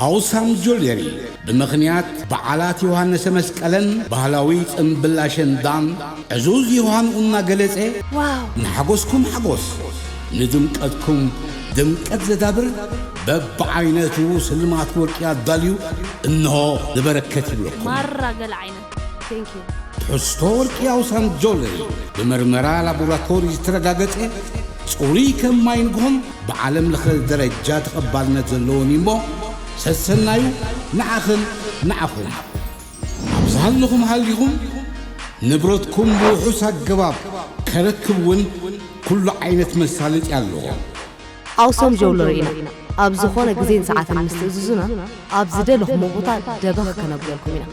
ኣውሳም ጆለሪ ብምኽንያት በዓላት ዮሃንሰ መስቀለን ባህላዊ ጽምብል ኣሸንዳን ዕዙዝ ዮሃንኡ እናገለጸ፣ ዋው ንሓጎስኩም ሓጎስ፣ ንድምቀትኩም ድምቀት ዘዳብር በብዓይነቱ ስልማት ወርቂ ኣዳልዩ እንሆ ንበረከት ይብለኩም። ማራ ገለ ዓይነት። Thank you። ትሕዝቶ ወርቂ ኣውሳም ጆለሪ ብመርመራ ላቦራቶሪ ዝተረጋገጸ ጽሩይ ከም ማይ ንግሆን ብዓለም ለኸ ደረጃ ተቐባልነት ዘለዎን እዩ እሞ ሰሰናዩ ንዓኽን ንዓኹም። ኣብ ዝሃለኹም ሃሊኹም ንብረትኩም ብውሑስ ኣገባብ ከረክብ እውን ኩሉ ዓይነት መሳለጢ ኣለዎ። ኣውሶም ጀውለሪ ኢና። ኣብ ዝኾነ ግዜን ሰዓትን ምስ ትእዝዙና ኣብ ዝደለኹሞ ቦታ ደበኽ ከነብለልኩም ኢና።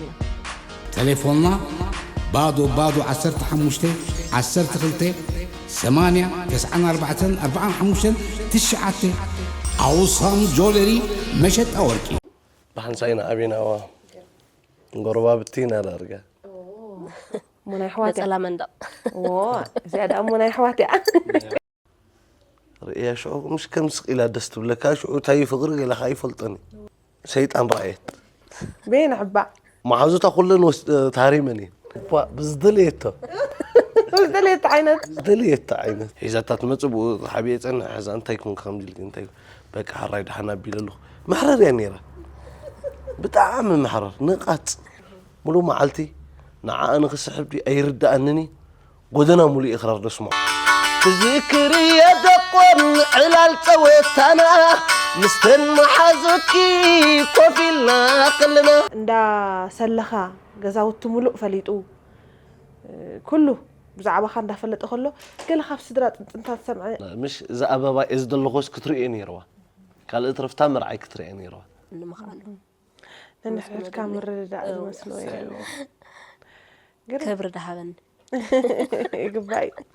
ቴሌፎንና ባዶ ባዶ ዓሰርተ ሓሙሽተ ዓሰርተ ክልተ ሰማንያ ተስዓን ኣርባዕተን ኣርባዓን ሓሙሽተን ትሽዓተ። ኣውሳም ጆለሪ መሸጣ ወርቂ። ብሓንሳእ ኢና ኣቢናዋ ጎረባብቲ ኢና ዳርጋ። እሞ ናይ ኣሕዋት እያ። ነጸላ መንደቕ እዎ፣ እዚኣ ደኣ እሞ ናይ ኣሕዋት እያ። ርእያ ሽዑ ምሽ ከም ስቕ ኢላ ደስ ትብለካ። ሽዑ እንታይ እዩ ፍቕሪ ገለ ከኣ ይፈልጦን እዩ። ሰይጣን ረኣየት። በየን ኣሕባ? መሓዙታ ኩለን ወስ-፣ ታሪመን እየን። እኳ ብዝደለየቶ ዝደለየት ዓይነት ዝደለየቶ ዓይነት ሒዛታ ትመጽእ። ብኡ ሓቢኤ ጸንሕ። ሕዛ እንታይ ኮንካ ከምዚ ኢልኪ እንታይ? በቃ ሕራይ ደሓን ኣቢለ ኣለኹ። መሕረር እያ ነይራ። ብጣዕሚ መሕረር ንቓጽ። ሙሉእ መዓልቲ ንዓኣ ንኽስሕብ ድዩ ኣይርድኣንን እዩ። ጎደና ሙሉእ እኽራር ደስሞ። ትዝክር የደቆን ዕላል ጸወታና ምስተን መሓዙኪ ኮፍ ኢልና ከለና። እንዳ ሰለኻ ገዛውቲ ሙሉእ ፈሊጡ ኩሉ ብዛዕባኻ እንዳፈለጠ ከሎ ገለ ካብ ስድራ ጥንጥንታት ሰምዐ። ምሽ እዛ ኣበባ እዚ ዘለኾስ ክትርእዮ ነይርዋ። ካልእ ትረፍታ መርዓይ ክትርእዮ ነይርዋ። ንምኽኣሉ ነንሕድሕድካ ምርድዳእ ዝመስሎ የለ። ክብሪ ደሃበኒ ይግባእ እዩ።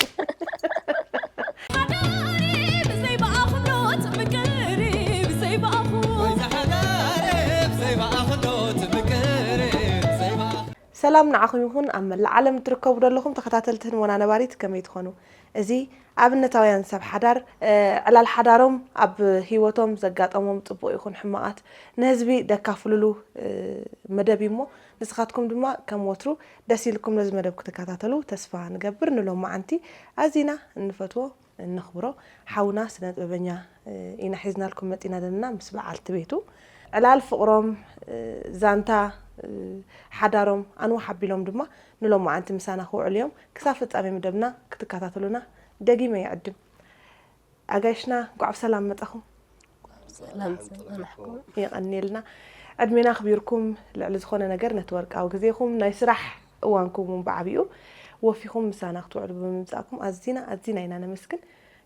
ሰላም ንዓኹም ይኹን ኣብ መላእ ዓለም እትርከቡ ዘለኹም ተኸታተልቲ ህድሞና ነባሪት ከመይ ትኾኑ? እዚ ኣብነታውያን ሰብ ሓዳር ዕላል ሓዳሮም ኣብ ህይወቶም ዘጋጠሞም ጽቡቕ ይኹን ሕማቓት ንህዝቢ ደካፍሉሉ መደብ እዩ እሞ ንስኻትኩም ድማ ከም ወትሩ ደስ ኢልኩም ነዚ መደብ ክትከታተሉ ተስፋ ንገብር። ንሎማዓንቲ ኣዚና እንፈትዎ እነኽብሮ ሓውና ስነ ጥበበኛ ኢና ሒዝናልኩም መጺና ዘለና ምስ በዓልቲ ቤቱ ዕላል ፍቕሮም ዛንታ ሓዳሮም ኣንዋሕ ኣቢሎም ድማ ንሎማዓንቲ ምሳና ክውዕሉ እዮም። ክሳብ ፍጻሜ መደብና ክትከታተሉና ደጊመ ይዕድም። ኣጋይሽና እንኳዕ ብሰላም መጻኹም። ሰላም ጸናሕኩም። የቐንየልና። ዕድሜና ኣኽቢርኩም ልዕሊ ዝኾነ ነገር ነቲ ወርቃዊ ግዜኹም ናይ ስራሕ እዋንኩም እውን ብዓቢኡ ወፊኹም ምሳና ክትውዕሉ ብምምጻእኩም ኣዚና ኣዚና ኢና ነመስግን።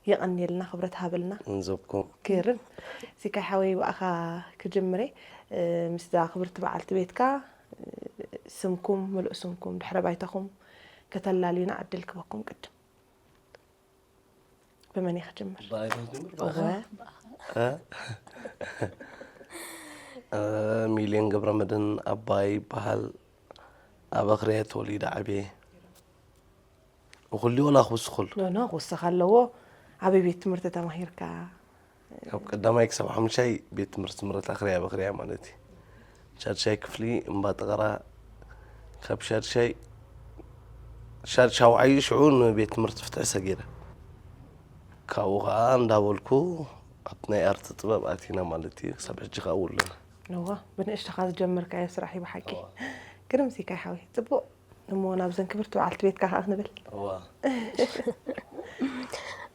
የቐንየልና፣ ክብረት ሃበልና። እንዘብኩም ግርም። ሲካይ ሓወይ ብኣኻ ክጅምር እየ። ምስዛ ክብርቲ በዓልቲ ቤትካ ስምኩም፣ ምሉእ ስምኩም፣ ድሕረ ባይታኹም ከተላልዩና ዕድል ክበኩም ቅድም። ብመን እየ ክጅምር? ብኣይ ክጅምር? እወ። እ? እ፣ ሚልዮን ገብረመድህን ኣባይ ይበሃል። ኣብ ኣኽርያ ተወሊደ ዓብየ። እኹል ድዩ ወላ ክውስኸሉ? ኖ፣ ኖ፣ ክውሰኽ ኣለዎ። ኣበይ ቤት ትምህርቲ ተማሂርካ? ካብ ቀዳማይ ክሳብ ሓሙሻይ ቤት ትምህርቲ ምረት ኣኽርያ ኣብ ኣኽርያ ማለት እዩ። ሻድሻይ ክፍሊ እምባ ጠቐራ፣ ካብ ሻድሻይ፣ ሻድ-፣ ሻውዓይ ሽዑ ንቤት ትምህርቲ ፍትሒ ሰጊረ። ካብኡ ኸዓ እንዳበልኩ ኣብቲ ናይ ኣርቲ ጥበብ ኣቲና ማለት እዩ። ክሳብ ሕጂ ኸዓ ውሉና። እዋ፣ ብንእሽቶኻ ዝጀመርካዮ ስራሕ እዩ ብሓቂ። ግርም ሲካይ ሓወይ፣ ጽቡቕ። እሞ ናብዘን ክብርቲ በዓልቲ ቤትካ ኸዓ ክንብል። እዋ።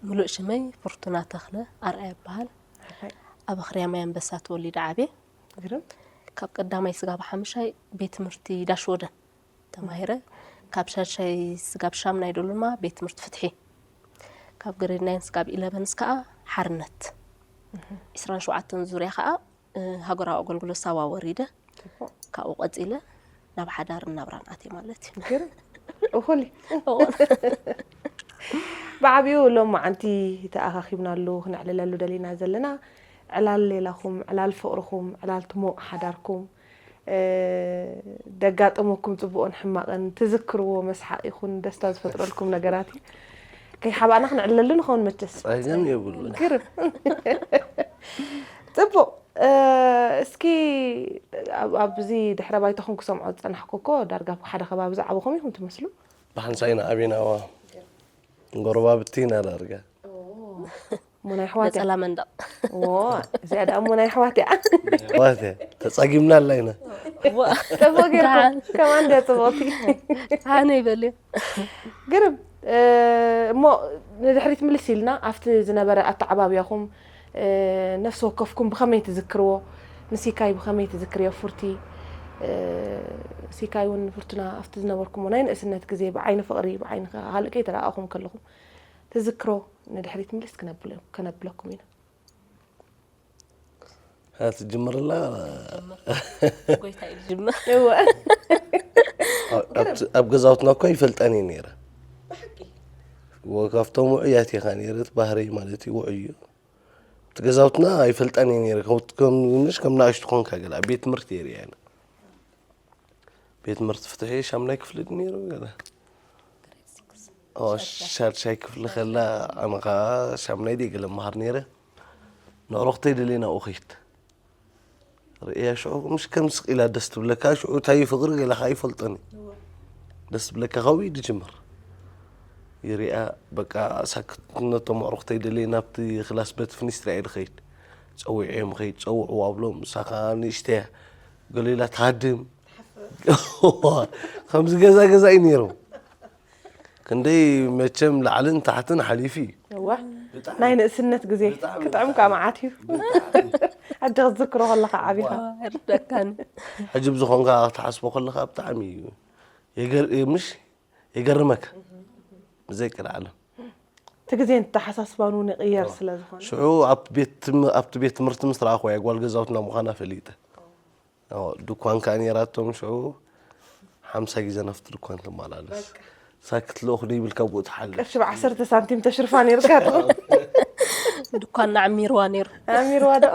ምሉእ ሽመይ ፍርቱና ተኽለ ኣርኣያ ይበሃል። ኣብ ኣኽርያ ማይ ኣንበሳ ተወሊደ ዓብየ። ግርም። ካብ ቀዳማይ ስጋብ ሓሙሻይ ቤት ትምህርቲ ዳሽወደን ተማሂረ። ካብ ሻድሻይ ስጋብ ሻምናይ ድማ ቤት ትምህርቲ ፍትሒ። ካብ ግሬድ ናይን ስጋብ ኢለቨንስ ከዓ ሓርነት። ዒስራን ሸውዓተን ዙርያ ከዓ ሃገራዊ ኣገልግሎት ሳዋ ወሪደ። ካብኡ ቀፂለ ናብ ሓዳርን ናብራን ኣትየ ማለት እዩ። ግርም። እኹል እዩ። ብዓቢኡ ሎም መዓንቲ ተኣኻኺብናሉ ክነዕልለሉ ደሊና ዘለና ዕላል ሌላኹም፣ ዕላል ፍቕርኹም፣ ዕላል ትሞቕ ሓዳርኩም፣ እ፣ ደጋጠመኩም ጽቡቕን ሕማቕን ትዝክርዎ መስሓቕ ይኹን ደስታ ዝፈጥረልኩም ነገራት እዩ። ከይሓባእና ክነዕልለሉ ንኸውን መቸስ። ጸገም የብሉን። ግርም። ጽቡቕ። እስኪ ኣብዚ ድሕረ ባይታኹም ክሰምዖ ዝጸናሕኩ እኮ ዳርጋ ሓደ ከባቢ ዝዓበኹም ኢኹም ትመስሉ። ብሓንሳእ ኢና ዓቢና። ጎረባብቲ ኢና ዳርጋ። እሞ ናይ ኣሕዋት እያ። ነጸላ መንደቕ። እዚኣ ደኣ እሞ ናይ ኣሕዋት እያ። ኣሕዋት እያ። ተጻጊምና ኣላ ኢና። እዋ። ጽቡቕ ጌርኩም። ደሓን። ከማን እንድያ ጽቡቕቲ። ኣነ ይበልዮ። ግርም። እሞ ንድሕሪት ምልስ ኢልና ኣብቲ ዝነበረ ኣተዓባብያኹም ነፍሲ ወከፍኩም ብኸመይ ትዝክርዎ? ንሲካይ ብኸመይ ትዝክርዮ ፉርቲ? ሲካይ እውን ፍርቱና ኣብቲ ዝነበርኩሞ ናይ ንእስነት ግዜ ብዓይኒ ፍቕሪ ብዓይኒ ካልእ ከይተረኣኹም ከለኹም ትዝክሮ ንድሕሪት ምልስ ክነብለኩም ኢና። ትጅምርላ። ጎይታ እዩ ዝጅምር። እወ። ኣብ ገዛውትና እኮ ይፈልጠን እዩ ነይረ። ካብቶም ውዑያት ኢኻ ነይረ እቲ ባህረይ ማለት እዩ ውዑይ እዩ። እቲ ገዛውትና ኣይፈልጠን እየ ነይረ ምሽ ከም ንእሽቱ ኮንካ ገለ ኣብ ቤት ትምህርቲ እየ ርያ ቤት ትምህርቲ ፍትሒ ሻምናይ ክፍሊ ድዩ ነይሩ ገለ ሻድሻይ ክፍሊ ከላ ኣነ ኸዓ ሻምናይ ድየ ገለ መሃር ነይረ። ንዕሩኽተይ ደልየ ናብኡ ኸይድ ርእያ ሽዑ ምሽ ከም ስቕ ኢላ ደስ ትብለካ ሽዑ እንታይ እዩ ፍቕሪ ገለ ኸዓ ይፈልጦን እዩ ደስ ትብለካ ከብኡ እዩ ዝጅምር ይሪኣ በቃ ሳክት ነቶም ኣዕሩኽተይ ደልየ ናብቲ ክላስ በቲ ፍኒስትራ እየ ዝኸይድ ጸዊዐዮም ኸይድ ጸውዕዋ ብሎም ንሳ ኸዓ ንእሽተያ ገለ ኢላ ትሃድም ከምዚ ገዛ ገዛ እዩ ነይሩ። ክንደይ መቸም ላዕልን ታሕትን ሓሊፉ እዩ። እዋ ናይ ንእስነት ግዜ ክጥዕም ከዓ መዓት እዩ። ሕጂ ክትዝክሮ ከለካ ዓቢኻ። ኣይርደካን። ሕጂ ብዝኾንካ ክትሓስቦ ከለካ ብጣዕሚ እዩ የገር ምሽ የገርመካ ብዘይ ቅድዓለም። እቲ ግዜ ንተሓሳስባን እውን ይቕየር ስለ ዝኾነ። ሽዑ ኣብቲ ቤት ትምህርቲ ምስ ረኣኽዋ እየ ጓል ገዛውትና ምዃና ፈሊጠ። ድኳን ከኣ ነይራቶም ሽዑ ሓምሳ ግዜ ናብቲ ድኳን ትመላለስ ሳክት ልእኹ ደይብልካ ብኡ ትሓልፍ ቅርሺ ብዓሰርተ ሳንቲም ተሽርፋ ነይርካ ዶ ድኳን ናዕሚርዋ ነይሩ ኣሚርዋ ዶ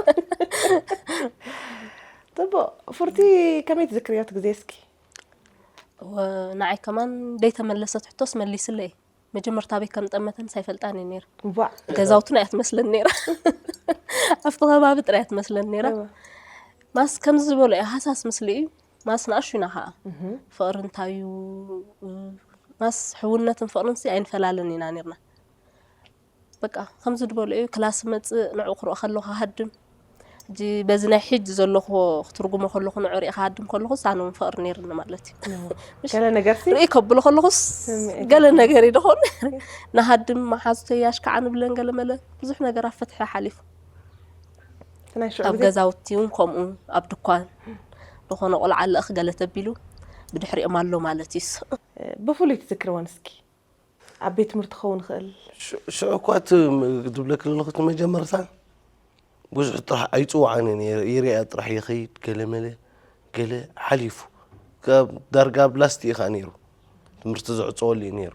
ጥቡቕ ፉርቲ ከመይ ትዝክርዮ እቲ ግዜ እስኪ ንዓይ ከማን ደይተመለሰት ሕቶስ መሊስለይ መጀመርታ ኣበይ ከም ዝጠመተንስ ኣይፈልጣን እየ ነይረ። እዋእ። ገዛውትና እያ ትመስለኒ ነይራ። ኣብቲ ከባቢ ጥራይ እያ ትመስለኒ ነይራ። እወ። ማስ ከምዚ ዝበሎ እያ ሃሳስ ምስሊኡ እዩ። ማስ ንኣሹ ኢና ከዓ። እህ። ፍቕሪ እንታይ እዩ? ማስ ሕውነትን ፍቕርን ሲ ኣይንፈላለን ኢና ነይርና። በቃ ከምዚ ዝበሎ እዩ ክላስ መፅእ ንዑ ክርኢ ከለኹ ሃድም ሕጂ በዚ ናይ ሕጂ ዘለኹዎ ክትርጉሞ ከለኹ ንዑ ሪእኻ ሃድም ከለኹስ ኣነ እውን ፍቕሪ ነይርኒ ማለት እዩ። እዎ። ምሽ? ገለ ነገርሲ? ርእይ ከብሎ ከለኹስ ስምዒት ገለ ይኾን። ነገር እዩ ደኾን ንሃድም መሓዙተይ ኣሽካዓ ንብለን ገለ መለ ብዙሕ ነገር ኣብ ፍትሒ ሓሊፉ። እቲ ናይ ሽዑ ኣብ ግዜ? ገዛውቲ እውን ከምኡ ኣብ ድኳን ዝኾነ ቆልዓ ልእኽ ገለ ተቢሉ ብድሕሪኦም ኣሎ ማለት እዩስ። ብፍሉይ ትዝክርወን እስኪ? ኣብ ቤት ትምህርቲ ክኸውን ይኽእል። ሽዑ እኳ እቲ ዝብለኪ ዘለኹ እቲ መጀመርታ ብዙሕ ጥራሕ ኣይፅውዓን እየ ነይረ ይሪኣ ጥራሕ ይኸይድ ገለ መለ ገለ ሓሊፉ ካብ ዳርጋ ኣብ ላስት እዩ ከዓ ነይሩ ትምህርቲ ዝዕፀወሉ እዩ ነይሩ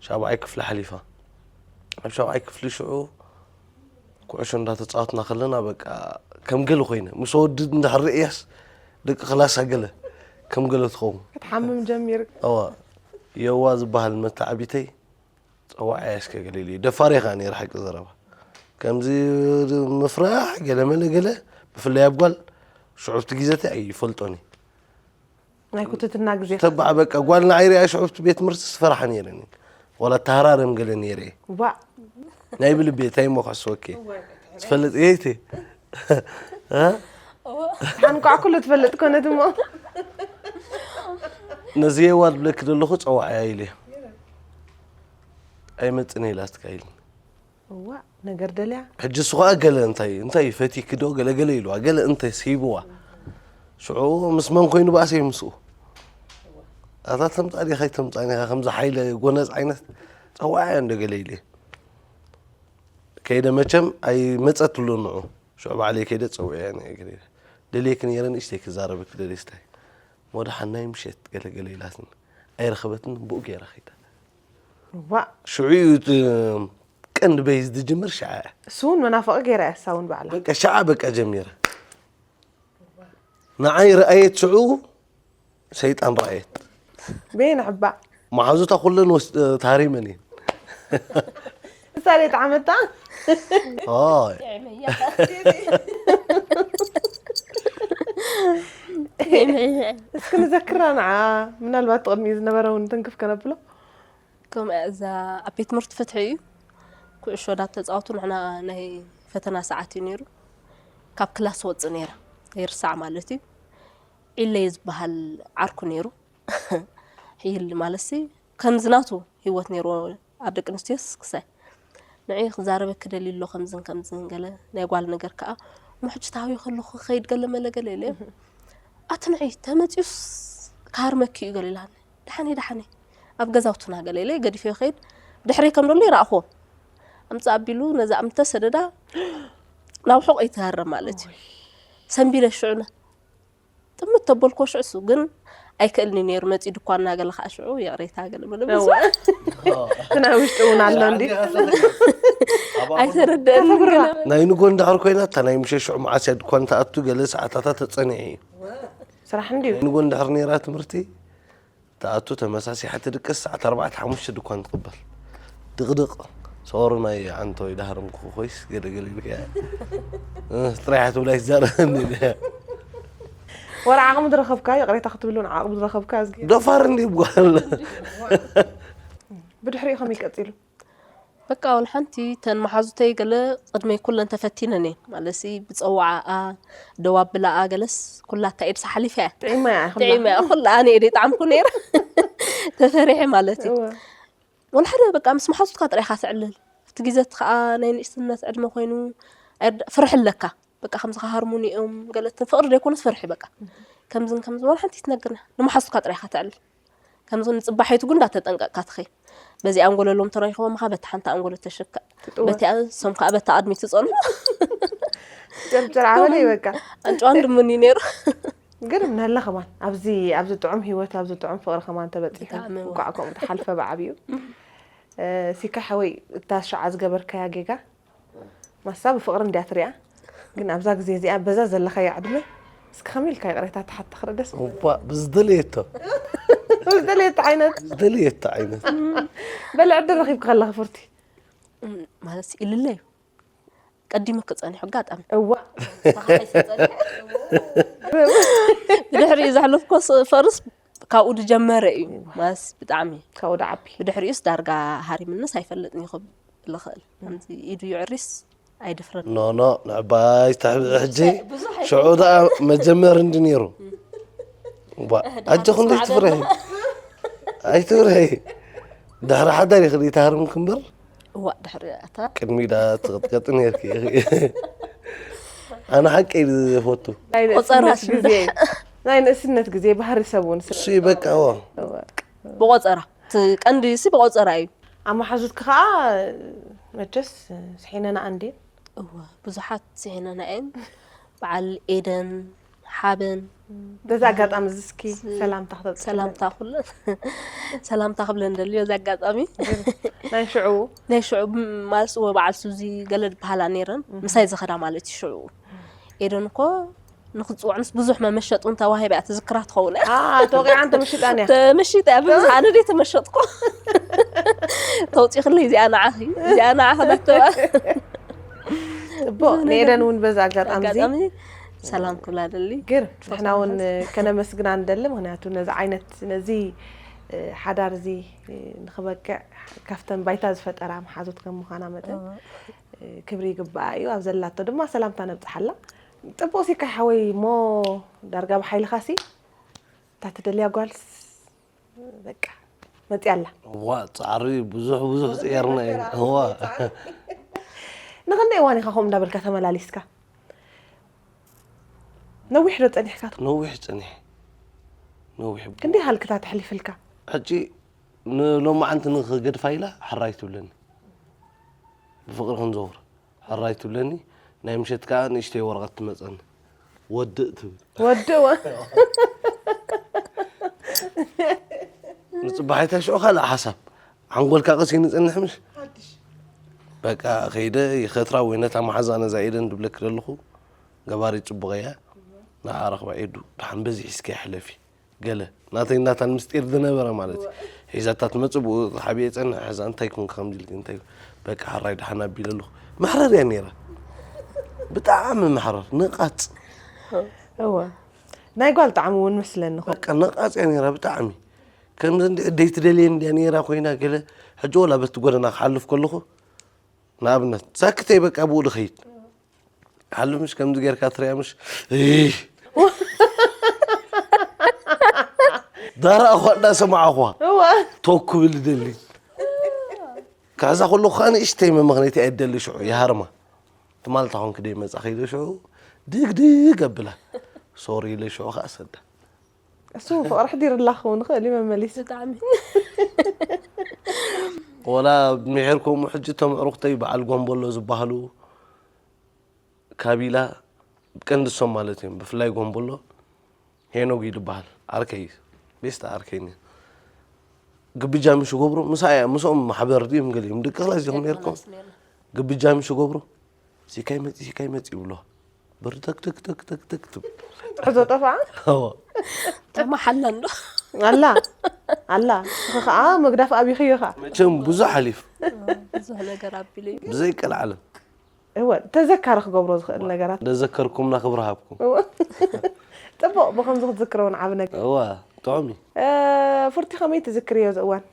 ሻብዓይ ክፍሊ ሓሊፋ ኣብ ሻብዓይ ክፍሊ ሽዑ ኩዕሾ እንዳተፃወትና ከለና በቃ ከም ገለ ኮይነ ምስ ወዲ እንድሕር ርእያስ ደቂ ክላሳ ገለ ከም ገለ ትኸውን ክትሓምም ጀሚር እዋ የዋ ዝበሃል መተዓቢተይ ፀዋዕያ እስከ ገለ ኢሉ ደፋር ኢኻ ነይረ ሓቂ ዘረባ ከምዚ ምፍራሕ ገለ መለ ገለ ብፍላይ ኣብ ጓል ሽዑብቲ ግዜተይ ኣይፈልጦን እዩ ናይ ኩትትና ግዜ ተባዕ በቃ ጓል ንዓይ ሪኣ ሽዑብቲ ቤት ትምህርቲ ዝፈርሓ ነይረኒ ዋላ ተሃራረም ገለ ነይረ እየ ዋዕ ናይ ብልቤ እንታይ እሞ ክሕስወኪ ትፈልጥ እየ እቲ ሓንቋዕ ኩሉ ትፈልጥ ኮነት እሞ ነዚ የዋል ብለኪ ዘለኹ ፀዋዕያ ኢለ ኣይመፅን ኢላትካ ኢልኒ እዋ ነገር ደልያ ሕጂ እሱ ኸዓ ገለ እንታይ እንታይ ፈቲኪ ዶ ገለ ገለ ኢልዋ ገለ እንተ ስሂብዋ ሽዑ ምስ መን ኮይኑ በኣሰይ ምስኡ ኣታ ተምፃ ዲኻ ኣይተምፃን ኢኻ ከምዚ ሓይለ ጎነፅ ዓይነት ፀዋዕያ እንዶ ገለ ኢለ ከይደ መቸም ኣይመፀትሉን ንዑ ሽዑ ባዕለይ ከይደ ፀዊዐያ ንዕይ ገለ ኢለ ደልየኪ ነይረ ንእሽተይ ክዛረበኪ ደልየ ስታይ እሞ ደሓን ናይ ምሸት ገለ ገለ ኢላትኒ ኣይረኸበትንን ብኡ ገይራ ከይዳ ዋእ ሽዑ እዩ እቲ ቀንዲ በይዝ ዝጅምር ሽዓ እያ እሱ እውን መናፈቒ ገይራ እያ እሳ እውን ባዕላ በቃ ሽዓ በቃ ጀሚረ ንዓይ ረኣየት ሽዑ ሰይጣን ረኣየት በየን ሕባ መሓዙታ ኩለን ወስ- ታሪመን እየን እሳ ደ ጣዕመታ ኦይ እስኪ ንዘክራ ንዓ፣ ምናልባት ቅድሚኡ ዝነበረ እውን ትንክፍ ከነብሎ። ከምኡ እያ። እዛ ኣብ ቤት ትምህርቲ ፍትሒ እዩ። ኩዕሾ ዳተፃወቱ ንሕና ናይ ፈተና ሰዓት እዩ ነይሩ። ካብ ክላስ ወፅእ ነይረ፣ ይርሳዕ ማለት እዩ። ኢለይ ዝበሃል ዓርኩ ነይሩ። ሕይል ማለት ሲ ከምዚ ናቱ ህይወት ነይርዎ። ኣብ ደቂ ኣንስትዮስ ክሳይ ንዒ ክዛረበ ክደሊ ኣሎ ከምዝን ከምዝን ገለ ናይ ጓል ነገር ከዓ፣ እሞ ሕጂ ታበይ ከለኹ ክኸይድ ገለ መለ ገለ ኢለ። ኣቲ ንዒ ተመፅዩስ ክሃርመኪ እዩ ገለ ኢላኒ። ደሓነይ ደሓነይ ኣብ ገዛውትና ገለ ኢለ ገዲፈዮ ከይድ። ብድሕረይ ከም ደሎ ይረኣኽዎ። ኣምፃ ኣቢሉ ነዛ ኣምተ ሰደዳ ናብ ሑቕ ይትሃረም ማለት እዩ። ሰንቢለ ሽዑነ ጥምት ተበልኮ ሽዑ እሱ ግን ኣይክእልኒ ነይሩ መፂ ድኳና ገለ ከዓ ሽዑ ይቕሬታ ገለ መለ ብዙሕ እቲ ናይ ውሽጢ እውን ኣሎ እንዲ ኣይተረደአኒ ገለ ናይ ንጎ እንድሕር ኮይና እታ ናይ ምሸት ሽዑ መዓስ እያ ድኳን ትኣቱ ገለ ሰዓታታ ተፀኒዐ እዩ። ስራሕ እንድዩ። ናይ ንጎ እንድሕር ነይራ ትምህርቲ ትኣቱ ተመሳሲሓ ትድቅስ ሰዓት ኣርባዕተ ሓሙሽተ ድኳን ትቕበል። ድቕድቕ ሶሪ ናይ ዓንቶ ይድሃርም ክኾይስ ገለገለ ኢልካ ጥራይ ትብላ ይዛረበኒ። ወላ ዓቕሚ ዝረኸብካ ይቕሬታ ክትብሉ ዓቕሚ ዝረኸብካ እዝጊ ደፋር እንዲ ይጓል። ብድሕሪኡ ከመይ ቀፂሉ? በቃ ወላ ሓንቲ ተን መሓዙተይ ገለ ቅድመይ ኩለን ተፈቲነን እየን። ማለትሲ ብፀዋዓኣ ደው ኣብላኣ ገለስ ኩላታ ኤድሳ ሓሊፈ እያ። ጥዒማ እያ ኢኹም ጥዒመ እያ። ኩላ ኣነ እየ ደይጠዓምኩ ነይረ። ተፈሪሐ ማለት እዩ። እወ። ወላ ሓደ በቃ ምስ መሓዙትካ ጥራይ ኢኻ ትዕልል። እቲ ግዜ እቲ ከዓ ናይ ንእስነት ዕድመ ኮይኑ ኣይርዳ- ፍርሒ ኣለካ። በቃ ከምዚ ሃርሙኒ እዮም ገለትን ፍቕሪ ደይኮነስ ፍርሒ በቃ ከምዝን ከምዚ ወላ ሓንቲ ትነግርና ንመሓዙትካ ጥራይ ኢኻ ትዕልል። ከምዚ ንፅባሒቱ ግን እንዳተጠንቀቅካ ትኸይ በዚ ኣንጎለሎም ተረኪቦም ኻ በቲ ሓንቲ ኣንጎሎ ተሸካ በቲኣ ሶም ከዓ በታ ቅድሚ ትፀኑ ጨርጭር ዓበለይ በቃ ኣንጭዋን ድምኒ ነይሩ ግን ምናለ ከማን ኣብዚ ኣብዚ ጥዑም ህይወት ኣብዚ ጥዑም ፍቕሪ ከማን ተበፂሑ ብጣዕሚ እወ። እንኳዕ ከምኡ ተሓልፈ ብዓብዩ ሲካ ሓወይ እታ ሸዓ ዝገበርካያ ጌጋ ማሳ ብፍቕሪ እንድያ ትሪኣ ግን ኣብዛ ግዜ እዚኣ በዛ ዘለኻያ ዕድመ እስኪ ከመይ ኢልካ ይቕሬታ ትሓታ ክርኢ ደስ እባ ብዝደለየቶ ዝደለየት ዓይነት ዝደለየቶ ዓይነት በለ ዕድል ረኺብኪ ከለኺ ፍርቲ ማለት ኢልለ እዩ ቀዲሙ ክፀኒሑ ኣጋጣሚ እዋ ብድሕሪኡ ዘሕለፍኮ ፈርስ ካብኡ ዝጀመረ እዩ ማስ ብጣዕሚ ካብኡ ደዓቢ ብድሕሪኡስ ዳርጋ ሃሪምንስ ኣይፈልጥን ይኽብ ልኽእል ከምዚ ኢዱ ይዕሪስ ኣይድፍረን ኖ ኖ ንዕባይ ተሕብኢ ሕጂ ሽዑ ደኣ መጀመሪ እንዲ ነይሩ ባ ኣጆኹ እንደ ትፍረሂ ኣይትፍረሂ ድሕሪ ሓዳር ይኽእል ይተሃርምክ እምበር እዋእ ድሕሪ ኣታ ቅድሚ ዳ ትቕጥቀጢ ነርኪ ኢኺ ኣነ ሓቂ እዩ ዝፈቱ ቆጸራ ግዜ ናይ ንእስነት ግዜ ባህሪ ሰብ እውን እሱ እዩ በቃ ዎ ብቆጸራ እቲ ቀንዲ ሲ ብቆጸራ እዩ ኣመሓዙትኪ ከዓ መቸስ ስሒነና እንዴ እወ ብዙሓት ስሒነና እየን በዓል ኤደን ሓበን በዚ ኣጋጣሚ እዚ እስኪ ሰላምታ ክተብፅሕልና። ሰላምታ ኩለን ሰላምታ ክብለን ደልዮ እዚ ኣጋጣሚ ናይ ሽዑ ናይ ሽዑ ማለት እወ በዓል ሱዚ ገለ ዝበሃላ ነይረን ምሳይ ዝኸዳ ማለት እዩ ሽዑ ኤደን እኮ ንክፅውዕንስ ብዙሕ መመሸጡ እንተዋሂባ እያ ትዝክራ ትኸውን እያ ተወቂዓን ተመሽጣን እያ ተመሽጣ እያ ብብዝሓ ኣነ ደይ ተመሸጥኩ ተውፂኽለይ እዚኣ ንዓኺ እዚኣ ንዓኺ ዳተባ ፅቡቅ ንኤደን እውን በዚ ኣጋጣሚ እዚ ኣጋጣሚ ሰላም ክብላ ደሊ ግን ንሕና እውን ከነመስግና ንደሊ ምክንያቱ ነዚ ዓይነት ነዚ ሓዳር እዚ ንክበቅዕ ካብተን ባይታ ዝፈጠራ መሓዙት ከም ምዃና መጠን ክብሪ ይግባኣ እዩ ኣብ ዘላቶ ድማ ሰላምታ ነብፅሓላ ጥቡቅ ሲካ ሓወይ እሞ ዳርጋ ብሓይልካ ሲ እታ ትደልያ ጓልስ በቃ መፅያ ኣላ ዋ ፃዕሪ ብዙሕ ብዙሕ ፅየርና እዩ ዋ ንክንደይ እዋን ኢኻ ከምኡ እንዳበልካ ተመላሊስካ ነዊሕ ዶ ፀኒሕካ ነዊሕ ፀኒሕ ነዊሕ ክንደይ ሃልክታት ኣሕሊፍልካ ሕጂ ንሎማዓንቲ ንክገድፋ ኢላ ሕራይ ትብለኒ ብፍቕሪ ክንዘውር ሕራይ ትብለኒ ናይ ምሸት ከዓ ንእሽተይ ወረቐት ትመፀኒ ወድእ ትብል ወድእ ወ- ንፅባሒታ ሽዑ ካልእ ሓሳብ ሓንጎልካ ቀሲኑ ይፅንሕ ምሽ በቃ ከይደ ይኸትራ ወይ ነታ መሓዛ ነዛ ኤደን ድብለክ ዘለኹ ገባሪ ፅቡቐ እያ ንዓ ረኽባ ኤዱ ድሓን በዚ ሒዝከ ይሕለፊ ገለ ናተይ ናታን ምስጢር ዝነበረ ማለት እዩ ሒዛታ ትመፅእ ብኡ ሓቢኤ ፀንሕ ሕዛ እንታይ ኮንካ ከምዚ ኢልኪ እንታይ በቃ ሓራይ ድሓን ኣቢለ ኣለኹ መሕረር እያ ነይራ ብጣዕሚ መሕረር ንቓፅ እወ ናይ ጓል ጣዕሚ እውን መስለኒ ኾ። በቃ ነቓጽያ ነይራ ብጣዕሚ። ከምዚ እንዲ ደይ ትደልየ እንድያ ነይራ ኮይና ገለ። ሕጂ ወላ በቲ ጎደና ክሓልፍ ከለኹ ንኣብነት ሳክተይ በቃ ብኡ ድኸይድ። ሓልፍ ምሽ ከምዚ ጌርካ ትሪያ ምሽ እይ። ዳራ እኳ እንዳሰማዕኳ እዋ ቶክ ክብል ደሊ። ካዛ ከለኹ ከዓ ንእሽተይ መመኽነይቲ ኣይደሊ ሽዑ ይሃርማ። ትማልታ ኾንክ ደይ መጻ ከይደ ሽዑ ድግድግ ኣብላ። ሶሪ ኢለ ሽዑ ከዓ ሰዳ። እሱ ፍቕሪ ሕዲርላ ክኸውን ይኽእል እዩ መመሊስ። ብጣዕሚ ወላ ምሒር ከምኡ ሕጂ እቶም ኣዕሩኽተይ በዓል ጎንበሎ ዝበሃሉ ካቢላ ቀንዲ እሶም ማለት እዮም። ብፍላይ ጎንበሎ ሄኖግ እዩ ዝበሃል ዓርከይ፣ ቤስታ ዓርከይ ኒ ግብጃ ምሽ ይገብሩ ምሳያ ምስኦም ማሕበር ድዮም ገሊኦም ደቂ ክላስ እዮም ነርኩም። ግብጃ ምሽ ይገብሩ ሲካይ መፂ ሲካይ መፂ ይብሎ ብር ተክ ተክ ተክ ተክ ተክ ትብል። ትሕዞ ጠፍዓ ኣዎ ተማሓላ እንዶ ኣላ ኣላ ንስኺ ከዓ መግዳፍ ኣብይኽዮ ከዓ መቸም ብዙሕ ሓሊፍ ብዙሕ ነገር ኣቢሉ እዩ። ብዘይ ቀልዓለም እወ ተዘካሪ ክገብሮ ዝኽእል ነገራት ደዘከርኩምና ክብሪ ሃብኩም። እወ። ፅቡቕ ብከምዚ ክትዝክረውን ዓብ ነገር እዋ ጥዑም እዩ። ፉርቲ ከመይ ትዝክርዮ እዚ እዋን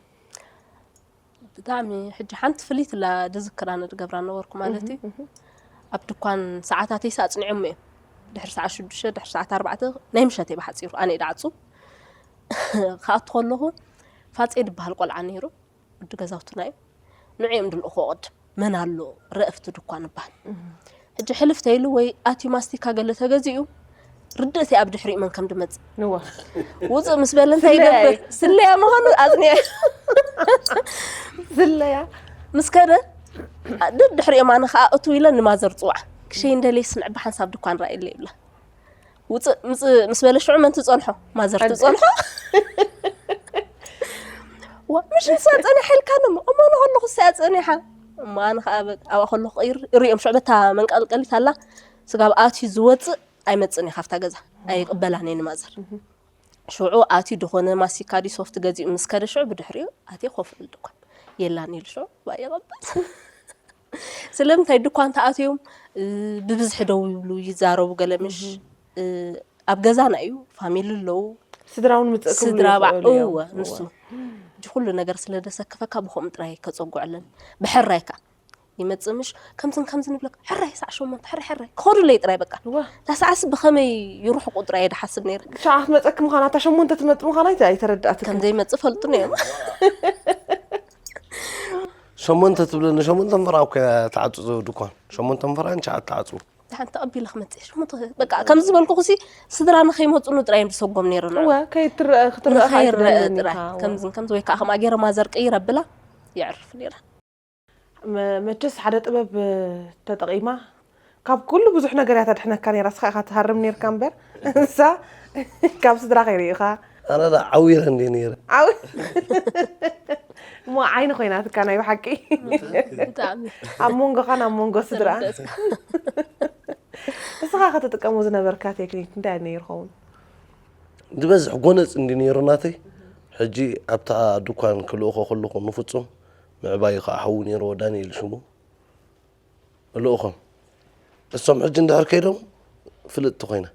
ብጣዕሚ ሕጂ ሓንቲ ፍልይቲ ላ ድዝክራ ንድገብራ ነበርኩ ማለት እዩ። ኣብ ድኳን ሰዓታተይስ ኣጽኒዖም እዮም። ድሕሪ ሰዓት ሽዱሽተ ድሕሪ ሰዓት ኣርባዕተ ናይ ምሸት እየ ብሓጺሩ ኣነ እየ ድዓጹ። ክኣቱ ከለኹ ፋጼ ድበሃል ቆልዓ ነይሩ፣ ወዲ ገዛውትና እዩ። ንዕኦም ድልእኽዎ ቅድም መን ኣሎ ረእፍቲ ድኳን እበሃል። ሕጂ ሕልፍ ተይሉ ወይ ኣትዩ ማስቲካ ገለ ተገዚኡ ርድእቲ ኣብ ድሕሪኡ መን ከም ድመጽእ ንዋ ውፅእ ምስ በለ እንታይ ይገብር? ስለያ ምዃኑ ኣፅኒዐ ስለያ ምስ ከደ ድድሕሪኦም ኣነ ከዓ እቱ ኢለ ንማዘር ፅዋዕ ክሸይ እንደለይ ስንዕ ብሓንሳብ ድኳን ራእየለ ይብላ። ውፅእ ምፅእ ምስ በለ ሽዑ መን ትፀንሖ? ማዘር ትፀንሖ። ዋ ምሽ ንሳ ፀኒሓ ኢልካ ነሞ እሞ ንከለኹ እሳ እያ ፀኒሓ። እሞ ኣነ ከዓ በቃ ኣብኣ ከለኹ ቀይር እሪኦም ሽዑ በታ መንቀልቀሊት ኣላ ስጋብ ኣትዩ ዝወፅእ ኣይመፅእን እየ ካብታ ገዛ ኣይቅበላን እየ ንማዘር። ሽዑ ኣትዩ ድኾነ ማሲካ ድዩ ሶፍት ገዚኡ ምስ ከደ ሽዑ ብድሕሪኡ ኣትየ ኮፍ እል ድኳን የላን ኢሉ ሽዑ ዋ ይቐበል። ስለምንታይ ድኳን ተኣትዮም ብብዝሒ ደው ይብሉ ይዛረቡ ገለምሽ ኣብ ገዛና እዩ ፋሚሊ ኣለዉ ስድራ እውን ምፅእ ክብሉ ስድራ ባዕ ይኽእሉ እዮም። እወ ንሱ ሕጂ ኩሉ ነገር ስለ ደሰክፈካ ብኸምኡ ጥራይ ከፀጉዐለን ብሕራይካ ይመፅእ ምሽ ከምዝን ከምዝን ይብለካ ሕራይ ሳዕ ሸሞንተ ሕራይ ሕራይ ክኸዱለይ ጥራይ በቃ እዋ እታ ሰዓስ ብኸመይ ይርሕቁ ጥራይ እየ ድሓስብ ነይረ ሸዓ ክትመፀኪ ምዃና እታ ሸሞንተ ትመፅ ምዃና ኣይተ- ኣይተረድኣትክን ከም ዘይመፅእ ፈልጡ ነዮም ሸሞንተ ትብለኒ ሸሞንተ ምፍራ እኮ እያ ትዓፅፁ ድኳን ሸሞንተ ምፍራ ንሸዓ ትዓፅቡ። ሓንቲ ተቐቢለ ክመፅእ ሸሞንተ በቃ ከምዚ ዝበልኩ ሲ ስድራ ንኸይመፁኑ ጥራይ እዮም ዝሰጎም ነይሩ ንዑ እወ ከይትረአ ክትረአ ከዓ ንኸይረአ ኣይትደልን ጥራይ ኢኻ። እወ። ከምዝን ከምዚ ወይ ከዓ ከምኣ ገይረ ማዘር ቅይር ኣብላ የዕርፍ ነይራ መ- መቸስ ሓደ ጥበብ ተጠቒማ ካብ ኩሉ ብዙሕ ነገር እያ ተድሕነካ ነይራ እስኻ ኢኻ ትሃርም ነይርካ እምበር እሳ ካብ ስድራ ከይርኢኻ ኣነ ዳ ዓዊረ እንዲ ነይረ። ዓው እሞ ዓይኒ ኮይናትካ ናይ ብሓቂ ብጣዕሚ ኣብ መንጎኻን ኣብ መንጎ ስድራ ተረደእካ። እስኻ ከተጥቀሞ ዝነበርካ ቴክኒክ እንታይ ነይሩ ኸውን ዝበዝሕ ጎነፅ እንዲ ነይሩ ናተይ። ሕጂ ኣብታ ድኳን ክልእኾ ከለኹ ንፍፁም ምዕባይ ከዓ ሓዉ ነይርዎ ዳንኤል ሽሙ እልእኾም እሶም ሕጂ እንድሕር ከይዶም ፍልጥቲ ኮይና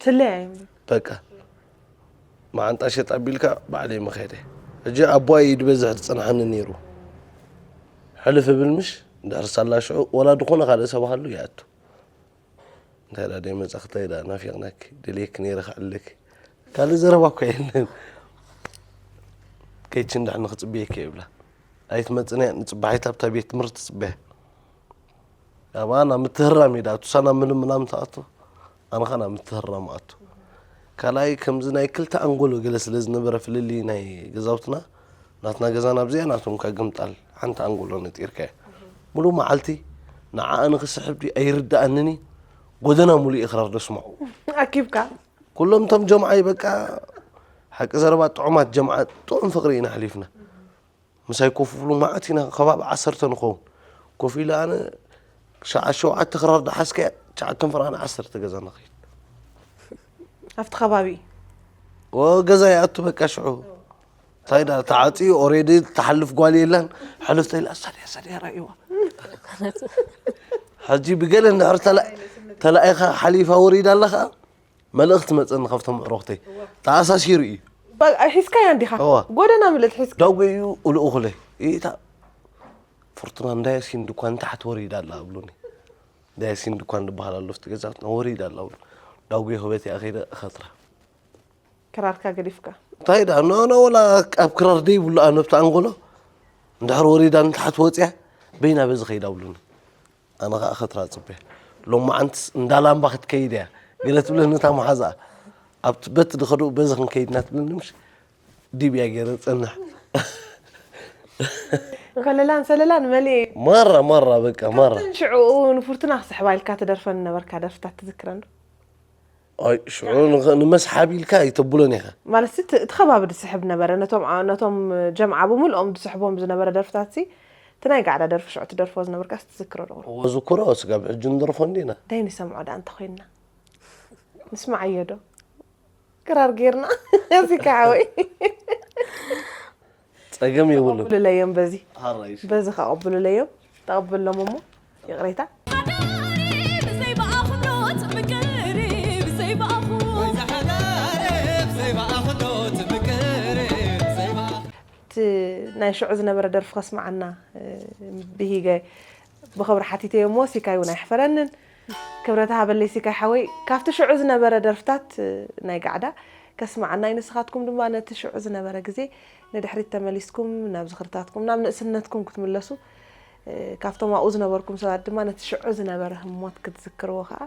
ስለያ እዮም በቃ መዓንጣ ሸጥ ኣቢልካ ባዕለይ መኸደ። ሕጂ ኣቦይ እዩ ዝበዝሕ ዝፀንሓኒ ነይሩ። ሕልፍ እብል ምሽ እንድሕር ሳላ ሽዑ ወላ ዝኾነ ካልእ ሰብ ሃሉ ይኣቱ። እንታይ ዳ ደይ መፃኽታይ ዳ ናፊቕናክ ደልየክ ነይረ ክዕልክ ካልእ ዘረባ እኮ የለን። ከይቺ እንድሕር ንክፅብየክ ይብላ ኣይትመፅን እያ ንፅባሒት ኣብታ ቤት ትምህርቲ ትፅበያ። ኣብኣ ናብ ምትህራም እዩ ድኣቱ እሳ ናብ ምልምናም ትኣቱ ኣነ ኸዓ ናብ ምትህራም ኣቱ። ካልኣይ ከምዚ ናይ ክልተ ኣንጎሎ ገለ ስለ ዝነበረ ፍልልይ ናይ ገዛውትና ናትና ገዛ ናብዚኣ ናቶም ከ ግምጣል ሓንቲ ኣንጎሎ ነጢርካ እያ። ሙሉእ መዓልቲ ንዓኣ ንክስሕብ ድዩ ኣይርድኣንን እዩ። ጎደና ሙሉእ እኽራር ደስምዑ ኣኪብካ ኩሎም እቶም ጀምዓይ በቃ ሓቂ ዘረባ ጥዑማት ጀምዓ ጥዑም ፍቕሪ ኢና ኣሕሊፍና። ምሳይ ኮፍ ብሉ መዓት ኢና ከባቢ ዓሰርተ ንኸውን ኮፍ ኢለ ኣነ ሸዓ ሸውዓተ ክራር ደሓዝከ ትሽዓተ ፍራን ዓሰርተ ገዛ ንኸይድ ኣብቲ ከባቢ ወገዛ ይኣቱ በቃ ሽዑ እንታይ ዳ ተዓፅዩ ኦሬዲ ትሓልፍ ጓል የላን ሕልፍተ ኢላ ሳድያ ሳድያ ራእይዋ ሕጂ ብገለ እንድሕር ተላ- ተላኢኻ ሓሊፋ ወሪዳ ኣላ ከዓ መልእኽቲ መጸኒ ካብቶም ኣዕሩኽተይ። ተኣሳሲሩ እዩ። ባ- ሒዝካያ እንዲኻ እዋ። ጎደና ምልእቲ ሒዝካ ዳጉ እዩ፣ እልኡ ኹለ። ኢታ ፍርቱና እንዳ ያሲን ድኳን ታሕት ወሪዳ ኣላ ኣብሉኒ። እንዳ ያሲን ድኳን ዝበሃል ኣሎ፣ ኣብቲ ገዛ ወሪዳ ኣላ ኣብሉ። ዳጉ ህበት እያ ከይደ እኸትራ። ክራርካ ገዲፍካ እንታይ ደኣ፣ ኖ፣ ኖ፣ ወላ ኣብ ክራር ደይብሉ፣ ኣነ ኣብቲ ኣንጎሎ እንድሕር ወሪዳ ንታሕት ወፅያ፣ በይና በዚ ከይዳ ኣብሉኒ። ኣነ ኸዓ ኸትራ ፅበያ። ሎማዓንትስ እንዳ ላምባ ክትከይድ እያ። ገለ ትብለኒ እታ መሓዛኣ። ኣብቲ በት ድኸዱ በዚ ክንከይድ እናትብለኒ ምሽ ዲብያ ገይረ ዝፀንሕ። ከለላን ሰለላን መሊእ ማራ፣ ማራ፣ በቃ፣ ማራ። ሽዑኡ ንፉርትና ክስሕባ ኢልካ ትደርፈን ነበርካ ደርፍታት ትዝክረን ዶ? ኣይ፣ ሽዑ ንኸ-፣ ንመስሓብ ኢልካ ኣይተብሎን ኢኻ። ማለት እቲ እቲ ከባቢ ዝስሕብ ነበረ ነቶም ነቶም ጀምዓ ብምልኦም ዝስሕቦም ዝነበረ ደርፍታት ሲ እቲ ናይ ጋዕዳ ደርፊ ሽዑ ትደርፎ ዝነበርካ ስ ትዝክሮ ዶ? ወዝኩሮ ስጋብ ሕጂ ንደርፎ እንዲና። እንታይ ንሰምዖ ደኣ እንተኮይንና ንስማዓዮ ዶ? ክራር ጌርና እዚ ከዓወይ ጸገም የብሉን። ቅብሉለዮም በዚ ሓራይሽ። በዚ ከቐብሉለዮም ተቐብሎም እሞ ይቕሬታ ብዘይ ብኣኽብሮት ምቅሪ ብዘይ ብኣኹ እቲ ናይ ሽዑ ዝነበረ ደርፊ ከስምዓና ብሂገ ብኽብሪ ሓቲተዮ እሞ ሲካይ እውን ኣይሕፈረንን። ክብረት ሃበለይ ሲካይ ሓወይ ካብቲ ሽዑ ዝነበረ ደርፍታት ናይ ጋዕዳ ከስምዓና እዩ። ንስኻትኩም ድማ ነቲ ሽዑ ዝነበረ ግዜ ንድሕሪት ተመሊስኩም ናብ ዝኽርታትኩም ናብ ንእስነትኩም ክትምለሱ ካብቶም ኣብኡ ዝነበርኩም ሰባት ድማ ነቲ ሽዑ ዝነበረ ህሞት ክትዝክርዎ ከዓ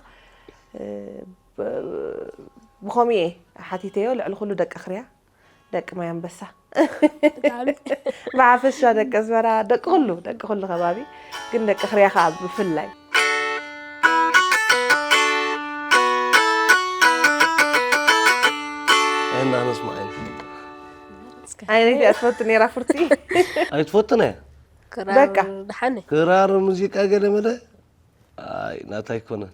ብኸምኡ እየ ሓቲተዮ። ልዕሊ ኩሉ ደቂ ኣኽርያ ደቂ ማይ ኣንበሳ ብሓፈሻ ደቂ ኣስመራ ደቂ ኩሉ ደቂ ኩሉ ከባቢ ግን ደቂ ኣኽርያ ከዓ ብፍላይ እና ነስማዕ ኢና። ዓይነት እያ ትፈቱ ነይራ ፍርቲ ኣይትፈቱን እያ። ክራር በቃ። ደሓን ክራር ሙዚቃ ገለ መለ ኣይ ናታ ኣይኮነን።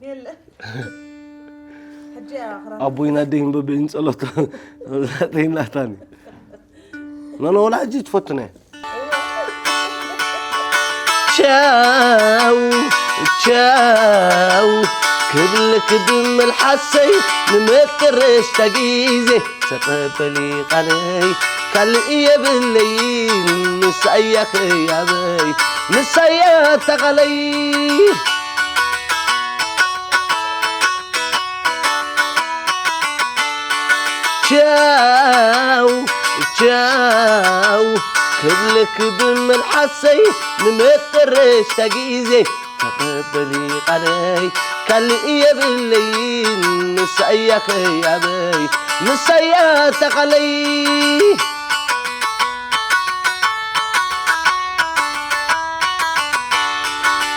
ኣቦይን ኣደይን በብእን ጸሎት ናተይ ናታን እዩ። ኖኖ ወላ ሕጂ ትፈቱን እያ። ቻው ቻው ክብልክ ብምልሓሰይ ንመጨረሽታ ግዜ ተቐበሊ ቃለይ ካልእ የብለይን ምሳያ ኸያበይ ምሳያ ተቓለይ ቻው ቻው ክብልክ ብምልሓሰይ ንመጨረሽታ ግዜ ተቐበሊ ቃለይ ካልእ የብለይን ምሳያ ኸያበይ ምሳያ ተቓለይ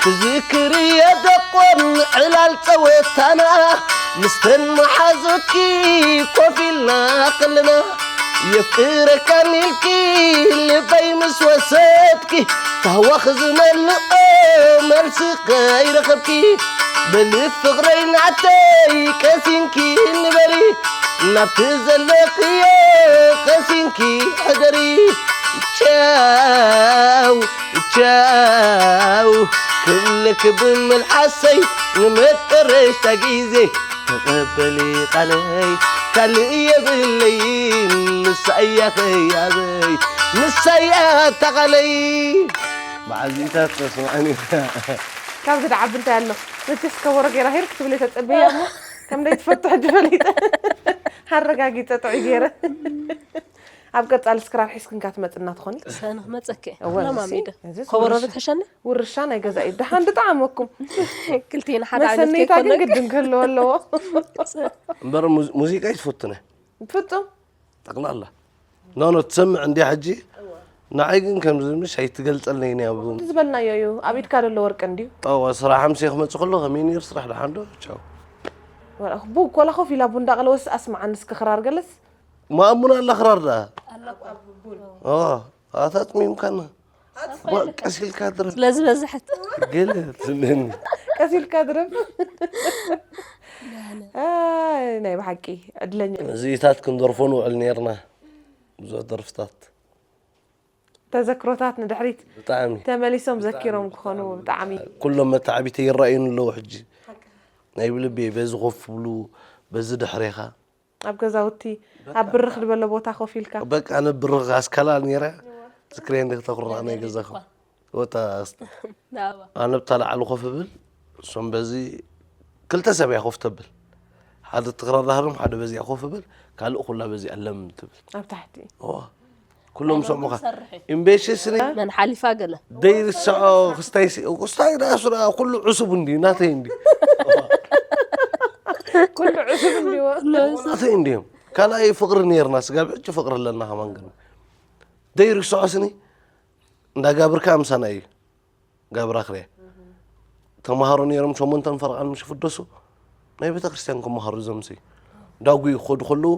ትዝክርዮ ደቆን ዕላል ጸወታና ምስተን መሓዙትኪ ኮፍ ኢልና ከለና የፍቅረካን ኢልኪ ልበይ ምስ ወሰድኪ ታዋኽ ዝመልኦ መልሲ ከይረኸብኪ በሊ ፍቕረይ ናተይ ቀሲንኪ ንበሪ ናብቲ ዘለኽዮ ቀሲንኪ ሕደሪ ቻው ቻው ክብልክ ብምልሓሰይ ንመጨረሽታ ግዜ ተቐበሊ ቃለይ ካልእ የብለይን ንሳያ ኸያበይ ንሳያ ተቓለይ መዓዚታት ተስማዕኒ ካብዚ ደዓቢ እንታይ ኣሎ ንክስ ከበሮ ገይራ ሄር ክትብል ተፀበያ እሞ ከም ደይ ትፈቱ ሕጂ ፈሊጠ ኣረጋጊፀ ጥዑይ ገይረ ኣብ ቀፃሊ ስክራር ሒዝክን ካትመፅና ትኾኒ ሰንኽ መፀኪ እወ፣ ለማሚደ እዚ ከበሮ ስምርሽ- ብትሕሸኒ ውርሻ ናይ ገዛ እዩ ደሓን ድጣዓመኩም ክልቲና ሓደ ዓይነት መሰነይታ ግን ከይኮነ ግድን ክህልዎ ኣለዎ እምበር ሙዝ- ሙዚቃ ይትፈቱነ ፍፁም ጠቕላላ ኖኖ ትሰምዕ እንዲያ ሕጂ ንዓይ ግን ከምዚ ምሽ ኣይትገልጸለይን እያ ብ- እቲ ዝበልናዮ እዩ ኣብ ኢድካ ዘሎ ወርቂ እንድዩ ጠዋ ስራሕ ምሴ ክመጽእ ከሎ ከመይ ነይሩ ስራሕ ደሓን ዶ ቻው ቡ ኮላ ኮፍ ኢላ ቡን ዳቕለወስ ኣስማዓኒ እስኪ ክራር ገለስ ማእሙን ኣላ ክራር ደኣ ኣታ ጥሚምካና ቀስ ኢልካ ድረ ስለ ዝበዝሐት ገለ ትብለኒ ቀሲልካ ድረፍ ኣይ፣ ናይ ብሓቂ ዕድለኛ እዚታት ክንደርፎ ንውዕል ነርና ብዙሕ ደርፍታት ተዘክሮታት ንድሕሪት ብጣዕሚ ተመሊሶም ዘኪሮም ክኾኑ ብጣዕሚ ኩሎም መተዓቢተ ይረኣዩን ኣለዉ ሕጂ ናይ ብልቢ በዚ ኮፍ ብሉ በዚ ድሕሬኻ ኣብ ገዛውቲ ኣብ ብርኽ ዝበለ ቦታ ኮፍ ኢልካ በቃ ኣነ ብርኽ ኣስካላ ነይረ። ዝክሬ እንዲ ክተኩርና ናይ ገዛኹ ወታ ናባ ኣነ ብታ ላዕሊ ኮፍ ብል እሶም በዚ ክልተ ሰብ እያ ኮፍ ተብል። ሓደ ትክራራህርም ሓደ በዚኣ ኮፍ ብል ካልእ ኩላ በዚኣ ለም ትብል። ኣብ ታሕቲ እዋ ኩሎም ሰሙኻ ሰርሒ ኢምቤሽስኒ መን ሓሊፋ ገለ ደይርስዖ ክስታይ ሲ- ክስታይ ዳስራ ኩሉ ዕሱብ እንዲ ናተይ እንዲ ኩሉ ዕሱብ እንዲዎ ናተይ እንዲዮም። ካልኣይ ፍቅሪ ነርና ስጋብ ሕጂ ፍቅሪ ኣለና ከማን ግን ደይርስዖ ስኒ እንዳጋብርካ ምሳና እዩ። ጋብራ ክሪያ ተማሃሮ ነይሮም ሸሞንተን ፈረቓን ምሽ ፍደሱ ናይ ቤተ ክርስቲያን ክመሃሩ ዘምሲ ዳጉ ይኸዱ ከለዉ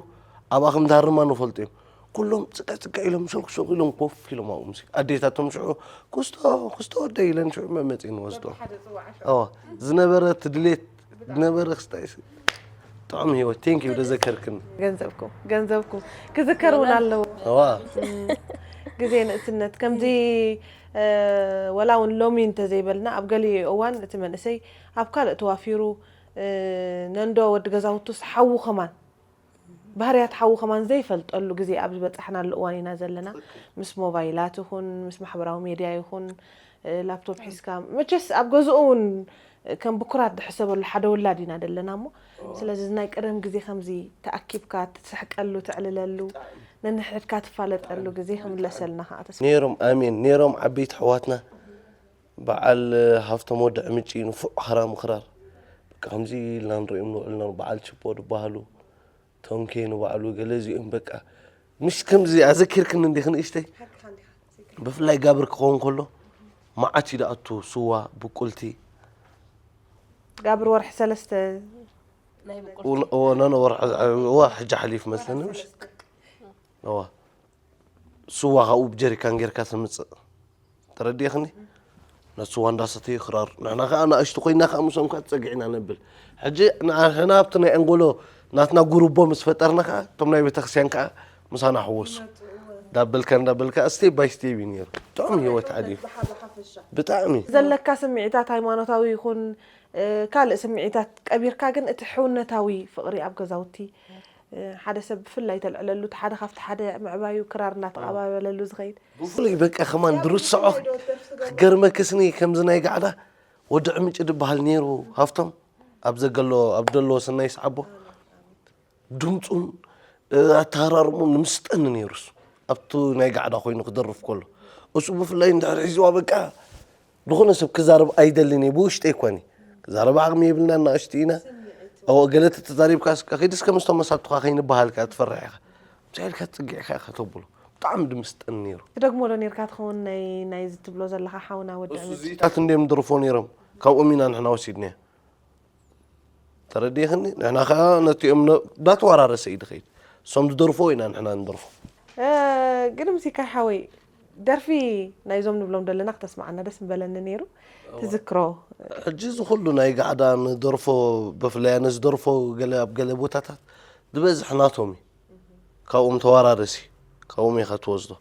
ኣብኣ ከም ዳርማ ንፈልጡ እዮም። ኩሎም ጽቀ ጽቀ ኢሎም ሸልክ ሸልክ ኢሎም ኮፍ ኢሎም ኣብኡ ምሲ ኣዴታቶም ሽዑ ክስቶ ክስቶ ወደ ኢለን ሽዑ መመጺ ንወስዶ። ኣዋ ዝነበረ ትድሌት ዝነበረ ክስታይ ጥዑም ህይወት ቴንክ ዩ ደዘከርክን ገንዘብኩም ገንዘብኩም ክዝከር እውን ኣለዎ። ኣዋ ግዜ ንእስነት ከምዚ ወላ እውን ሎሚ እንተዘይበልና ኣብ ገሊኡ እዋን እቲ መንእሰይ ኣብ ካልእ ተዋፊሩ ነንዶ ወዲ ገዛውቱስ ሓዉ ከማን ባህርያት ሓዉ ከማን ዘይፈልጠሉ ግዜ ኣብ ዝበጻሕናሉ እዋን ኢና ዘለና። ምስ ሞባይላት ይኹን ምስ ማሕበራዊ ሜድያ ይኹን ላፕቶፕ ሒዝካ መቸስ ኣብ ገዝኡ እውን ከም ብኩራት ዝሕሰበሉ ሓደ ወላድ ኢና ዘለና እሞ ስለዚ ናይ ቀደም ግዜ ከምዚ ተኣኪብካ ትስሕቀሉ ትዕልለሉ ነንሕድካ ትፋለጠሉ ግዜ ክምለሰልና ከዓ ተስፋ ነይሮም ኣሜን ነይሮም ዓበይቲ ኣሕዋትና በዓል ሃፍቶም ወዲ ዕምጪ ንፉዕ ክራም ክራር በቃ ከምዚ ኢልና ንሪኦም ንውዕል ነበሩ በዓል ችፖ ዝበሃሉ ቶንኬ ንባዕሉ ገለ እዚኦም በቃ ምሽ ከምዚ ኣዘኪርክኒ እንዲኺ ንእሽተይ ብፍላይ ጋብር ክኸውን ከሎ መዓት እዩ ደኣቱ ስዋ ብቁልቲ ጋብር ወርሒ ሰለስተ ናይ ብቁልቲ ነነ ወርሒ ሕጂ ሓሊፍ መስለኒ ምሽ እዋ ስዋ ካብኡ ብጀሪካን ጌርካ ተምፅእ ተረዲእኽኒ ነቲ ስዋ እንዳሰተዩ ክራር ንሕና ከዓ ንእሽቱ ኮይና ከዓ ምስኦም ከዓ ተፀጊዕና ነብል ሕጂ ንሕና ኣብቲ ናይ ኣንጎሎ ናትና ጉርቦ ምስ ፈጠርና ከዓ እቶም ናይ ቤተክርስትያን ከዓ ምሳና ሕወሱ እንዳበልካ እንዳበልካ ስቴፕ ባይ ስቴፕ እዩ ነይሩ ጥዑም ህይወት ሓሊፉ ብጣዕሚ ዘለካ ስምዒታት ሃይማኖታዊ ይኹን ካልእ ስምዒታት ቀቢርካ ግን እቲ ሕውነታዊ ፍቕሪ ኣብ ገዛውቲ ሓደ ሰብ ብፍላይ ተልዕለሉ እቲ ሓደ ካብቲ ሓደ ምዕባዩ ክራር እናተቐባበለሉ ዝኸይድ ብፍሉይ በቃ ከማን ድርስዖ ክገርመክስኒ ከምዚ ናይ ጋዕዳ ወዲ ዕምጭ ድበሃል ነይሩ ሃፍቶም ኣብ ዘገሎ ኣብ ደሎ ስናይ ሰዓቦ ድምፁን ኣተሃራርሙን ንምስጠኒ ነይሩስ ኣብቲ ናይ ጋዕዳ ኮይኑ ክደርፍ ከሎ እሱ ብፍላይ እንድሕር ሒዝዋ በቃ ዝኾነ ሰብ ክዛረብ ኣይደልን እየ ብውሽጠይ ኮኒ ክዛረብ ዓቕሚ የብልና እናእሽቱ ኢና ኣዎ ገለ ተተዛሪብካ እስከ ኺድ እስከ ምስቶም መሳቱኻ ከይንበሃልካ ትፈርሕ ኢኻ ምሳኢልካ ትፅግዕ ኢኻ ኢኻ ተብሎ ብጣዕሚ ድምስጠን ነይሩ ትደግሞ ዶ ነርካ ትኸውን ናይ ናይዚ ትብሎ ዘለኻ ሓውና ወዲ እሱ ዚታት እንድዮም ድርፎ ነይሮም ካብኦም ኢና ንሕና ወሲድናዮ ተረዲኽኒ ንሕና ከዓ ነቲኦም ዳተወራረሰ እዩ ድኸይድ እሶም ዝደርፎ ኢና ንሕና ንደርፎ ግን ምሲካ ሓወይ ደርፊ ናይዞም ንብሎም ዘለና ክተስማዓና ደስ ምበለኒ ነይሩ ትዝክሮ ሕጂ እዚ ኩሉ ናይ ጋዕዳ ንደርፎ ብፍላይ ኣነ ዝደርፎ ገለ ኣብ ገለ ቦታታት ዝበዝሕ ናቶም እዩ ካብኦም ተወራረሲ ካብኦም ኢኻ ትወስዶ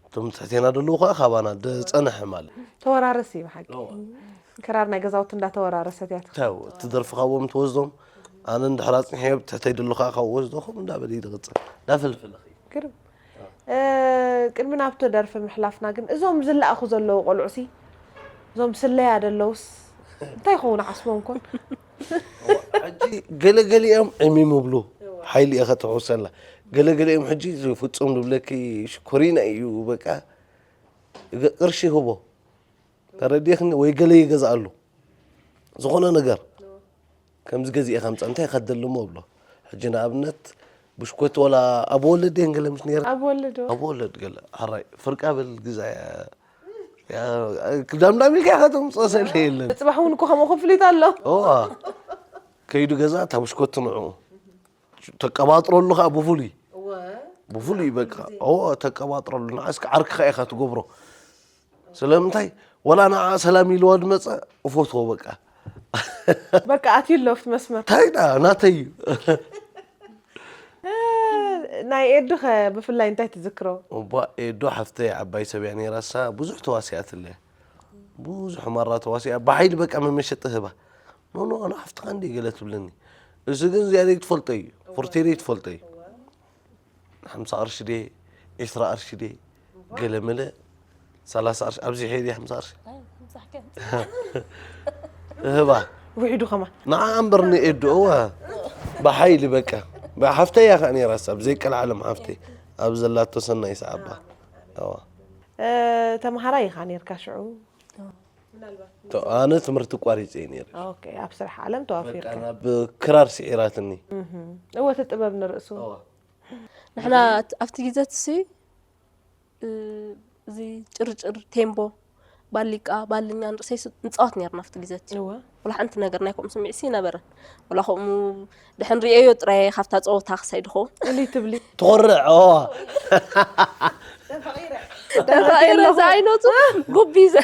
እቶም ትሕቴና ደለዉ ከዓ ካባና ዝፀንሐ ማለት ተወራረሲ ብሓቂ ክራር ናይ ገዛውቲ እንዳተወራረሰት እያ ታው እቲ ደርፊ ካብኦም ትወስዶም ኣነ እንድሕር ኣፅኒሐዮ ትሕተይ ደሎ ከዓ ካብ ወስዶ ከም እንዳበለ ይድቕፅል እንዳፈልፈለ ግርም ቅድሚ ናብቲ ደርፊ ምሕላፍና ግን እዞም ዝለኣኹ ዘለዉ ቆልዑሲ እዞም ስለያ ደለውስ እንታይ ይኸውን ዓስቦም ኮን ሕጂ ገለገሊኦም ዕሚም ይብሉ ሓይሊ እየ ከትሕውሰላ ገለገሊኦም ሕጂ ፍፁም ዝብለኪ ሽኮሪና እዩ በቃ ቅርሺ ህቦ ተረዲኽኒ ወይ ገለ ይገዝኣሉ ዝኾነ ነገር ከምዚ ገዚኤ ከምፃ እንታይ ከደልሞ ብሎ ሕጂ ንኣብነት ብሽኮት ወላ ኣብ ወለድ የን ገለ ምስ ነረ ኣብ ወለዶ ኣብ ወለድ ገለ ሓራይ ፍርቃ በል ግዛ ክዳምዳም ኢልካ ኢኻ ተምፅኦ ሰለ የለን ፅባሕ እውን እኮ ከምኡ ክፍሊት ኣሎ ዋ ከይዱ ገዛ እታ ብሽኮት ንዕኡ ተቀባጥረሉ ከዓ ብፍሉይ ብፍሉይ በቃ ተቀባጥረሉ ንዓስከ ዓርክኻ ኢኻ ትገብሮ ስለምንታይ ወላ ንዓ ሰላም ኢልዋ ድመፀ እፈትዎ በቃ በቃ ኣትዩ ኣሎ ኣብቲ መስመር እንታይ ዳ ናተይ እዩ ናይ ኤዱ ኸ ብፍላይ እንታይ ትዝክሮ እባ ኤዱ ሓፍተይ ዓባይ ሰብ እያ ነይራሳ ብዙሕ ተዋሲኣትለያ ብዙሕ ማራ ተዋሲኣ ብሓይሊ በቃ መመሸጢ ህባ ኖኖ ኣነ ሓፍትኻ እንዲ ገለ ትብለኒ እዚ ግን እዚኣ ዘይትፈልጦ እዩ። ፎርቴ ዘይትፈልጦ እዩ። ሓምሳ ቅርሺ ድየ፣ ዒስራ ቅርሺ ድየ፣ ገለ መለ፣ ሰላሳ ቅርሺ፣ ኣብዚሐ ድየ ሓምሳ ቅርሺ? እህባ። ውሒዱ ከማን። ንዓ እምበር ንኤዱ፣ እወ። ብሓይሊ በቃ። ሓፍተይ እያ ከኣ ነይራ፣ ሳብ ዘይቀልዓለም ሓፍተይ። ኣብ ዘላቶ ሰናይ ሰዓባ። እወ። እ፣ ተምሃራይ ኢኻ ነይርካ ሽዑ? ቶ-፣ ኣነ ትምህርቲ ቋሪጸ እየ ነይረ። ኦኬ፣ ኣብ ስራሕ ዓለም ተዋፊርካ? በቃ ናብ ክራር ስዒራትኒ። እህ። እወ፣ እቲ ጥበብ ንርእሱ። እወ። ንሕና ኣብቲ፣ ኣብቲ ግዜ እቲ ሲ፣ እ፣ እዚ ጭርጭር፣ ቴምቦ፣ ባሊቃ፣ ባልኛ ንርእሰይ ስ-፣ ንጻወት ነይርና ኣብቲ ግዜ እቲ። እወ። ወላ ሓንቲ ነገር ናይ ከምኡ ስምዒት ሲ ነበረን። ወላ ከምኡ ድሕን ርእየዮ ጥራይ ካብታ ጸወታ ክሳይ ድኸውን። እልይ ትብሊ። ትኾርዕ፣ ኦ። ተፋቒረ ኣለኹ። ዝዓይነቱ ጉቢ ዘ-፣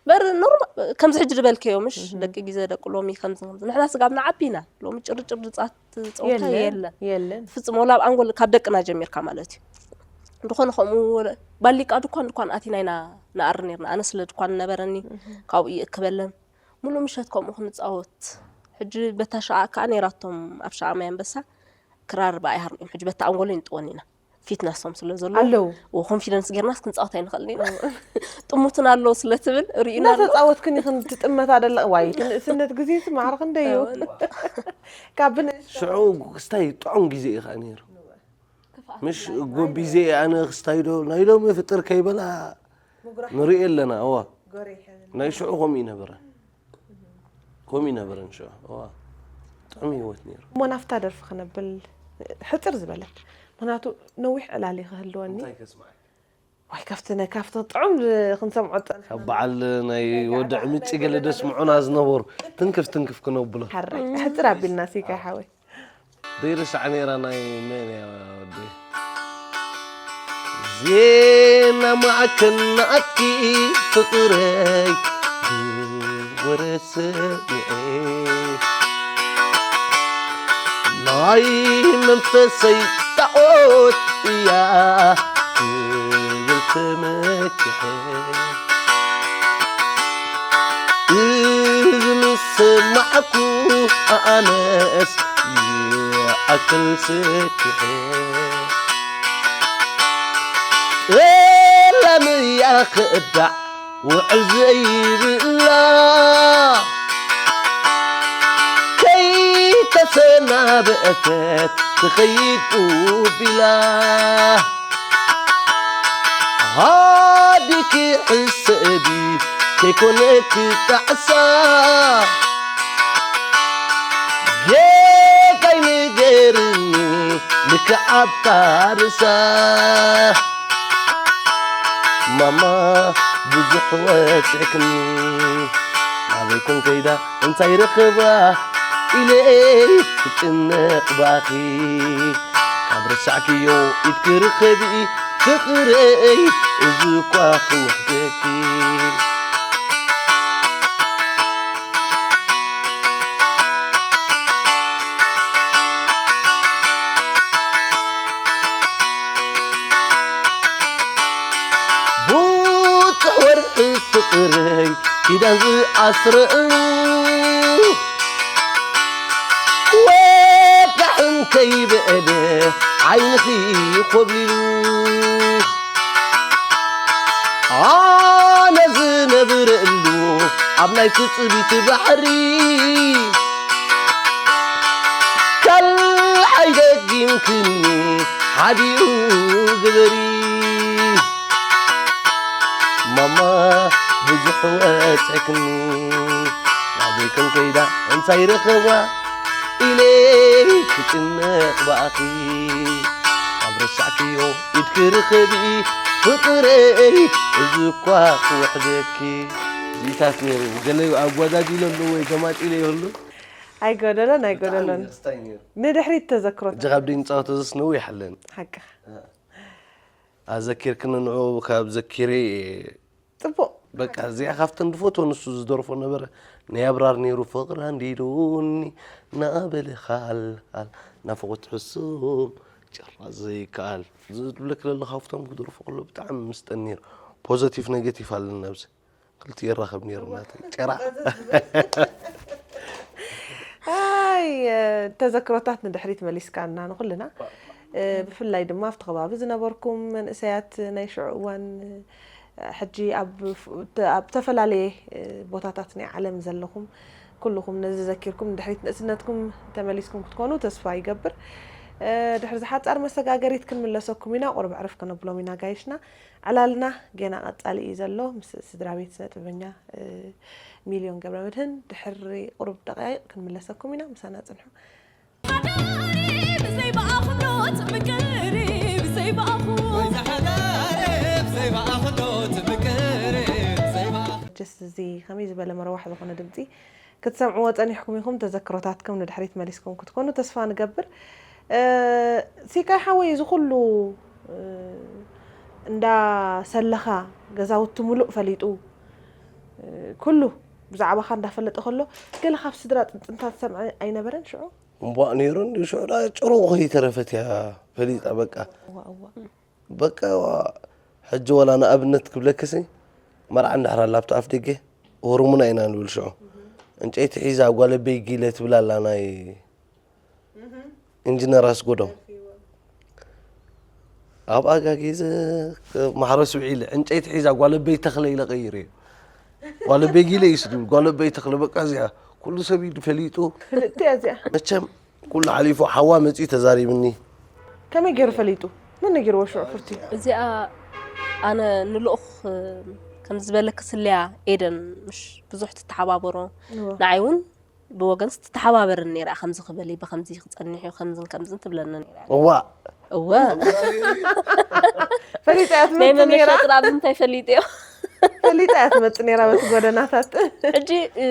በር ኖርማ-፣ ከምዚ ሕጂ ዝበልከዮ፣ ምሽ? እህ። ደቂ ግዜ፣ ደቂ ሎሚ ከምዚ፣ ከምዚ። ንሕና ስጋብና ዓቢና። ሎሚ ጭርጭር ዝጻት ጸወታ የለን፣ የለን። የለን። ፍጹም፣ ወላ ኣብ ኣንጎል ካብ ደቅና ጀሚርካ ማለት እዩ። ድኾነ ከምኡ ወለ-፣ ባሊቃ ድኳን፣ ድኳን ኣቲና ኢና ንኣሪ ነይርና። ኣነ ስለ ድኳን ነበረኒ፣ እህ። ካብኡ ይእክበለን። ሙሉእ ምሸት ከምኡ ክንጻወት። ሕጂ በታ ሸዓ ከኣ ነይራቶም ኣብ ሸዓ ማይ ኣንበሳ ክራር ብኣይ ሃርሚኦም። ሕጂ በታ ኣንጎሎ ይንጥወን ኢና። ፊትነሶም ስለ ዘሎ ኣለዉ። ዎ ኮንፊደንስ ጌርናስ ክንጻወት ኣይንኽእልን ኢና። ጥሙትን ኣለዉ ስለ ትብል ርኢና ኣሎ። እናተጻወትክን ኢኽን ትጥመታ ደለኽ። ዋይ፣ እቲ ንእስነት ግዜ ሲ ማዕረ ክንደይ እዩ። ካብ ብንእሽቶ ሽዑ ክስታይ ጥዑም ግዜ እዩ ከኣ ነይሩ። ምሽ ጎቢዜ ኣነ ክስታይ ዶ ናይ ሎሚ ፍጥር ከይበላ ንርኢ ኣለና። እዋ። ናይ ሽዑ ከምኡ ይነበረ። ከምኡ ይነበረ ንሽዑ። እዋ። ጥዑም ህይወት ነይሩ። እሞ ናብታ ደርፊ ክነብል ሕጽር ዝበለት። ምኽንያቱ ነዊሕ ዕላል እዩ ክህልወኒ። እንታይ ከስምዓካ? ዋይ፣ ካብቲ ናይ፣ ካብቲ ጥዑም ክንሰምዖ ዝጸንሐና። ካብ በዓል ናይ ወዲ ዕምጺ ገለ ደስምዑና ዝነበሩ። ትንክፍ ትንክፍ ክነብሎ። ሓራይ። ሕጽር ኣቢልና ሲካ ሓወይ። ዘይርሳዕ ነይራ ናይ መን እያ ወደይ? ዜና ማዕከን ናትኪ ፍቕረይ ብወረ ሰሚዐ ናይ መንፈሰይ ጣዖት እያ ክብል ተመኪሐ። እዚ ምስ ሰማዕኩ ኣነስ ይኣክል ሰኪሐ። ጠላም እያ ክእዳዕ ውዕል ዘይብላ፣ ከይተሰናበአተት ትኸይድ ቢላ። ሃዲኪ ሕሰቢ ከይኮነ ክጣዕሳ፣ ጌጋይ ንገርኒ ልክዕ ኣብታ ርእሳ። ማማ ብዙሕ ወጺዕክኒ፣ ናበይ ኮን ከይዳ እንታይ ረኸባ ኢለ ክጭነቕ ብኣኺ። ካብ ረሳዕክዮ ኢድኪ ርኸቢ ፍቕረይ፣ እዚ እኳ ክውሕደኪ። ቡጽሕ ወርሒ ፍቕረይ ኪዳን ዝኣስረሉ፣ ወጋሕ እንከይበለ ዓይንኺ ኮብሊሉ። ኣነ ዝነብረሉ ኣብ ናይ ትጽቢት ባሕሪ፣ ካልኣይ ደጊምክኒ ሓዲኡ ግበሪ። ማማ ብዙሕ ወጺዕክኒ፣ ናበይ ከም ከይዳ እንታይ ረኸባ ኢለ ክጭነቕ ብኣኺ። ኣብ ረሳዕክዮ ኢድኪ ርኸቢ ፍቕረይ፣ እዚ እኳ ክውሕደኪ። እዚታት ነይሩ። ገለ ኣጓዳዲለ ኣለዎ ወይ ገማጢለ ይህሉ? ኣይጎደሎን፣ ኣይጎደሎን። ብጣዕሚ ክስታይ ነይሩ። ንድሕሪት ተዘክሮታት። እጅ ካብ ደይ ንጻወቶ ዘስነው ይሓለን። ሓቅኻ። ኣዘኪርክኒ ንዑ ካብ ዘኪረ ጽቡቕ። በቃ እዚኣ ካብተን ዝፈትዎ ንሱ ዝደርፎ ነበረ። ናይ ኣብራር ነይሩ ፍቕሪ ኣንዲዱኒ እናበለ ኻል፣ ኻል፣ ናፍቖት ሕሱም ጭራ ዘይከኣል ዝብለክ ለለ ካብቶም ክደርፎ ከሎ ብጣዕሚ ምስጠን ነይሩ። ፖዘቲቭ ኔጌቲቭ ኣለና ኣብዚ። ክልቲኡ ይራኸብ ነይሩ ናተይ። ጭራ። ኣይ፣ ተዘክሮታት ንድሕሪት መሊስካና ንኹልና። ብፍላይ ድማ ኣብቲ ከባቢ ዝነበርኩም መንእሰያት ናይ ሽዑ እዋን፣ ሕጂ ኣብ ኣብ ዝተፈላለየ ቦታታት ናይ ዓለም ዘለኹም ኩልኹም ነዚ ዘኪርኩም ንድሕሪት ንእስነትኩም ተመሊስኩም ክትኮኑ ተስፋ ይገብር። ድሕሪ ዝሓጻር መሰጋገሪት ክንምለሰኩም ኢና። ቁርብ ዕርፍ ከነብሎም ኢና ጋይሽና። ዕላልና ጌና ቀጻሊ እዩ ዘሎ ምስ ስድራ ቤት ስነ ጥበበኛ ሚልዮን ገብረመድህን። ድሕሪ ቁሩብ ደቃይቕ ክንምለሰኩም ኢና። ምሳና ጽንሑ። ጀስ እዚ ከመይ ዝበለ መረዋሕ ዝኾነ ድምፂ ክትሰምዕዎ ጸኒሕኩም ኢኹም። ተዘክሮታትኩም ንድሕሪት መሊስኩም ክትኮኑ ተስፋ ንገብር። ሲካይ ሓወይ፣ እዚ ኩሉ እንዳሰለኻ፣ ገዛውቲ ሙሉእ ፈሊጡ፣ ኩሉ ብዛዕባኻ እንዳፈለጠ ከሎ፣ ገለ ካብ ስድራ ጥንጥንታት ዝሰምዐ ኣይነበረን ሽዑ? እምቧእ ነይሩ እንድዩ። ሽዑ ደኣ ጭሩቕ ከይተረፈት እያ ፈሊጣ። በቃ በቃ ሕጂ ወላ ንኣብነት ክብለክሲ፣ መርዓ እንድሕር ኣላ ኣብቲ ኣፍ ደገ፣ ወርሙና ኢና ንብል ሽዑ። ዕንጨይቲ ሒዛ ጓለበይ ጊለ ትብል ኣላ ናይ ኢንጂነር ኣስጎዶም። ኣብ ኣጋጊዘ ማሕረስ ውዒለ ዕንጨይቲ ሒዛ ጓለበይ ተኽለ ኢለ ቀይረ። ጓለበይ ጊለ እዩ ዝብል፣ ጓለበይ ተኽለ በቃ እዚኣ ኩሉ ሰብ እዩ ፈሊጡ። ፍልጥቲ እያ እዚኣ። መቸም ኩሉ ሓሊፉ ሓዋ መጺኡ ተዛሪብኒ። ከመይ ገይሩ ፈሊጡ? መን ነጊርዎ ሽዑ ፍርቲ? እዚኣ ኣነ ንልኡኽ ከም ዝበለክ ስልያ ኤደን ምሽ ብዙሕ ትተሓባበሮ። እዎ። ንዓይ እውን ብወገንስ ትተሓባበርን ነይራ፣ ከምዚ ክበሊ ብከምዚ ክጸንሕ እዩ ከምዝን ከምዝን ትብለኒ ነይራ። እዋ እወ ፈሊጣ እያ ናይ ትመጽእ ነይራ። መመሸጥ ናብ እንታይ ፈሊጥዮ? ፈሊጣ እያ ትመጽእ ነይራ በቲ ጎደናታት። ሕጂ እ፣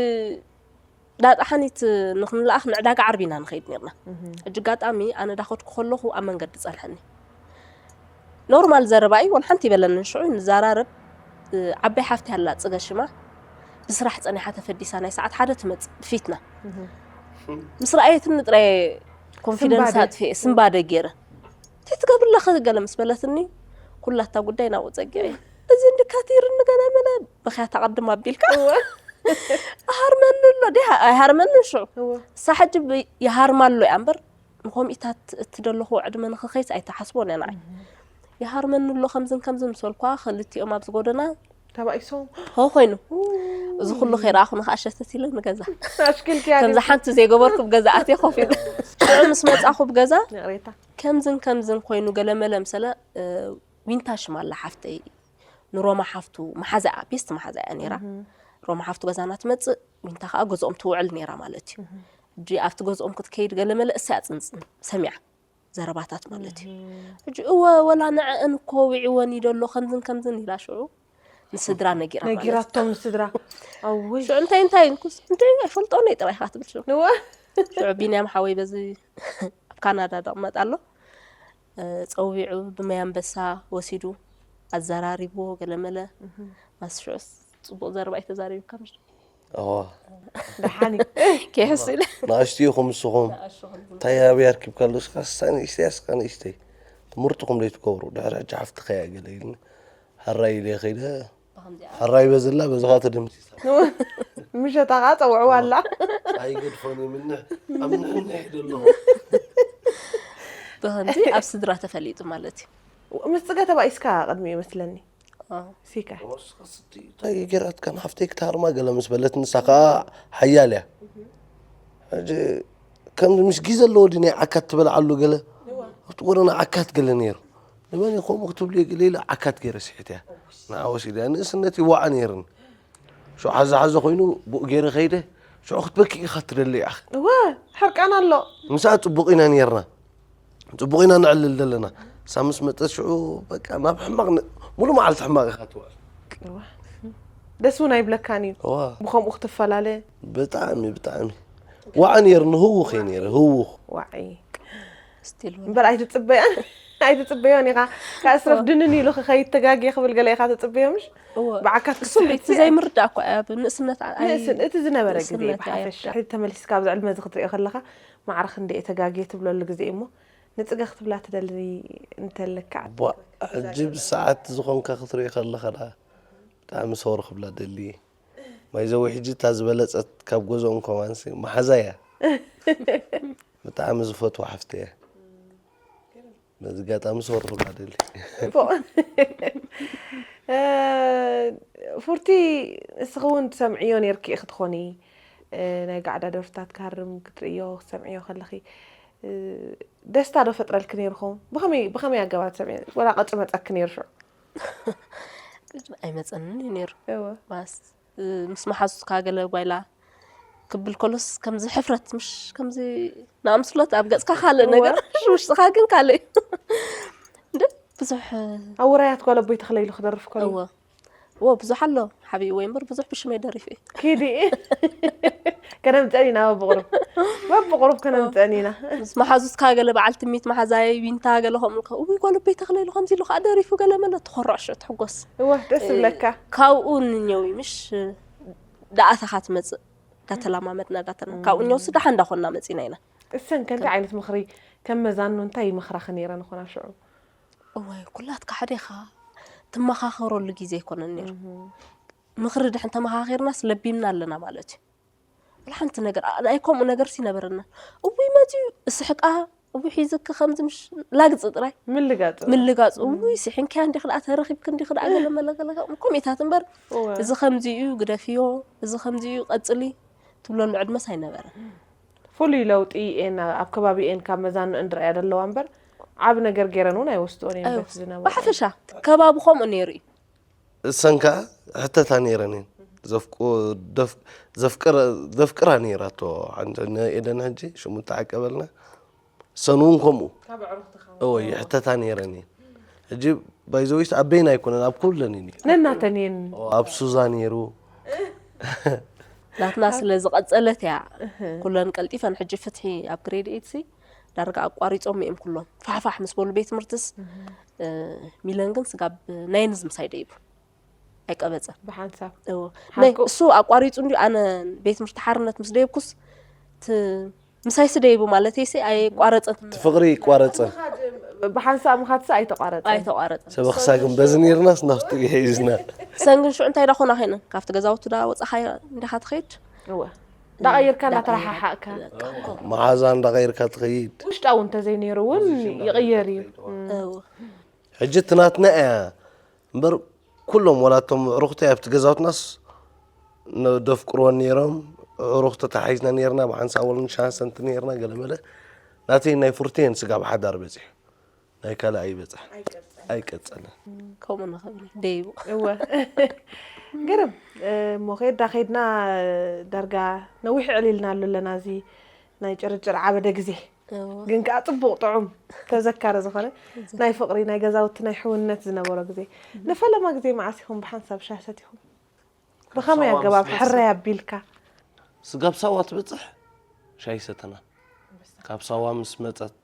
ዳጣ ሓኒት ንክንለኣኽ ንዕዳጋ ዓርቢ ኢና ንኸይድ ነርና። ሕጂ ኣጋጣሚ ኣነ ዳኸድኩ ከለኹ ኣብ መንገዲ ጸንሐኒ። ኖርማል ዘረባ እዩ፣ ወላ ሓንቲ ይበለንን ሽዑ ንዘራረብ። እ፣ ዓባይ ሓፍቲ ኣላ ጽገ ሽማ ብስራሕ ጸኒሓ ተፈዲሳ ናይ ሰዓት ሓደ ትመጽእ ብፊትና። ምስ ረኣየትኒ ጥራይ ኮንፊደንስ ስንባደ። ኣጥፊኤ ስንባደ ገይረ። እንታይ ትገብሪ ኣለኺ ገለ ምስ በለትኒ ኩላታ ጉዳይ ናብኡ ጸጊዐ። እዚ እንድካቲርኒ ገለ መለ በኽያ ተቐድም ኣቢልካ። እወ። ኣሃርመኒ ኣሎ፣ ዲሃ ኣይሃርመንን ሽዑ። እወ። እሳ ሕጂ ብ-፣ ይሃርማ ኣሎ እያ እምበር፣ ንኸምኢታት እቲ ደለኹ ዕድመ ንኽኸይስ ኣይተሓስቦን እያ ንዓይ። ይሃርመኒ ኣሎ ከምዝን ከምዝን ምስ በልኳ፣ ክልቲኦም ኣብዚ ጎደና ተባኢሶም። ሆ ኮይኑ። እዚ ኩሉ ከይረኣኹ ንኸኣ ሸተት ኢለ ንገዛ። ኣሽኪልክያ ከምዛ ግን ሓንቲ ዘይገበርኩ ብገዛ ኣትየ ኮፍ ኢለ። ሽዑ ምስ መጻኹ ብገዛ፣ ይቕሬታ። ከምዝን ከምዝን ኮይኑ ገለመለ ምሰለ፣ እ፣ ዊንታ ሽማ ኣላ ሓፍተይ። ንሮማ ሓፍቱ መሓዛኣ፣ ቤስት መሓዛኣ ነይራ። ሮማ ሓፍቱ ገዛና ትመጽእ፣ ዊንታ ከኣ ገዝኦም ትውዕል ነይራ ማለት እዩ። ሕጂ ኣብቲ ገዝኦም ክትከይድ ገለመለ እሳ እያ ጽንጽን ሰሚዓ ዘረባታት ማለት እዩ። ሕጂ እወ ወላ ንዐአን እኮ ውዒወን እዩ ደሎ ከምዝን ከምዝን ኢላ ሽዑ ንስድራ ነጊራ ማለት እዩ። ነጊራቶም ንስድራ። ኣውይ። ሽዑ እንታይ እንታይ ኢልኩስ፣ እንታይ ኣይፈልጦን እየ ጥራይ ኢኻ ትብል ሽዑ። እወ። ሽዑ ቢንያም ሓወይ በዚ ኣብ ካናዳ ደቕመጥ ኣሎ። እ፣ ጸዊዑ ብማይ ኣንበሳ ወሲዱ ኣዘራሪብዎ ገለመለ። ማስ ሽዑስ ጽቡቕ ዘረባ ኣይተዛሪብካን። እዋ። ደሓን እዩ። ከይሕሱ ኢለ። ንኣሽቱ ኢኹም ንስኹም። እንታይ ኣበይ ኣርኪብካ ኣሎ? እስኻ ንእሽተይ፣ እስኻ ንእሽተይ። ትምህርትኹም ዘይትገብሩ። ድሕሪ ሕጂ ሓፍትኻ እያ ገለ ኢልኒ። ሕራይ ኢለ ከይደ። ሕራይ በዝላ፣ በዚ ኸዓ ተደምሲሳ። ምሸታ ኸዓ ጸውዕዋ ኣላ። ኣይገድፎን እዩ ምንሕ። ኣብ ንሕንሕ ኢሉ ኣለኹ። ብኸምዚ ኣብ ስድራ ተፈሊጡ ማለት እዩ። ምስ ጽገ ተባኢስካ ቅድሚኡ ይመስለኒ። ኣዎ። ሲካ። እንታይ ገይራትካ ንሓፍተይ ክትሃርማ ገለ ምስ በለት፣ ንሳ ኸዓ ሓያል እያ። ሕጂ ከምዚ ምስ ግዜ ኣለዎ ድዩ ናይ ዓካት ትበልዓሉ ገለ? ኣብቲ ጎደና ዓካት ገለ ነይሩ። ንመን እዩ ከምኡ ክትብልዮ ገለ ኢለ ዓካት ገይረ ስሒተያ። ንዓ ወሲደያ። ንእስነት ይዋዓ ነይርኒ። ሽዑ ሓዛ ሓዛ ኮይኑ ብኡ ገይረ ከይደ። ሽዑ ክትበኪ ኢኻ ትደሊ ኢኻ። እወ፣ ሕርቃን ኣሎ። ምስኣ ጽቡቕ ኢና ነይርና። ጽቡቕ ኢና ነዕልል ዘለና። እሳ ምስ መጸት ሽዑ በቃ ናብ ሕማቕ ን-፣ ሙሉ መዓልቲ ሕማቕ ኢኻ ትውዕል። እወ። ደስ እውን ኣይብለካን እዩ። እዋ። ብኸምኡ ክትፈላለ። ብጣዕሚ፣ ብጣዕሚ። ዋዕ ነይርኒ፣ ህውኽ እየ ነይረ፣ ህውኽ። ዋዒ። ስቲል እውን። እምበር ኣይትጽበያን፣ ኣይትጽበዮን ኢኻ። ከእስረፍ ድንን ኢሉ ክኸይድ ተጋግየ ክብል ገለ ኢኻ ትጽበዮ፣ ምሽ? እወ። ብዓካት እሱ ክትስሕት እቲ እያ። ዘይምርዳእ እኮ እያ፣ ኣብ ንእስነት ኣይ-፣ ንእስን-፣ እቲ ዝነበረ ግዜ ንእስነት እያ ብሓፈሻ። የርዳእ። ሕጂ ተመሊስካ ኣብዚ ዕድመ እዚ ክትሪኦ ከለኻ፣ ማዕረ ክንደይ እየ ተጋግየ ትብለሉ ግዜ እሞ፣ ንጽገ ክትብላ ትደሊ እንተለካ። ቧ፣ ሕጂ ብሰዓት ዝኾንካ ክትሪኦ ከለኻ ደኣ፣ ብጣዕሚ ሶሪ ክብላ ደሊ። ማይ ዘዊ ሕጂ እታ ዝበለጸት ካብ ገዝኦም ከማንሲ መሓዛ እያ። ብጣዕሚ ዝፈትዋ ሓፍቲ እያ። በዚ ኣጋጣሚ ሰወር ክብላ ደሊ። እ፣ ፉርቲ፣ እስኺ እውን ትሰምዕዮ ነይርኪ ኢኺ ትኾኒ። እ፣ ናይ ጋዕዳ ደርፍታት ክሃርም ክትርእዮ ክትሰምዕዮ ከለኺ፣ እ፣ ደስታ ዶ ፈጥረልኪ ነይሩ ኸውን? ብኸመይ ብኸመይ ኣገባብ ትሰምዕዮ? ወላ ቅርጺ መጸኪ ነይሩ ሽዑ? ኣይመፀንን እዩ ነይሩ። እወ። ባስ እ፣ ምስ መሓዙትካ ገለ ጓይላ ክብል ከሎስ ከምዚ ሕፍረት፣ ምሽ ከምዚ ንኣምስሎት ኣብ ገፅካ ካልእ ነገር፣ ውሽጥኻ ግን ካልእ እዩ። እንደ ብዙሕ ኣብ ውራያት ጓል ኣቦይ ተኽለ ኢሉ ክደርፍ ከሎ እወ እወ ብዙሕ ኣሎ ሓቢእዎ እምበር ብዙሕ ብሽመይ ደሪፉ እዩ። ኪዲ ከነምፀን ኢና በብቕሩብ በብቕሩብ ከነምፀን ኢና። ምስ መሓዙትካ ገለ በዓል ትሚት መሓዛይ ዊንታ ገለ ከምኡ ከ እውይ ጓል ኣቦይ ተኽለ ኢሉ ከምዚ ኢሉ ከዓ ደሪፉ ገለ መለ ትኾርዕ ሽዑ ትሕጎስ። እወ ደስ ዝብለካ። ካብኡ ንኛው ምሽ ዳኣተኻ ትመፅእ ዳተላማመድና ዳተና ካብኡ ኛውስ ደሓ እንዳኾንና መፂና ኢና። እሰን ከ እንታይ ዓይነት ምኽሪ ከም መዛኑ እንታይ ይመኽራኺ ነይረን ኾና ሽዑ? እዋይ ኩላትካ ሓደ ኢኻ ትመኻኸረሉ ግዜ ኣይኮነን ነይሩ። ምኽሪ ድሕን ተመኻኺርናስ ለቢምና ኣለና ማለት እዩ። ወላ ሓንቲ ነገር ኣ- ናይ ከምኡ ነገርስ ይነበረና። እውይ መፅዩ እስሕቃ እውይ ሒዝኪ ከምዚ ምሽ ላግፂ ጥራይ ምልጋፅ ምልጋፅ እውይ ስሒንኪያ እንዲኺ ደኣ ተረኺብኪ እንዲኺ ደኣ ገለ መለገለገ ከምኢታት እምበር እወ። እዚ ከምዚ እዩ ግደፍዮ እዚ ከምዚ እዩ ቀፅሊ ትብለሉ ዕድመስ ኣይነበረን። ፍሉይ ለውጢ እየን ኣብ ከባቢኤን ካብ መዛንኦን ዝረኣያ ዘለዋ እምበር ዓብ ነገር ገይረን እውን ኣይወስድኦን እየን በቲ ዝነበረ። ብሓፈሻ ከባቢ ከምኡ ነይሩ እዩ። እሰን ከዓ ሕተታ ነይረን እየን። ዘፍቁ- ደፍ- ዘፍቅረ- ዘፍቅራ ነይራቶ ሓንቲ ንኤደን ሕጂ ሽሙ ተዓቀበልና። እሰን እውን ከምኡ እወ ይሕተታ ነይረን እየን። ሕጂ ባይዘወይስ ኣበይና ኣይኮነን ኣብ ኩለን እዩ ነይሩ። ነናተን እየን። ኣብ ሱዛ ነይሩ። ናትና ስለ ዝቐፀለት እያ ኩለን ቀልጢፈን። ሕጂ ፍትሒ ኣብ ግሬድ ኤይት ሲ ዳርጋ ኣቋሪፆም እዮም ኩሎም ፋሕፋሕ ምስ በሉ ቤት ትምህርትስ እ፣ ሚለን ግን ስጋብ ናይንዝ ምሳይ ደይቡ ኣይቀበፀን። ብሓንሳብ እዎ። ሓቁ- ናይ እሱ ኣቋሪፁ እንዲ ኣነ ቤት ትምህርቲ ሓርነት ምስ ደየብኩስ ት- ምሳይ ስደይቡ ማለት ሲ ኣይቋረፀን። እቲ ፍቕሪ ይቋረፀ። ብሓንሳብ ምኻድሲ ኣይተቋረፀ። ኣይተቋረፀን። ሰበኽሳ ግን በዚ ነይርናስ ናፍጡ ይሕይዝና። ሰን ግን ሽዑ እንታይ ዳ ኮና ኸይነን ካብቲ ገዛውቲ ዳ ወፃኻ እንዲኻ ትኸይድ እወ። እንዳቐየርካ እናተረሓሓእካ መሓዛ እንዳቐይርካ ትኸይድ። ውሽጣዊ እንተዘይነይሩ እውን ይቕየር እዩ። እዎ። ሕጂ እቲ ናትና እያ እምበር ኩሎም ወላቶም ኣዕሩኽቲ ኣብቲ ገዛውትናስ ነ- ደፍቅርወን ነይሮም። ኣዕሩኽ ተታሓሒዝና ነይርና ብሓንሳብ ወለን ሻንሰንቲ ነይርና ገለመለ ናተይ ናይ ፍርቴን ስጋብ ሓዳር በፂሑ ናይ ካልእ ኣይበፅሕ ኣይቀፀለን። ከምኡ ንኽብል ደይቡ እወ ግርም እሞ ከይዳ ከይድና ዳርጋ ነዊሕ ዕሊልና ኣሎ ኣለና እዚ ናይ ጭርጭር ዓበደ ግዜ ግን ከዓ ፅቡቕ ጥዑም ተዘካሪ ዝኾነ ናይ ፍቕሪ ናይ ገዛውቲ ናይ ሕውነት ዝነበሮ ግዜ ንፈለማ ግዜ መዓስ ኢኹም ብሓንሳብ ሻሂ ሰቲኹም ብኸመይ ኣገባብ ሕራይ ኣቢልካ ስጋብ ሳዋ ትበፅሕ ሻሂ ሰተና ካብ ሳዋ ምስ መፀት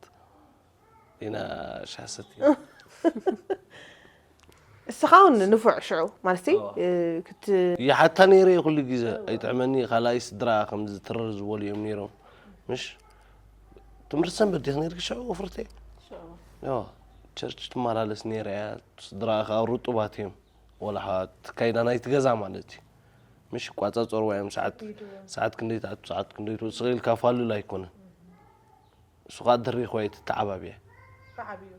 ኢና ሻሂ ሰቲና እስኻ እውን ንፉዕ ሽዑ ማለት ክት ይሓታ ነይረ ኩሉ ግዜ ኣይጥዕመኒ ካልኣይ ስድራ ከምዚ ትርር ዝበሉ እዮም ነይሮም ምሽ ትምህርቲ ሰንበት ዲኽ ነይርኪ ሽዑ ወፍርተ ዮ ቸርች ትመላለስ ነይረ እያ ስድራ ከዓ ርጡባት እዮም ወላ ትካይዳ ናይቲ ገዛ ማለት እዩ ምሽ ይቋፃፀርዋ እዮም ሰዓት ሰዓት ክንደይ ትኣቱ ሰዓት ክንደይ ትወፅእ ኢልካ ፋሉል ኣይኮነን እሱ ከዓ ድሪኽ ወይ ትተዓባብየ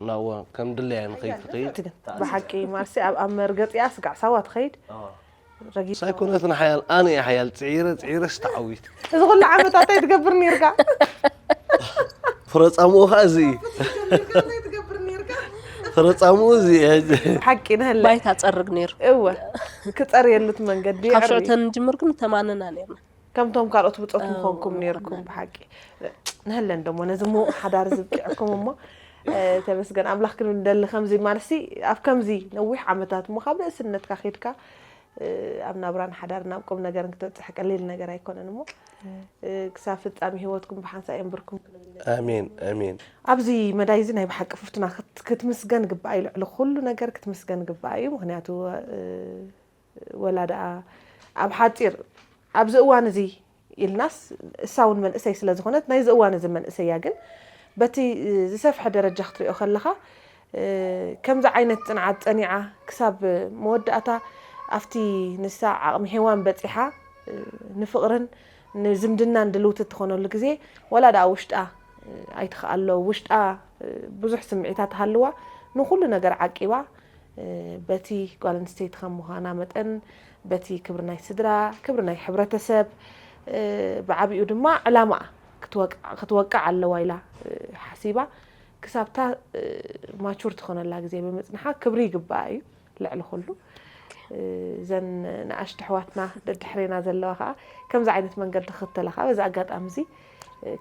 ናወ ከም ድለያ ንኸይድ ክትኸይድ ብሓቂ ማርሲ ኣብ ኣብ መርገፂኣ ስጋዕ ሳዋ ትኸይድ ረጊ ሳይኮነት ንሓያል ኣነ እየ ሓያል ፅዒረ ፅዒረ ዝተዓዊት እዚ ኩሉ ዓመታት እንታይ ትገብር ነርካ ፍረፃምኡ ከዓ እዚ እዩ ፍረፃምኡ እዚ እዩ ሕጂ ሓቂ ንህለ ባይታ ፀርግ ነይሩ እወ ክፀርየሉ እቲ መንገዲ ካብ የዕሪ ሽዑ ተንጅምር ግን ተማንና ነርና ከምቶም ካልኦት ብፆት ምኾንኩም ነርኩም ብሓቂ ንህለን ደሞ ነዚ ምዉቕ ሓዳር ዝብቅዕኩም እሞ እ፣ ተመስገን ኣምላኽ ክንብል ንደሊ ከምዚ ማለትሲ ኣብ ከምዚ ነዊሕ ዓመታት እሞ ካብ ርእስነትካ ከድካ እ፣ ኣብ ናብራን ሓዳርን ኣብ ቁም ነገርን ክትበፅሕ ቀሊል ነገር ኣይኮነን እሞ እ፣ ክሳብ ፍፃሚ ህይወትኩም ብሓንሳእ የንብርኩም ኣሜን ኣሜን ኣብዚ መዳይ እዚ ናይ ብሓቂ ፍርቱና ክት- ክትምስገን ግባእ እዩ ልዕሊ ኩሉ ነገር ክትምስገን ግባእ እዩ ምክንያቱ እ፣ ወላ ደኣ ኣብ ሓፂር ኣብዚ እዋን እዚ ኢልናስ እሳ እውን መንእሰይ ስለ ዝኾነት ናይዚ እዋን እዚ መንእሰይ እያ ግን በቲ ዝሰፍሐ ደረጃ ክትሪኦ ከለኻ እ፣ ከምዚ ዓይነት ፅንዓት ፀኒዓ ክሳብ መወዳእታ ኣብቲ ንሳ ዓቕሚ ሄዋን በፂሓ እ፣ ንፍቕርን ንዝምድናን ድልውቲ እትኾነሉ ግዜ፣ ወላ ደኣ ውሽጣ ኣይትኽኣሎ፣ ውሽጣ ብዙሕ ስምዒታት ሃልዋ፣ ንኹሉ ነገር ዓቂባ፣ በቲ ጓል ኣንስተይቲ ከም ምዃና መጠን፣ በቲ ክብሪ ናይ ስድራ፣ ክብሪ ናይ ሕብረተሰብ፣ ብዓቢኡ ድማ ዕላማኣ ክትወቅ-፣ ክትወቅዕ ኣለዋ ኢላ ሓሲባ፣ ክሳብታ ማቹር ትኾነላ ግዜ ብምጽንሓ ክብሪ ይግባኣ እዩ። ልዕሊ ኩሉ፣ እዘን ንኣሽቱ ኣሕዋትና ደድሕሬና ዘለዋ ከኣ ከምዚ ዓይነት መንገዲ ክኽተላ ከኣ በዚ ኣጋጣሚ እዚ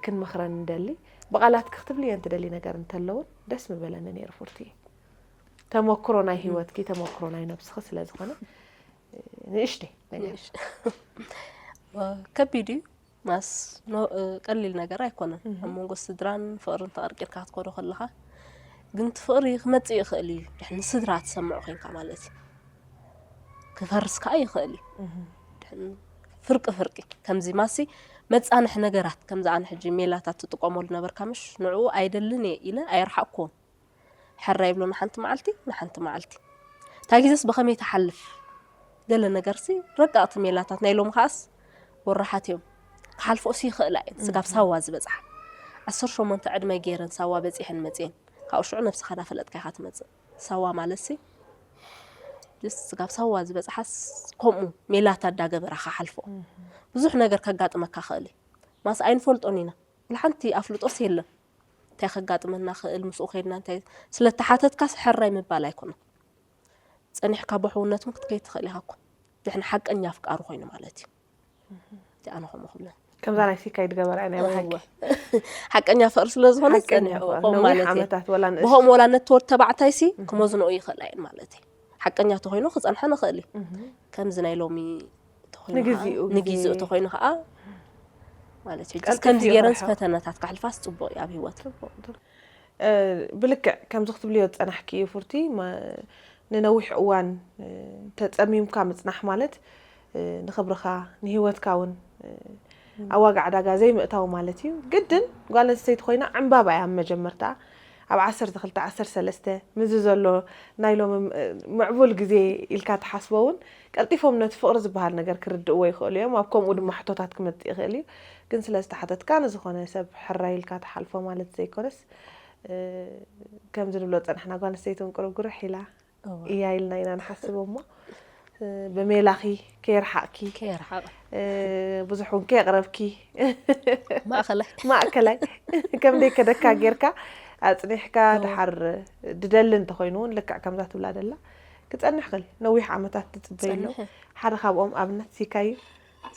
ክንመኽረን ንደሊ። ብቓላትኪ ክትብልየን ትደሊ ነገር እንተሎ እውን ደስ ምበለኒ ነይሩ ፉርቲ። ተመክሮ ናይ ህይወትኪ፣ ተመክሮ ናይ ነብስኺ ስለ ዝኾነ፣ ንእሽተይ ነገር። ንእሽ-፣ ከቢድ እዩ። ማስ ኖ-፣ እ፣ ቀሊል ነገር ኣይኮነን። እህ። ኣብ መንጎ ስድራን ፍቕርን ተቐርቂርካ ክትከዶ ከለኻ፣ ግን እቲ ፍቕሪ ክመጽእ ይኽእል እዩ። ድሕን ንስድራ ትሰምዖ ኮይንካ ማለት እዩ። ክፈርስ ከኣ ይኽእል እዩ። እህ። ድሕን ፍርቂ ፍርቂ። ከምዚ ማሲ መጻንሒ ነገራት፣ ከምዚ ኣነ ሕጂ ሜላታት ትጥቀመሉ ነበርካ ምሽ? ንዕኡ ኣይደልን እየ ኢለ ኣየርሓቕኩዎን። ሕራይ ይብሎ ንሓንቲ መዓልቲ፣ ንሓንቲ መዓልቲ። እታ ግዜስ ብኸመይ ትሓልፍ? ገለ ነገርሲ ረቀቕቲ ሜላታት ናይ ሎሚ ከኣስ ወራሓት እዮም። ክሓልፎሲ ይኽእላ እየን። ስጋብ እህ። ሳዋ ዝበጽሓ። ዓሰርተ ሸሞንተ ዕድመ ገይረን ሳዋ በጺሐን መጺኤን። ካብኡ ሽዑ ነብስኻ እንዳፈለጥካ ኢኻ ትመጽእ። ሳዋ ማለትሲ፣ ጀስት ስጋብ ሳዋ ዝበጽሓስ ከምኡ ሜላታ እንዳገበራ ክሓልፎ። እህ። ብዙሕ ነገር ከጋጥመካ ክእል እዩ። ማስ ኣይንፈልጦን ኢና። ወላ ሓንቲ ኣፍልጦስ የለን። እንታይ ከጋጥመና ክእል፣ ምስኡ ከይድና እንታይ ስለ ተሓተትካስ ሕራይ ምባል ኣይኮነን። ጸኒሕካ ብሕውነት እውን ክትከይድ ትኽእል ኢኻ እኮ። ድሕን ሓቀኛ ኣፍቃሪ ኮይኑ ማለት እዩ። እቲ ኣነ ከምኡ ክብለን። ከምዛ ናይ ሲካይ ድገበራ ናይ ብሓቂ። እወ። ሓቀኛ ፍቕሪ ስለ ዝኾነ ሓቀኛ ጸኒሑ ፍቕሪ። ከምኡ ነዊሕ ማለት እዩ። ዓመታት ወላ ንእሽ- ብኸምኡ ወላ ነቲ ወዲ ተባዕታይሲ እህ። ክመዝንኦ ይኽእል ኣይን ማለት እዩ። ሓቀኛ ተኾይኑ ክጸንሐ ንኽእል እዩ። እህ። ከምዚ ናይ ሎሚ ተኾይኑ ንግዚኡ ከዓ፣ ግዜ። ንግዚኡ ተኾይኑ ከዓ ማለት እዩ። ቀልጢፉ ከምዚ ገይረን ይኽርሖ። ፈተነታት ካሕልፋስ ጽቡቕ እዩ ኣብ ህይወት። ጽቡቕ፣ ጽቡቕ። እ፣ ብልክዕ ከምዚ ክትብልዮ ዝጸናሕኪ ፉርቲ፣ ማ-፣ ንነዊሕ እዋን፣ እ፣ ተጸሚምካ ምጽናሕ ማለት፣ እ፣ ንኽብርኻ፣ ንህይወትካ እውን፣ እ፣ ኣብ ዋጋ ዕዳጋ ዘይምእታው ማለት እዩ። ግድን ጓል ኣንስተይቲ ኮይና ዕምባባ እያ ኣብ መጀመርታ። ኣብ ዓሰርተ ክልተ፣ ዓሰርተ ሰለስተ ምስዚ ዘሎ ናይ ሎሚ ም-፣ ምዕቡል ግዜ ኢልካ ትሓስቦ እውን ቀልጢፎም ነቲ ፍቕሪ ዝበሃል ነገር ክርድእዎ ይኽእሉ እዮም። ኣብ ከምኡ ድማ ሕቶታት ክመጽእ ይኽእል እዩ። ግን ስለ ዝተሓተትካ ንዝኾነ ሰብ ሕራይ ኢልካ ትሓልፎ ማለት ዘይኮነስ፣ እ፣ ከምዚ ንብሎ ጸናሕና ጓል ኣንስተይቲ እውን ቁሩብ ጉርሕ ኢላ እወ። እያ ኢልና ኢና ንሓስብ እሞ፣ እ፣ ብሜላኺ ከየርሓቕኪ፣ ከየርሓቕ። እ፣ ብዙሕ እውን ከየቕረብኪ። ማእኸላይ። ማእከላይ። ከም ደይከደካ ጌርካ ኣጽኒሕካ እወ። ድሓር ድደሊ እንተኾይኑ እውን ልክዕ ከምዛ ትብላ ደላ ክጸንሕ ክእል። ነዊሕ ዓመታት ትጽበይ ኣሎ። ጸንሐ። ሓደ ካብኦም ኣብነት ሲካይ እዩ።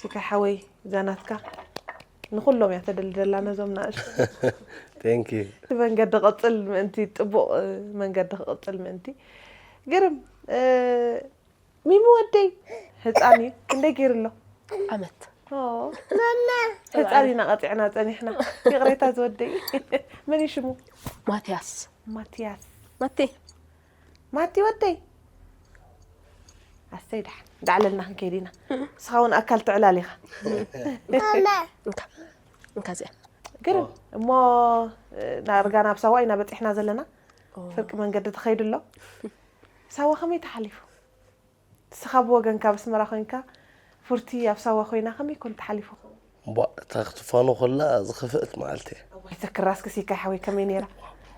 ሲካይ ሓወይ እዛ ናትካ ንኹሎም እያ ተደልደላ ነዞም ናእሽ። Thank you። እቲ መንገዲ ቐጽል ምእንቲ፣ ጥቡቕ መንገዲ ክቕጽል ምእንቲ። ግርም፣ እ፣ ሚሚ ወደይ፣ ህጻን እዩ። ክንደይ ገይሩ ኣሎ? ዓመት። ኦ፣ ህጻን ኢና ቀጺዕና ጸኒሕና። ይቕሬታ ዝወደይ። መን እዩ ሽሙ? ማትያስ። ማትያስ። ማቴ። ማቲ ወደይ። ኣሰይ ደሓን። ዳዕለልና ክንከይድ ኢና። ንስኻ እውን ኣካል ትዕላል ኢኻ። እንካ። እንካ እዚኣ። ግርም። እሞ፣ እ፣ ዳርጋ ናብ ሳዋ ኢና በጺሕና ዘለና። ኦ። ፍርቂ መንገዲ ተኸይዱ ኣሎ። ሳዋ ከመይ ተሓሊፉ? ንስኻ ብወገንካ ኣብ ኣስመራ ኮይንካ፣ ፉርቲ ኣብ ሳዋ ኮይና ከመይ ኮን ተሓሊፉ? እምቧእ፣ እታ ክትፋኖ ከላ ዝኸፍአት መዓልቲ እያ። እዋይ፣ ዘክራ እስኪ ሲካይ ሓወይ ከመይ ነይራ?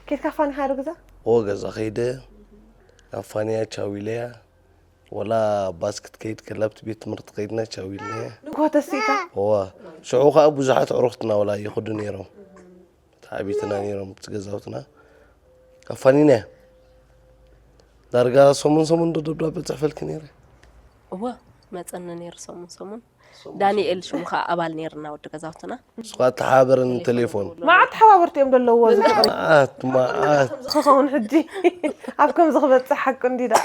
ኬድካ ፋኒኻ ዶ ገዛ? እወ፣ ገዛ ከይደ፣ ኣፋንያ ቻው ኢለያ። ወላ ባስ ክትከይድ ከላ ኣብቲ ቤት ትምህርቲ ከይድና ቻው ኢልናያ። ንግሆ ተሲእካ? እዋ፣ ሽዑ ኸኣ ብዙሓት ኣዕሩኽትና ወላ ይኸዱ ነይሮም። ተዓቢትና ነይሮም እቲ ገዛውትና። ኣፋኒናያ። ዳርጋ ሰሙን ሰሙን ዶ ደብዳበ ጽሕፈልኪ ነይረ? እወ፣ መጸኒ ነይሩ ሰሙን ሰሙን። ዳንኤል ሽሙ ኸኣ ኣባል ነይርና ወዲ ገዛውትና። ንሱ ኸኣ ተሓባበረኒ ቴሌፎን። መዓት ተሓባበርቲ እዮም ዘለውዎ እዚ ፍቕሪ። መዓት፣ መዓት። ዝኸውን ሕጂ ኣብ ከምዚ ክበጽሕ ሓቁ እንዲ ደኣ።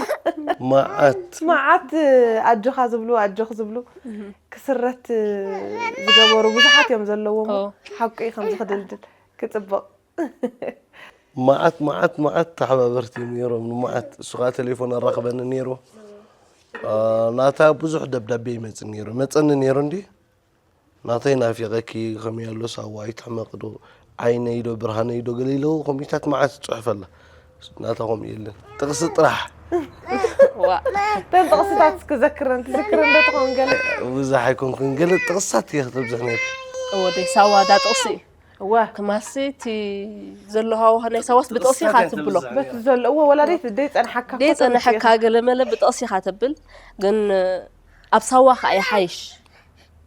መዓት። መዓት ኣጆኻ ዝብሉ፣ ኣጆኽ ዝብሉ፣ ክስረት ዝገበሩ ብዙሓት እዮም ዘለዎም። ኦ። ሓቁ እዩ ከምዚ ክድልድል ክጽብቕ። መዓት፣ መዓት፣ መዓት ተሓባበርቲ እዮም ነይሮም፣ ንመዓት። እሱ ኸዓ ቴሌፎን ኣራኽበኒ ነይሩ። አ፣ ናታ ብዙሕ ደብዳቤ ይመጽእ ነይሩ። መጸኒ ነይሩ እንዲ፣ ናተይ ናፊቐኪ፣ ከመይ ኣሎ ሳዋ፣ ኣይትሕመቂ ዶ፣ ዓይነይ ዶ፣ ብርሃነይ ዶ፣ ገለ ኢሉ ኮሜንታት መዓት ይጽሕፍ ኣላ። ናታ ከምኡ የለን። ጥቕሲ ጥራሕ። ዋ ተን ጥቕስታት እስኪ ዘክረን ትዝክረን ዶ ትኸውን ገለ? ብዙሕ ኣይኮንኩን፣ ገለ ጥቕስታት እየ ክተብዝሕ ነይሩ። እወ ደይ ሳዋ ዳ ጥቕሲ እዩ። እወ ከማሲ እቲ ዘሎ ሃዋህ ናይ ሳዋስ ብጥቕሲ ኢኻ ትብሎ። በቲ ዘሎ እወ ወላዲት ደይ ጸንሓካ ደይ ጸንሐካ ገለ መለ ብጥቕሲ ኢኻ ተብል። ግን ኣብ ሳዋ ከዓ ይሓይሽ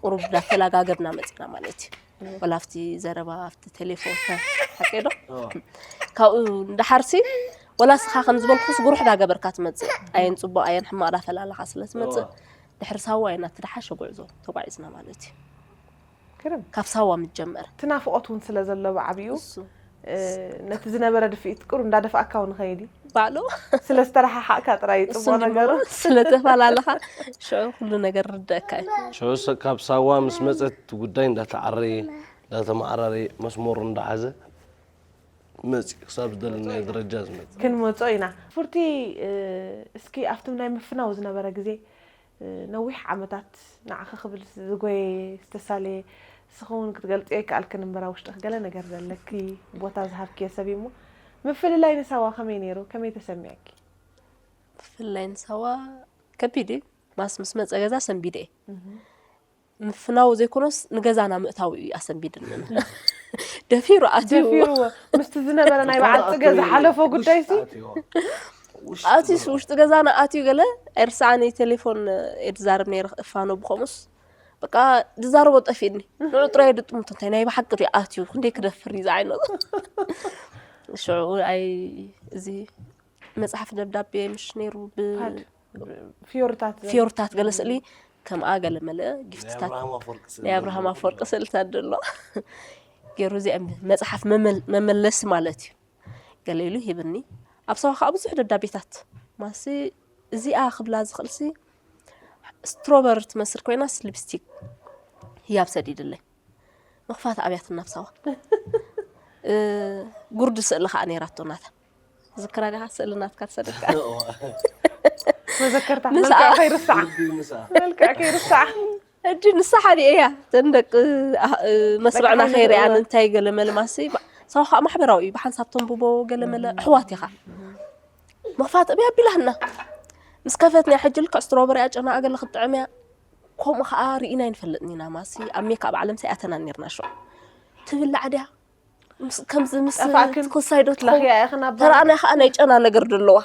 ቁሩብ እንዳተላጋገብና መፅና ማለት እዩ። ወላ ኣብቲ ዘረባ ኣብቲ ቴሌፎን ሓቂ ዶ ካብኡ እንዳሓርሲ ወላ ስኻ ከም ዝበልኩስ ጉሩሕ ዳገበርካ ትመፅእ ኣየን ፅቡቅ ኣየን ሕማቅ ዳፈላለኻ ስለ ትመፅእ ድሕሪ ሳዋ ኢና እቲ ድሓሸ ጉዕዞ ተጓዒዝና ማለት እዩ። ግርም ካብ ሳዋ ምጀመር ትናፍቆት እውን ስለ ዘሎ ብዓብኡ እሱ እ፣ ነቲ ዝነበረ ድፍኢት ቁሩ እንዳደፋእካ እውን ኸይድ እዩ ባዕሉ ስለ ዝተረሓሓእካ ጥራይ እዩ እሱ ፅቡቅ ነገሩ ስለ ተፈላለኻ ሽዑ ኩሉ ነገር ርደእካ እዩ። ሽዑ ሰብ ካብ ሳዋ ምስ መፀት ጉዳይ እንዳተዓረየ እንዳተመዓራረየ መስመሩ እንዳሓዘ መፂ ክሳብ ዝደለናዮ ደረጃ ዝመፅ ክንመፆ ኢና። ፉርቲ እ፣ እስኪ ኣብቲ ናይ ምፍናው ዝነበረ ግዜ እ፣ ነዊሕ ዓመታት ንዓኺ ክብል ዝጎየ ዝተሳለየ ንስኺ እውን ክትገልፅዮ ኣይከኣልክን እምበር ኣብ ውሽጥኺ ገለ ነገር ዘለኪ ቦታ ዝሃብክዮ ሰብ እዩ እሞ ምፍልላይ ንሳዋ ከመይ ነይሩ? ከመይ ተሰሚዕኪ? ብፍላይ ንሳዋ ከቢድ እዩ። ማስ ምስ መፀ ገዛ ሰንቢደ እየ ምፍናው ዘይኮነስ ንገዛና ምእታው እዩ ኣሰንቢድኒ። ደፊሩ ኣትዩ ደፊርዎ ምስቲ ዝነበረ ናይ በዓል ፅገ ዝሓለፎ ጉዳይ ሲ ኣትዩ ውሽጢ ገዛና ኣትዩ ገለ ኣይርሳዓኒ ቴሌፎን እየ ዝዛረብ ነይረ እፋኖ ብኸምኡስ በቃ ዝዛረቦ ጠፊእኒ ንዑ ጥራይ ድጥምቶ እንታይ ናይ ብሓቂ ድዩ ኣትዩ ክንደይ ክደፍር እዩ ዝዓይነቱ ሽዑ ኣይ እዚ መፅሓፍ ደብዳቤ ምሽ ነይሩ ብ ፓድ ፊዮርታት ፊዮርታት ገለ ስእሊ ከምኣ ገለ መለ ጊፍትታት ናይ ኣብርሃም ኣፈወርቂ ስእልታት ደሎ ገይሩ እዚኣ መፅሓፍ መመል- መመለሲ ማለት እዩ ገለ ኢሉ ሂብኒ ኣብ ሰዋ ከዓ ብዙሕ ደብዳቤታት ማሲ እዚኣ ክብላ ዝኽእልሲ ስትሮበር ትመስል ኮይናስ ሊፕስቲክ ህያብ ሰዲድለይ መኽፋት ኣብያትና ኣብ ሳዋ እ፣ ጉርዲ ስእሊ ከዓ ነይራቶ ናታ ዝክራ ዲኻ ስእሊ ናትካ ትሰደካ መዘከርታ ንሳ- መልክዕ ከይርሳዕ መልክዕ ከይርሳዕ ሕጂ ንሳ ሓዲአ እያ ተን ደቂ ኣህ- እ፣ መስርዕና ደቂ ከይርኣያን ሓይሊ እንታይ ገለ መለ ማሲ ባ- ሳዋ ከዓ ማሕበራዊ እዩ ብሓንሳብ ተንብቦ ገለ መለ ኣሕዋት ኢኻ መኽፋት ኣብያ ኣቢላህና ምስ ከፈትንያ ሕጂ ልክዕ ስትሮበሪ ኣጨና ኣገለ ክትጥዕም እያ ከምኡ ከዓ ርኢና ይንፈልጥን ኢና ማሲ ኣብ ሜካ ኣብ ዓለም ሰይኣተና ነርና ሽዑ ትብላዕ ድያ ምስ- ከምዚ ምስ ጠፋእክን? ክሳይዶ ለኽያ ኢኽን ኣባ ተረኣና ከዓ ናይ ጨና ነገር ደለዋ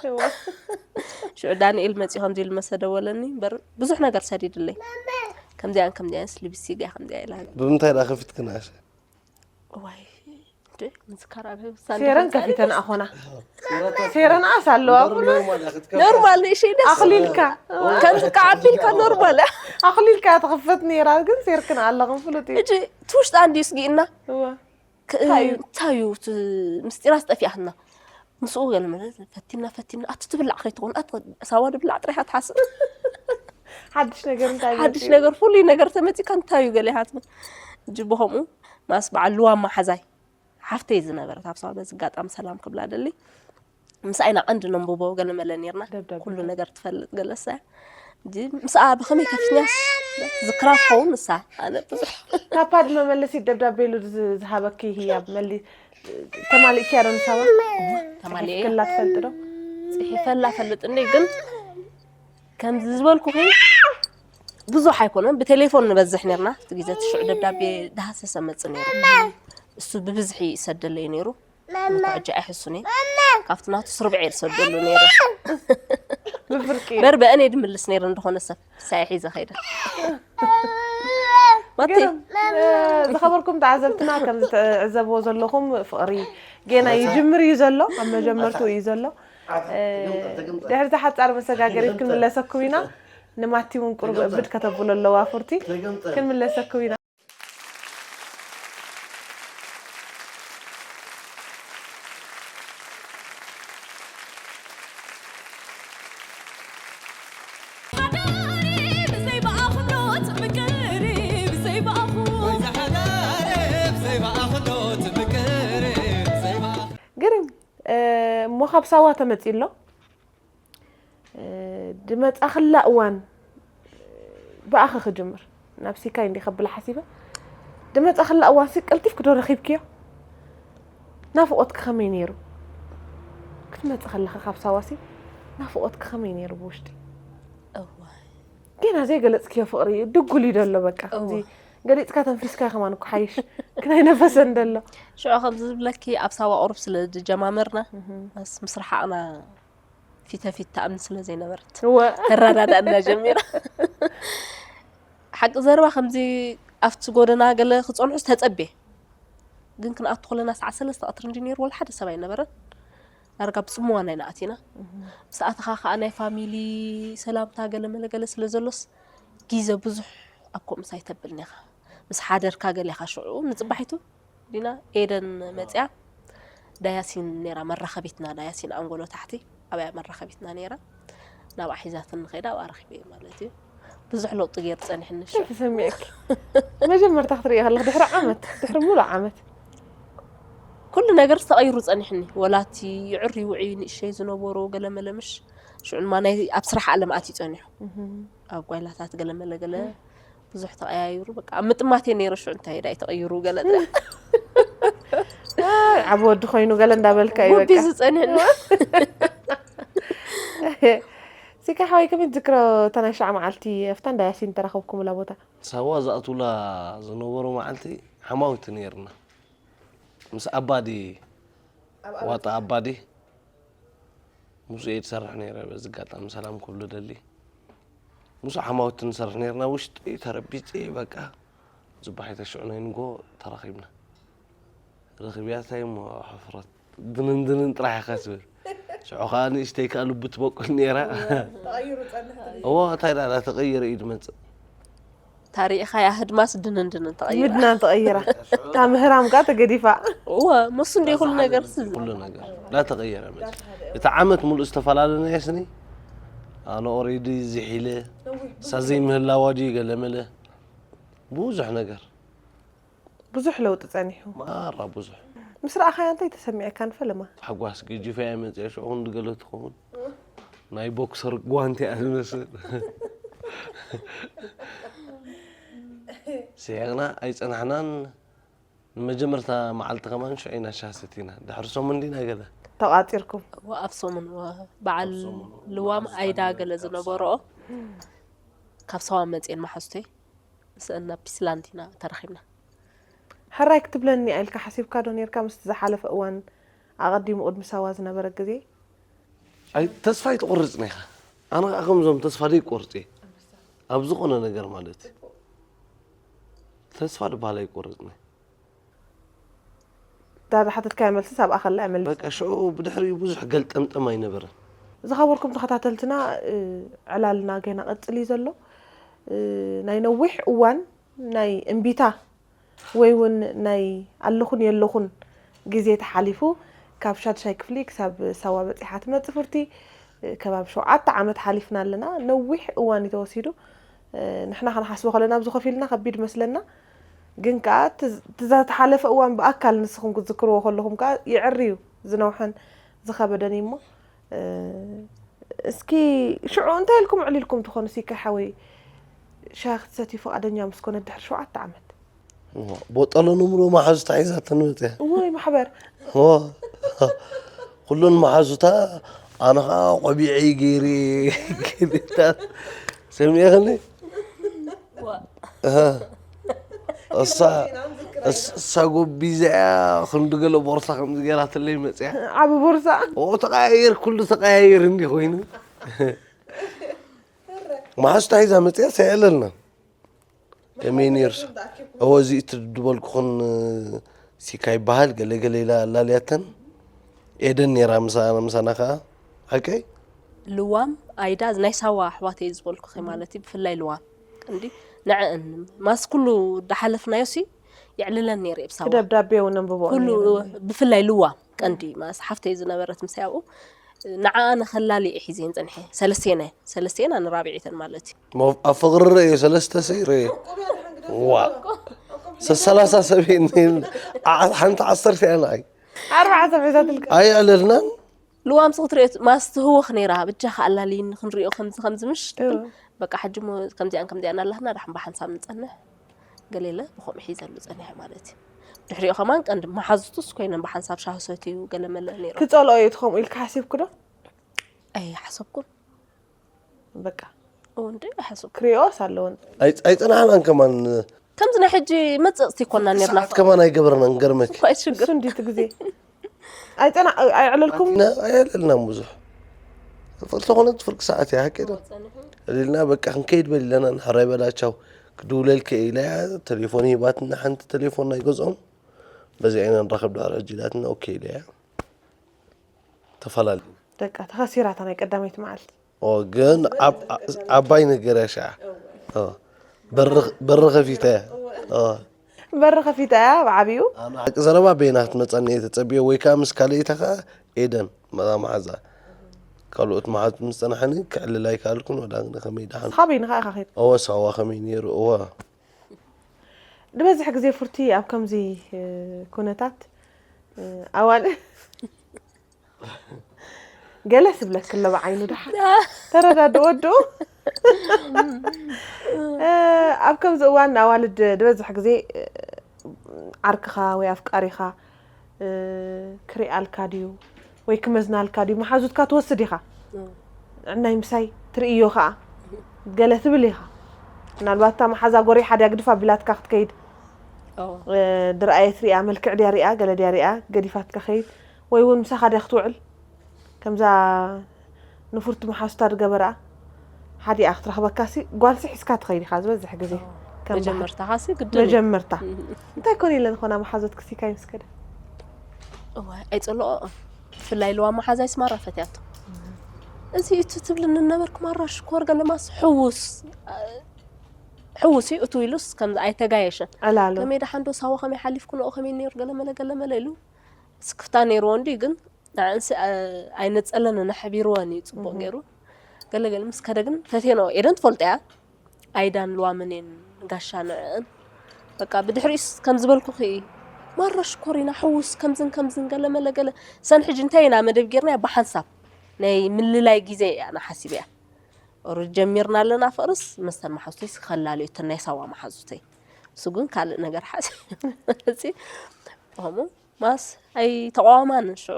ሽዑ ዳንኤል መፂ ከምዚ ኢሉ መሰደወለኒ እምበር ብዙሕ ነገር ሰዲድለይ ከምዚኣን ከምዚኣንስ ሊብስቲክ እያ ከምዚኣ ኢላ ብምንታይ ደኣ ከፊትክን ኣሸ ዋይ እንዴ ምዝካር ኣብ ህይወት ሳንዴ ሴረን ከምዚኣ ከፊተን ኣኾና ሴረን ኣስ ኣለዋ ኩሉ ኖርማል ንእሽይ ደስ ኣኽሊልካ ከምዚ ከዓ ኣቢልካ ኖርማል ኣኽሊልካ ትኽፈት ነይራ ግን ሴርክን ኣለኽን ፍሉጥ እዩ እጂ ትውሽጣ እንድዩ ስጊእና እወ። ክ- እንታይ እዩ? እንታይ እዩ እቲ ምስጢራ ዝጠፊኣትና ምስኡ ገለ መለ ፈቲና ፈቲና ኣቲ ትብላዕ ከይትኾን ኣቲ ሳዋ ድብላዕ ጥራይ ኢኻ ትሓስብ ሓድሽ ነገር እንታይ ሓድሽ መፂኡ? ነገር ፍሉይ ነገር ተመፂካ እንታይ እዩ ገለ ኢኻ ትብል እጂ ብኸምኡ ማስ በዓል ልዋማ ሓዛይ ሓፍተይ ዝነበረት ኣብ ሳዋ በዚ ኣጋጣሚ ሰላም ክብላ ደሊ ምስ ኣይና ቀንዲ ነንብቦ ገለ መለ ነርና ደብዳቤ። ኩሉ ነገር ትፈልጥ ገለሳ እጂ ምስኣ ብኸመይ ከፊትናስ ዝክራ ትኸውን ንሳ ኣነ ብዙሕ ካብ ፓድ መመለሲት ደብዳቤ ኢሉ ዝ- ዝሃበኪ ህያብ መሊ ተማሊእኪያ ዶ ንሳዋ ተማሊኤ ክላ ትፈልጥ ዶ ፅሒፈላ ፈልጥ እንዴ ግን ከምዚ ዝበልኩኺ ብዙሕ ኣይኮነን ብቴሌፎን ንበዝሕ ነርና እቲ ግዜ እቲ ሽዑ ደብዳቤ ዳሃሰሰ መፅ ነይሩ እሱ ብብዝሒ ይሰደለይ ነይሩ መተዕጃ ኣይሕሱን እየ ካብቲ ናቱ ስርብዐ እየ ዝሰደሉ ነይረ ብፍርቂ በር በእኔ ድምልስ ነይረ እንደኾነ ሰብ ሳይ ሒዘ ኸይደ ማቲ ገይሮም፣ እ፣ ዝኸበርኩም ተዓዘብትና ከም ዝትዕዘብዎ ዘለኹም ፍቕሪ ጌና ይጅምር እዩ ዘሎ ኣብ መጀመርትኡ እዩ ዘሎ እ፣ ድሕሪ ዝሓፃር መሰጋገሪት ክንምለሰኩም ኢና ንማቲ እውን ቁሩብ እብድ ከተብሎ ኣለዋ ፍርቲ ክንምለሰኩም ኢና ግርም እሞ ካብ ሳዋ ተመፂ ኣሎ ድመፃኽላ እዋን ብኣኺ ክጅምር ናብ ሲካይ እንዲ ከብላ ሓሲበ ድመፃኽላ እዋን ሲ ቀልጢፍኪ ዶ ረኺብክዮ ናፍቆትኪ ከመይ ነይሩ ክትመፂ ከለኺ ካብ ሳዋሲ ናፍቖትኪ ከመይ ነይሩ ብውሽጢ? እዋይ ገና ዘይገለጽክዮ ፍቕሪ ድጉል እዩ ደሎ። በቃ እዋ። እዚ ገሊጽካ ተንፊስካ ከማን እኮ ሓይሽ ክናይ ነፈሰን ደሎ። ሽዑ ከምዚ ዝብለኪ ኣብ ሳዋ ቁሩብ ስለ ዝጀማመርና፣ ምስ ምስ ረሓቕና ፊተ ፊት ትኣምን ስለ ዘይነበረት እወ ተረዳዳእና ጀሚራ። ሓቂ ዘረባ ከምዚ ኣብቲ ጎደና ገለ ክጸንሑ ዝተጸቤ፣ ግን ክንኣቱ ከለና ሰዓት ሰለስተ ቀትሪ እንዲ ነይሩ ወላ ሓደ ሰብ ኣይነበረን። ዳርጋ ብጽምዋ ናይ ንኣቲና። ምስ ኣተኻ ከዓ ናይ ፋሚሊ ሰላምታ ገለ መለ ገለ ስለ ዘሎስ፣ ግዜ ብዙሕ ኣብ ከምኡስ ኣይተብልን ኢኻ። ምስ ሓደርካ ገለ ኢኻ ሽዑ ንጽባሒቱ ዲና ኤደን መጽያ። ዳያሲን ነይራ መራኸቢትና፣ ዳያሲን ኣንጎሎ ታሕቲ ኣብያ መራኸቢትና ነይራ። ናብኣ ሒዛትኒ ከይዳ ኣብኣ ረኺበ ማለት እዩ። ብዙሕ ለውጢ ገይሩ ጸኒሕኒ ሽዑ። ተሰሚዕኪ? መጀመርታ ክትርእዮ ከለኽ ድሕሪ ዓመት፣ ድሕሪ ሙሉእ ዓመት። ኩሉ ነገር ተቐይሩ ጸኒሕኒ። ወላቲ ይዕሪ ውዒ ንእሸይ ዝነበሩ ገለ መለ ምሽ ሽዑ ድማ ናይ ኣብ ስራሕ ዓለም ኣትዩ ጸኒሑ። ኣብ ጓይላታት ገለ መለ ገለ ብዙሕ ተቐያይሩ። በቃ ኣብ ምጥማት እየ ነይረ ሽዑ። እንታይ ዳይ ተቐይሩ ገለ ኣይ፣ ዓቢ ወዲ ኮይኑ ገለ እንዳበልካ እዩ በቃ። ጉቢዙ ጸኒሕኒ። ሲካ ሓወይ ከመይ ትዝክሮ እታ ናይ ሽዓ መዓልቲ ኣብታ እንዳ ያሲን ተራኸብኩምላ ቦታ? ሳዋ ዝኣትውላ ዝነበሩ መዓልቲ ሓማዊቲ ነይርና ምስ ኣባዲ ዋጣ ኣባዲ ምስ እየ ዝሰርሕ ነይረ። በዚ ኣጋጣሚ ሰላም ክብሉ ደሊ ምስ ሓማውቲ ንሰርሕ ነይርና። ውሽጢ ተረቢፀ በቃ ዝባሒተ ሽዑ ናይ ንጎ ተራኺብና ረኺብያታ እሞ ሕፍረት ድንን ድንን ጥራሕ ኢኻ ትብል። ሽዑ ከዓ ንእሽተይ ከዓ ልቡ ትበቁል ነይራ። እዎ እንታይ ዳ ተቐይረ እዩ ዝመፅእ ታሪእኻ ያ ህድማስ ድንን ድንን ተቐይራ ምድናን ተቐይራ እታ ምህራም ከዓ ተገዲፋ እወ መሱ እንደ ኩሉ ነገር ኩሉ ነገር ዳ ተቐየረ መፅእ። እቲ ዓመት ሙሉእ ዝተፈላለናዮ ስኒ ኣነ ኦሬዲ ዝሒለ ሳዘይ ምህላዋ ድዩ ገለመለ ብዙሕ ነገር ብዙሕ ለውጢ ጸኒሑ ማራ ብዙሕ ምስ ረኣኻያ እንታይ ተሰሚዐካ ንፈለማ ሓጓስ ገጂፈ እያ መፅያ ሽዑ ክንዲ ገለ ትኸውን ናይ ቦክሰር ጓንቲ እያ ዝመስል ስሒቕና ኣይፀናሕናን ንመጀመርታ መዓልቲ ከማን ሽዑ ኢና ሻሂ ሰቲና ድሕሪ ሰሙን ዲና ገለ ተቋፂርኩም እወ ኣብ ሰሙን እወ በዓል ልዋም ኣይዳ ገለ ዝነበርኦ ካብ ሰዋ መፅኤን መሓዝቶይ ምስአን ናብ ፒስላንድ ኢና ተረኺብና ሕራይ ክትብለኒ እያ ኢልካ ሓሲብካ ዶ ነርካ ምስቲ ዝሓለፈ እዋን ኣቐዲሙ ቅድሚ ሳዋ ዝነበረ ግዜ ኣይ ተስፋ ኣይትቆርፅን ኢኻ ኣነ ከዓ ከምዞም ተስፋ ዘይቆርፅ እየ ኣብ ዝኾነ ነገር ማለት እዩ ተስፋ ዝበሃል ኣይቆርፅን እየ ዳዳ ሓተትካዮ መልስስ ኣብኣ ከላ እያ መልስ በቃ ሽዑ ብድሕሪኡ ብዙሕ ገልጠምጠም ኣይነበረን ዝኸበርኩም ተኸታተልትና እ፣ ዕላልና ገና ቀፅል እዩ ዘሎ እ፣ ናይ ነዊሕ እዋን ናይ እምቢታ ወይ እውን ናይ ኣለኹን የለኹን ግዜ ተሓሊፉ ካብ ሻድሻይ ክፍሊ ክሳብ ሳዋ በፂሓ ትመፅእ ፍርቲ እ፣ ከባቢ ሸውዓተ ዓመት ሓሊፍና ኣለና ነዊሕ እዋን እዩ ተወሲዱ እ፣ ንሕና ክንሓስቦ ከለና ኣብዚ ኮፍ ኢልና ከቢድ መስለና ግን ከዓ እቲ ዝተሓለፈ እዋን ብኣካል ንስኹም ክትዝክርዎ ከለኹም ከዓ ይዕሪ እዩ ዝነውሐን ዝኸበደን እዩ እሞ እ፣ እስኪ ሽዑ እንታይ ኢልኩም ዕሊልኩም ትኾኑ ሲካ ሓወይ ሻሂ ክትሰትዩ ፍቓደኛ ምስ ኮነ ድሕሪ ሸውዓተ ዓመት ቦጠሎ ንምሮ መሓዙ ተሒዛተን መፅያ እወይ ማሕበር ኩሉን መሓዙታ ኣነ ከዓ ቆቢዐይ ገይረ ሰሚዕኽኒ እሳ እሳ ጎቢዛ እያ ክንዲ ገለ ቦርሳ ከምዚ ገይራትለይ መፅያ ዓቢ ቦርሳ ኦ ተቀያየር ኩሉ ተቀያየር እንዲ ኮይኑ መሓዙታ ሒዛ መፅያ ሰየለልና ከመይ ነይሩ እወ እዚ እቲ ዝበልኩኹን ሲካ ይበሃል ገለ ገለ ኢላ ኣላልያተን ኤደን ነይራ ምሳና ምሳና ከዓ ሓቀይ ልዋም ኣይዳ ናይ ሳዋ ኣሕዋተይ ዝበልኩኺ ማለት እዩ ብፍላይ ልዋም ቀንዲ ንዐአን ማስ ኩሉ ዳሓለፍናዮ ሲ የዕልለን ነይረ እየ ብሳዋ ደብዳቤ እውን ኣንብቦ ኩሉ ብፍላይ ልዋም ቀንዲ ማስ ሓፍተይ ዝነበረት ምሳይ ኣብኡ ንዓኣ ንኸላልየ ሒዘን ፀንሐ ሰለስቴና ሰለስቴና ንራብዒተን ማለት እዩ ኣብ ፍቕሪ ርእዮ ሰለስተ ሰይ ርእዮ ዋ ሰላሳ ሰብ ሓንቲ ዓሰርተ እያ ንዓይ ኣርባዓ ሰብ ሒዛትልካ ኣይዕለልናን ልዋም ስኽትሪኦ ማስትህወኽ ነይራ ብጃኻ ኣላልይኒ ክንሪኦ ከምዚ ከምዚ ምሽ በቃ ሕጂ እሞ ከምዚኣን ከምዚኣን ኣላትና ዳሕን ብሓንሳብ ንፀንሕ ገሌለ ብኸምኡ ሒዘሉ ፀኒሐ ማለት እዩ ድሕሪኦ ከማን ቀንዲ መሓዙቱስ ኮይነን ብሓንሳብ ሻሂ ሰትዩ ገለ መለ ነይሮም ክፀልኦ እዩ እቲ ከምኡ ኢልካ ሓሲብኩ ዶ ኣይሓሰብኩን። በቃ እው እንዴ ኣይሓሰብኩን። ክሪኦስ ኣለውን ኣይፀናሕናን ከማን። ከምዚ ናይ ሕጂ መፀፅቲ ይኮና ነርና። ሰዓት ከማን ኣይገበርናን ገርመኪ። እኳ ሽግር እሱ እንዲቲ ግዜ ኣይፀና ኣይዕለልኩም ኣይዕለልናን ብዙሕ። ፍቅሪ ተኾነት ፍርቂ ሰዓት እያ ሓቂ ዶ? እልና በቃ ክንከይድ በል ኢለና ንሕራይ በላቻው ክድውለልከ ኢላ እያ። ቴሌፎን ሂባትና ሓንቲ ቴሌፎን ናይ ገዝኦም በዚ ኢና ንራኸብ ዳር ሕጂ ኢላትና ኦኬ ኢለ እያ። ተፈላለዩ ደቃ ተኸሲራታ ናይ ቀዳመይቲ መዓልቲ ኦ ግን ዓብ- ዓባይ ነገር እያ ሻዓ። ኦ፣ በሪ በሪ ከፊተ እያ። ኦ፣ በሪ ከፊታ እያ ብዓብዩ ኣነ ሓቂ ዘረባ በይና ክትመፃኒ እየ ተፀብዮ ወይ ከዓ ምስ ካልኣይታ ከዓ ኤደን መጣ መሓዛ ካልኦት መሓዙት ምስ ፀናሓኒ ክዕልል ኣይከኣልኩን። ወላ ግን ከመይ ደሓን ስኻ በይንኻ ኢኻ ኸይድ እወ ሳዋ ከመይ ነይሩ እወ ዝበዝሕ ግዜ ፍርቲ ኣብ ከምዚ ኩነታት ኣዋል ገለ ስብለክ ኣሎ ብዓይኑ ደሓ ተረዳድኡ ወድኡ ኣብ ከምዚ እዋን ኣዋልድ ዝበዝሕ ግዜ ዓርክኻ ወይ ኣፍቃሪኻ ክሪኣልካ ድዩ ወይ ክመዝናልካ ድዩ መሓዙትካ ትወስድ ኢኻ ንዕናይ ምሳይ ትርእዮ ኸዓ ገለ ትብል ኢኻ ምናልባት እታ መሓዛ ጎሪሓ ድያ ግድፍ ኣቢላትካ ክትከይድ ድረኣየት ሪኣ መልክዕ ድያ ሪኣ ገለ ድያ ሪኣ ገዲፋትካ ከይድ ወይ እውን ምሳኻ ድያ ክትውዕል ከምዛ ንፉርቲ መሓዙታ ድገበረኣ ሓዲኣ ክትረኽበካሲ ጓልሲ ሒዝካ ትኸይድ ኢኻ ዝበዝሕ ግዜ ከም በሓ- መጀመርታኻሲ ግድን እዩ። መጀመርታ እንታይ ኮነ ኢለ ዝኾና መሓዞት ክሲካ ይምስከደ እዋይ ኣይፀልኦ ብፍላይ ለዋ መሓዛይ ስማራ ፈትያቶ እዚ እቲ ትብልኒ ነበርክ ማራ ሽኮር ገለማስ ሕውስ ሕውስ እዩ እቱ ኢሉስ ከም ኣይተጋየሸን ዕላሉ ከመይ ደሓን ዶ ሳዋ ከመይ ሓሊፍኩ ንኡ ከመይ ነይሩ ገለመለ ገለመለ ኢሉ ስክፍታ ነይርዎ እንዲ ግን ንዕንሲ ኣይነፀለንን ኣሕቢርወን እዩ ፅቡቅ ገይሩ ገለገለ ምስ ከደ ግን ፈቴኖ ኤደን ትፈልጦ እያ ኣይዳን ልዋምን እየን ጋሻ ንዕን በቃ ብድሕሪኡስ ከም ዝበልኩኺ ማራ ሽኮሪና ሕውስ ከምዝን ከምዝን ገለመለ ገለ ሰን ሕጂ እንታይ ኢና መደብ ጌርና ብሓንሳብ ናይ ምልላይ ግዜ እያ ኣነ ሓሲበያ ኦረዲ ጀሚርና ኣለና ፍቅርስ መስተን መሓዙተይ ከላልዮ እተን ናይ ሳዋ መሓዙተይ እሱ ግን ካልእ ነገር ሓሲበ ከምኡ ማስ ኣይተቃወማንን ሽዑ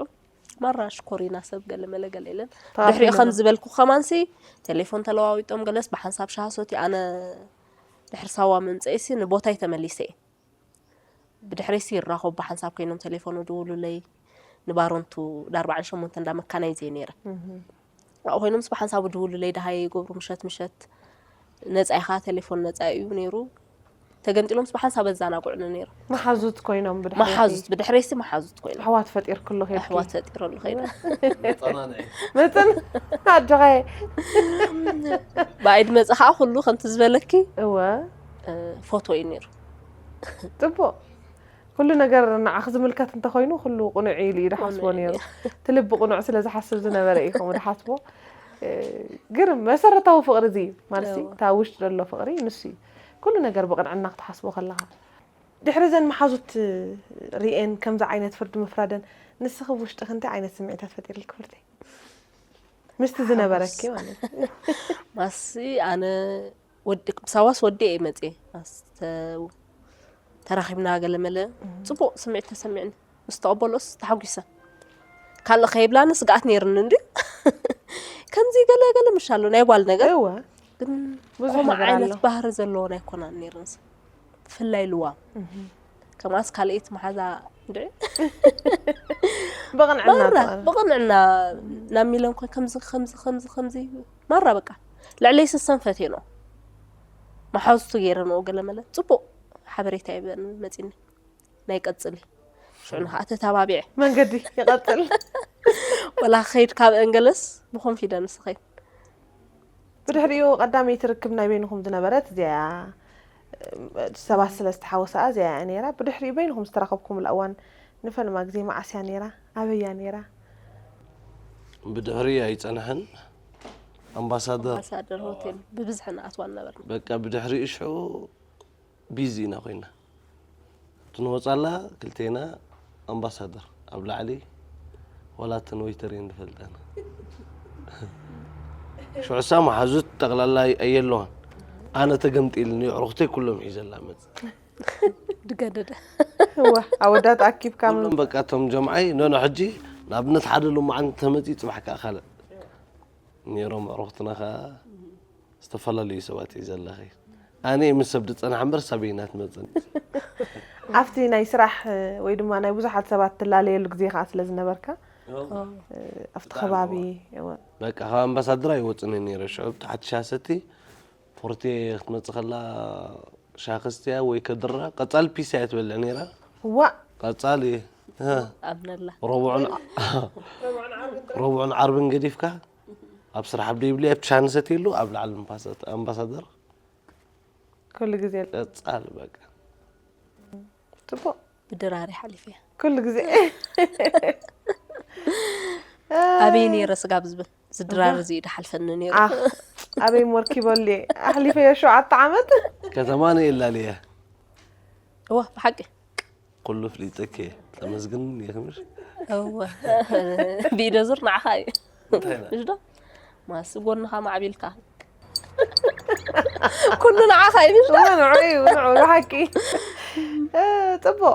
ማራ ሽኮሪና ሰብ ገለ መለ ገለ ኢለን ድሕሪኡ ከም ዝበልኩ ከማንሲ ቴሌፎን ተለዋዊጦም ገለስ ብሓንሳብ ሻሃ ሰትዩ ኣነ ድሕሪ ሳዋ ምምፀኢሲ ንቦታይ ተመሊሰ እየ ብድሕሪሲ ይራኸቡ ብሓንሳብ ኮይኖም ቴሌፎን ድውሉለይ ንባሮንቱ ዳርባዕን ሸሞንተ እንዳ መካናይዝ እየ ነይረ ኣብኡ ኮይኖም ምስ ብሓንሳብ ድውሉለይ ደሃየ ይገብሩ ምሸት ምሸት ነፃ ኢኻ ቴሌፎን ነፃ እዩ ነይሩ ተገምጢሎምስ ብሓንሳብ ኣዘናግዑኒ ነይሮም። መሓዙት ኮይኖም ብድሕረይቲ። መሓዙት ብድሕረይሲ መሓዙት ኮይኖም። ኣሕዋት ፈጢርክሉ ኬድኪ። ኣሕዋት ፈጢረሉ ከይደ። መፅን ኣድኻየ። ብኣይ ድመፀ ከዓ ኩሉ ከምቲ ዝበለኪ እወ ፎቶ እዩ ነይሩ። ፅቡቕ ኩሉ ነገር ንዓኺ ዝምልከት እንተኾይኑ ኩሉ ቁኑዕ እዩ ኢሉ እዩ ድሓስቦ ነይሩ። እቲ ልቢ ቁኑዕ ስለ ዝሓስብ ዝነበረ እዩ ከምኡ ድሓስቦ። ግርም መሰረታዊ ፍቕሪ እዚ እዩ ማለት እዩ። እታ ውሽጢ ዘሎ ፍቕሪ ንሱ እዩ። ኩሉ ነገር ብቕንዕና ክትሓስቦ ከለኻ። ድሕሪ እዘን መሓዙት ሪኤን ከምዚ ዓይነት ፍርዲ ምፍራደን ንስኺ ውሽጥኺ እንታይ ዓይነት ስምዒታት ፈጢርልኪ ፍርደይ? ምስቲ ዝነበረኪ ማለት እዩ። ማሲ ኣነ ወዲ ምሳዋስ ወዲ እየ መፅየ ኣስተ ተራኺብና ገለ መለ ፅቡቕ ስምዒት ተሰሚዕኒ ምስ ተቐበልኦስ ተሓጒሰ ካልእ ከይብላኒ ስግኣት ነይርኒ እንዲ ከምዚ ገለ ገለ ምሻሎ ናይ ጓል ነገር እወ ግን ብዙሕ ከምኡ ነገር ዓይነት ኣሎ። ባህሪ ዘለዎን ኣይኮናን ነይረንስ ብፍላይ ልዋም ከማስ ካልኤት መሓዛ እንድዒ ብቕንዕና ማራ ጥቕሚ። ብቕንዕና ናብ ሚለን ኮን ከምዚ ከምዚ ከምዚ ከምዚ ማራ በቃ ልዕለይ ስሰን ፈቴኖ መሓዙቱ ገይረንኦ ገለ መለ ፅቡቕ ሓበሬታ ይበን መፂኒ ናይ ቀፅሊ ሽዑ ንኸዓ ተታባቢዐ መንገዲ ይቐፅል። ወላ ከይድ ካብ እንገለስ ብኮንፊደንስ ኸይድ ብድሕሪኡ ቀዳመይቲ ርክብ ናይ በይንኹም ዝነበረት እዚኣ ሰባት ስለ ዝተሓወሰኣ እዚኣ እያ ነይራ። ብድሕሪኡ በይንኹም ዝተራኸብኩምላ እዋን ንፈልማ ግዜ መዓስ እያ ነይራ? ኣበይ እያ ነይራ? ብድሕሪ ኣይፀንሐን ኣምባሳደር ኣምባሳደር ሆቴል ብብዝሒ ንኣትዋ ነበርና። በቃ ብድሕሪኡ ሽዑ ቢዚ ኢና ኮይና ትንወፃላ ክልቴና ኣምባሳደር ኣብ ላዕሊ ዋላ እተን ወይተር እየን ዝፈልጠን ሽዑሳ መሓዙት ጠቕላላ ኣየለዋን ኣነ ተገምጢልኒ ኣዕሩኽተይ ኩሎም ሒዘላ መፅ ድገደደ እወ ኣወዳት ኣኪብካ ኩሎም በቃ እቶም ጀምዓይ ነኖ ሕጂ ንኣብነት ሓደ ሎማዓን ተመፂ ፅባሕ ከዓ ካልእ ነይሮም ኣዕሩኽትና ኸዓ ዝተፈላለዩ ሰባት እዩ ዘለኺ። ኣነ ምስ ሰብ ዝጸንሓ እምበር ሰብ እየ እናትመጽእ። ኣብቲ ናይ ስራሕ ወይ ድማ ናይ ብዙሓት ሰባት ትላለየሉ ግዜ ከዓ ስለ ዝነበርካ ኣብቲ ከባቢ በቃ ካብ ኣምባሳደር ኣይወፅን ነይረ። ሽዑ ብታሕቲ ሻሰቲ ፎርቴ ክትመፅእ ከላ ሻክስትያ ወይ ከድራ ቀፃል ፒሳ እያ ትበልዕ ነይራ። ዋእ ቀፃል እየ ኣብነላ ረቡዕን ረቡዕን ዓርብን ገዲፍካ ኣብ ስራሕ ኣብ ደይብሉ ኣብቲ ሻሂ ንሰትየሉ ኣብ ላዕሊ ኣምባሳደር ኩሉ ግዜ ቀፃል በቃ ፅቡቅ ብድራሪ ሓሊፈ ኩሉ ግዜ ኣበይ ነይረ ስጋብ ዝብል ዝድራር እዚ እዩ ድሓልፈኒ ነይሩ ኣኽ ኣበይ ሞርኪበሉ ኣሕሊፈዮ ሸውዓተ ዓመት ከተማ ነየላልየ እወ ብሓቂ ኩሉ ፍሊጠኪ ተመስግን ይኽምሽ እወ ብኢደ ዙር ንዓኻ እዩ እንታይ ኢላ? ምሽ ዶ ማስ ጎንኻ ማዕቢልካ ኩሉ ንዓኻ እዩ ምሽ ዶ ንዑ እዩ ንዑ ብሓቂ እ፣ ፅቡቅ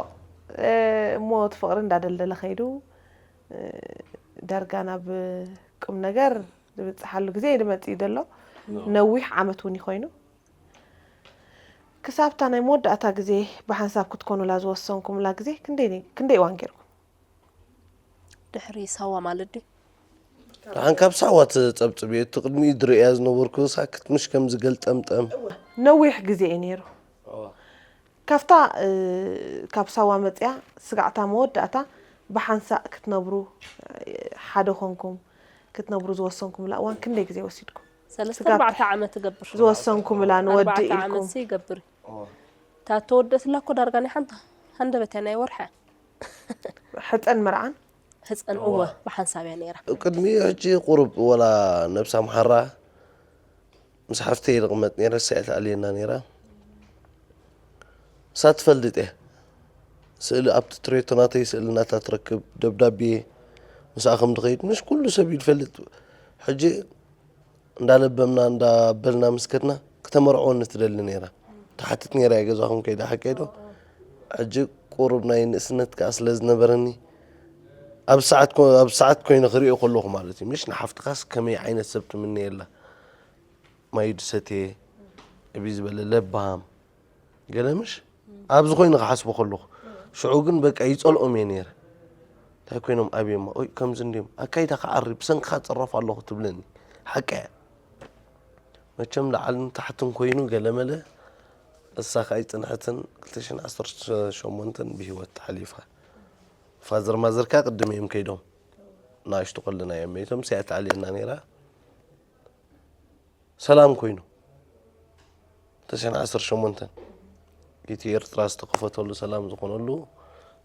እ፣ እሞ እቲ ፍቅሪ እንዳደልደለ ከይዱ እ፣ ዳርጋ ናብ ቁም ነገር ዝብፅሓሉ ግዜ እዩ ዝመፅእ ዘሎ ነዊሕ ዓመት እውን ይኮይኑ ክሳብታ ናይ መወዳእታ ግዜ ብሓንሳብ ክትኮኑላ ዝወሰንኩምላ ግዜ ክንደይ እዋን ገይርኩም ድሕሪ ሳዋ ማለት ድዩ ደሓን ካብ ሳዋ ትፀብፅብ እየ እቲ ቅድሚኡ ድርእያ ዝነበርኩ ሳክት ምሽ ከም ዝገልጠምጠም ነዊሕ ግዜ እዩ ነይሩ ካብታ እ፣ ካብ ሳዋ መፅያ ስጋዕታ መወዳእታ ብሓንሳእ ክትነብሩ እ፣ ሓደ ኮንኩም ክትነብሩ ዝወሰንኩምላ እዋን ክንደይ ግዜ ወሲድኩም ሰለስተ ስጋብ ኣርባዕተ ዓመት እገብር ዝወሰንኩምላ ንወዲ ኣርባዕተ ኢልኩም ዓመት ይገብር እዩ እታ ተወደትላ እኮ ዳርጋ ናይ ሓንቲ ሃንደበት እያ ናይ ወርሐ ሕፀን መርዓን ህፀን እወ ብሓንሳብ እያ ነይራ ቅድሚ ሕጂ ቁሩብ ወላ ነብሳ ምሓራ ምስ ሓፍተይ ይቕመጥ ነይረ እሳ እያ ትኣልየና ነይራ እሳ ትፈልጥ እያ ስእሊ ኣብቲ ትሬቶ ናተይ ስእሊ ናታ ትረክብ ደብዳቤ ምስኣ ከም ድኸይድ ምሽ ኩሉ ሰብ እዩ ዝፈልጥ ሕጂ እንዳለበምና እንዳበልና ምስ ከድና ክተመርዕወኒ ትደሊ ነይራ ትሓትት ነይራ እያ ገዛኹም ከይዳ ሓቀይ ዶ ሕጂ ቁሩብ ናይ ንእስነት ከዓ ስለ ዝነበረኒ ኣብ ሰዓት ኮ- ኣብ ሰዓት ኮይነ ክሪኦ ከለኹ ማለት እዩ ምሽ ንሓፍትኻስ ከመይ ዓይነት ሰብ ትምነየላ ማይ ድሰትየ እቢ ዝበለ ለባም ገለ ምሽ ኣብዚ ኮይነ ክሓስቦ ከለኹ ሽዑ ግን በቃ ይፀልኦም እየ ነይረ እንታይ ኮይኖም ኣብየማ ኦይ ከምዚ እንድዮም ኣካይዳ ክዓሪ ብሰንክኻ ፀረፍ ኣለኹ ትብለኒ ሓቀያ መቸም ላዕልን ታሕትን ኮይኑ ገለመለ እሳ ከዓ ይፅንሐትን ክልተ ሽሕን ዓሰርተ ሸሞንተን ብሂወት ሓሊፋ ፋዘር ማዘርካ ቅድም እዮም ከይዶም ንኣሽቱ ቆልና እዮም መይቶም ሲያ ተኣልየና ነይራ ሰላም ኮይኑ ተሸን ዓሰርተ ሸሞንተ እቲ ኤርትራ ዝተኸፈተሉ ሰላም ዝኾነሉ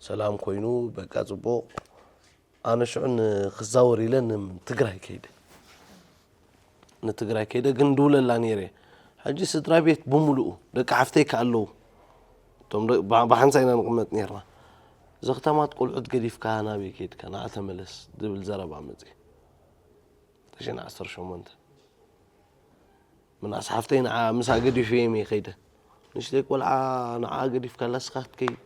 ሰላም ኮይኑ በቃ ፅቡቕ ኣነ ሽዑ ንክዛወር ኢለ ንትግራይ ከይደ ንትግራይ ከይደ ግን ድውለላ ነይረ ሕጂ ስድራ ቤት ብምሉኡ ደቂ ሓፍተይ ከ ኣለዉ እቶም ብሓንሳ ኢና ንቕመጥ ነርና ዘኽታማት ቆልዑት ገዲፍካ ናበይ ከይድካ ንዓ ተመለስ ዝብል ዘረባ መፅእ ተሸን ዓሰርተ ሸሞንተ ምናስ ሓፍተይ ንዓ ምሳ ገዲፈ እየ ከይደ ንሽተይ ቆልዓ ንዓ ገዲፍካ ላስኻ ክትከይድ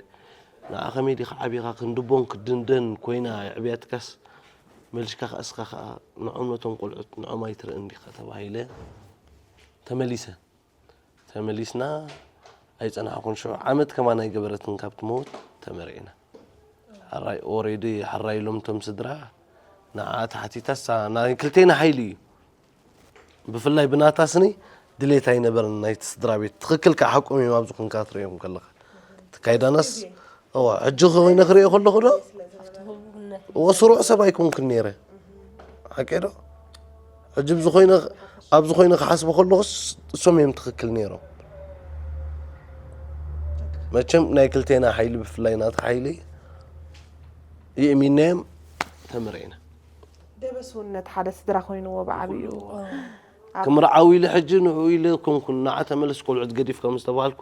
ንዓ ከመይ ዲኻ ዓቢኻ ክንድቦን ክድንደን ኮይና የዕብያትካስ መልሽካ ከኣስኻ ከዓ ንዖም ነቶም ቆልዑት ንዖም ኣይትርእን ዲኻ ተባሂለ ተመሊሰ ተመሊስና ኣይፀናሕኩን ሽዑ ዓመት ከማን ኣይገበረትን ካብ ትመውት ተመርዒና ሕራይ ኦሬዲ ሕራይ ኢሎም እቶም ስድራ ንዓ ተሓቲታሳ ናይ ክልቴና ሓይሊ እዩ ብፍላይ ብናታ ስኒ ድሌት ኣይነበረን ናይቲ ስድራ ቤት ትኽክል ከዓ ሓቆም እዮም ኣብዚ ኩንካ ትርእዮም ከለኻ ትካይዳናስ እዋ ሕጂ ኮይነ ክርእዮ ከለኹ ዶ እዎ ስሩዕ ሰብ ኣይኮንኩን ነይረ ሓቂ ዶ ሕጂ ኣብዚ ኮይነ ኣብዚ ኮይነ ክሓስቦ ከለኹስ እሶም እዮም ትኽክል ነይሮም መቸም ናይ ክልቴና ሓይሊ ብፍላይ ናታ ሓይሊ ይእሚናዮም ተመርዒና ደበስውነት ሓደ ስድራ ኮይንዎ ብዓብዩ ክምርዓው ኢለ ሕጂ ንዕኡ ኢለ ኮንኩን ንዓ ተመለስ ቆልዑት ገዲፍካ ምስ ተባሃልኩ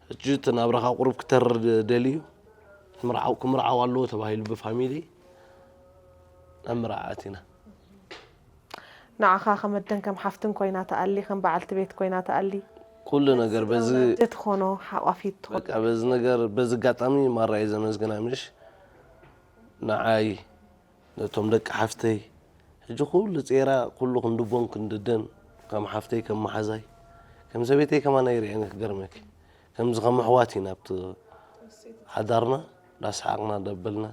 ሕጂ እቲ ናብራኻ ቁሩብ ክተርር ደልዩ ክምርዓው ኣለዎ ተባሂሉ ብፋሚሊ ናብ ምርዓዓት ኢና ንዓኻ ከም ኣደን ከም ሓፍትን ኮይና ትኣሊ ከም በዓልቲ ቤት ኮይና ትኣሊ ኩሉ ነገር በዚ ትኾኖ ሓቋፊት ትኾኖ በቃ በዚ ነገር በዚ ኣጋጣሚ ማራ እየ ዘመስግና ምሽ ንዓይ ነቶም ደቂ ሓፍተይ ሕጂ ኩሉ ጼራ፣ ኩሉ ክንድቦን ክንድደን፣ ከም ሓፍተይ፣ ከም መሓዛይ፣ ከም ሰበይተይ ከማን ኣይርእየን፣ ክገርመኪ። ከምዚ ከም ኣሕዋት ኢና ኣብቲ ሓዳርና፣ ዳሰሓቕና፣ ደበልና።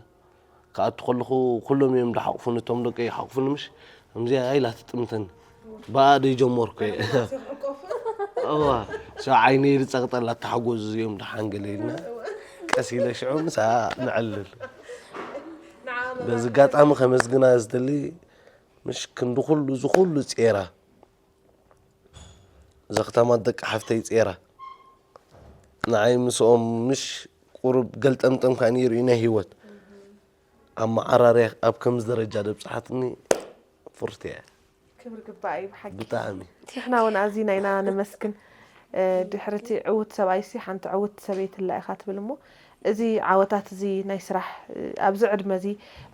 ክኣቱ ከለኹ ኩሎም እዮም ድሓቕፉኒ፣ እቶም ደቀይ ይሓቕፉኒ፣ ምሽ ከምዚኣ ኢላ ትጥምተኒ። ብኣ ደይ ጀመርኩ እየ። እዋ፣ ሽዑ ዓይነይ ዝጸቕጠላ፣ ተሓጎዝ እዮም ደሓን ገለ ኢልና፣ ቀስ ኢለ ሽዑ ምሳኣ ነዕልል። በዚ ኣጋጣሚ ከመስግና ዝደሊ፣ ምሽ ክንዲ ኩሉ፣ እዚ ኩሉ ጼራ፣ ዘኽታማት ደቂ ሓፍተይ ጼራ፣ ንዓይ ምስኦም ምሽ ቁሩብ ገልጠምጠም ከኣ ነይሩ እዩ ናይ ህይወት። ኣመዓራርያ ኣብ ከምዚ ደረጃ ደብጽሓትኒ ፍርቲ እያ። ክብሪ ግባእ እዩ ብሓቂ። ብጣዕሚ። ንሕና እውን ኣዚና ኢና ነመስግን። እ፣ ድሕሪ እቲ ዕዉት ሰብኣይሲ ሓንቲ ዕውት ሰበይቲ ኣላ ኢኻ ትብል እሞ፣ እዚ ዓወታት እዚ ናይ ስራሕ፣ እ፣ ኣብዚ ዕድመ እዚ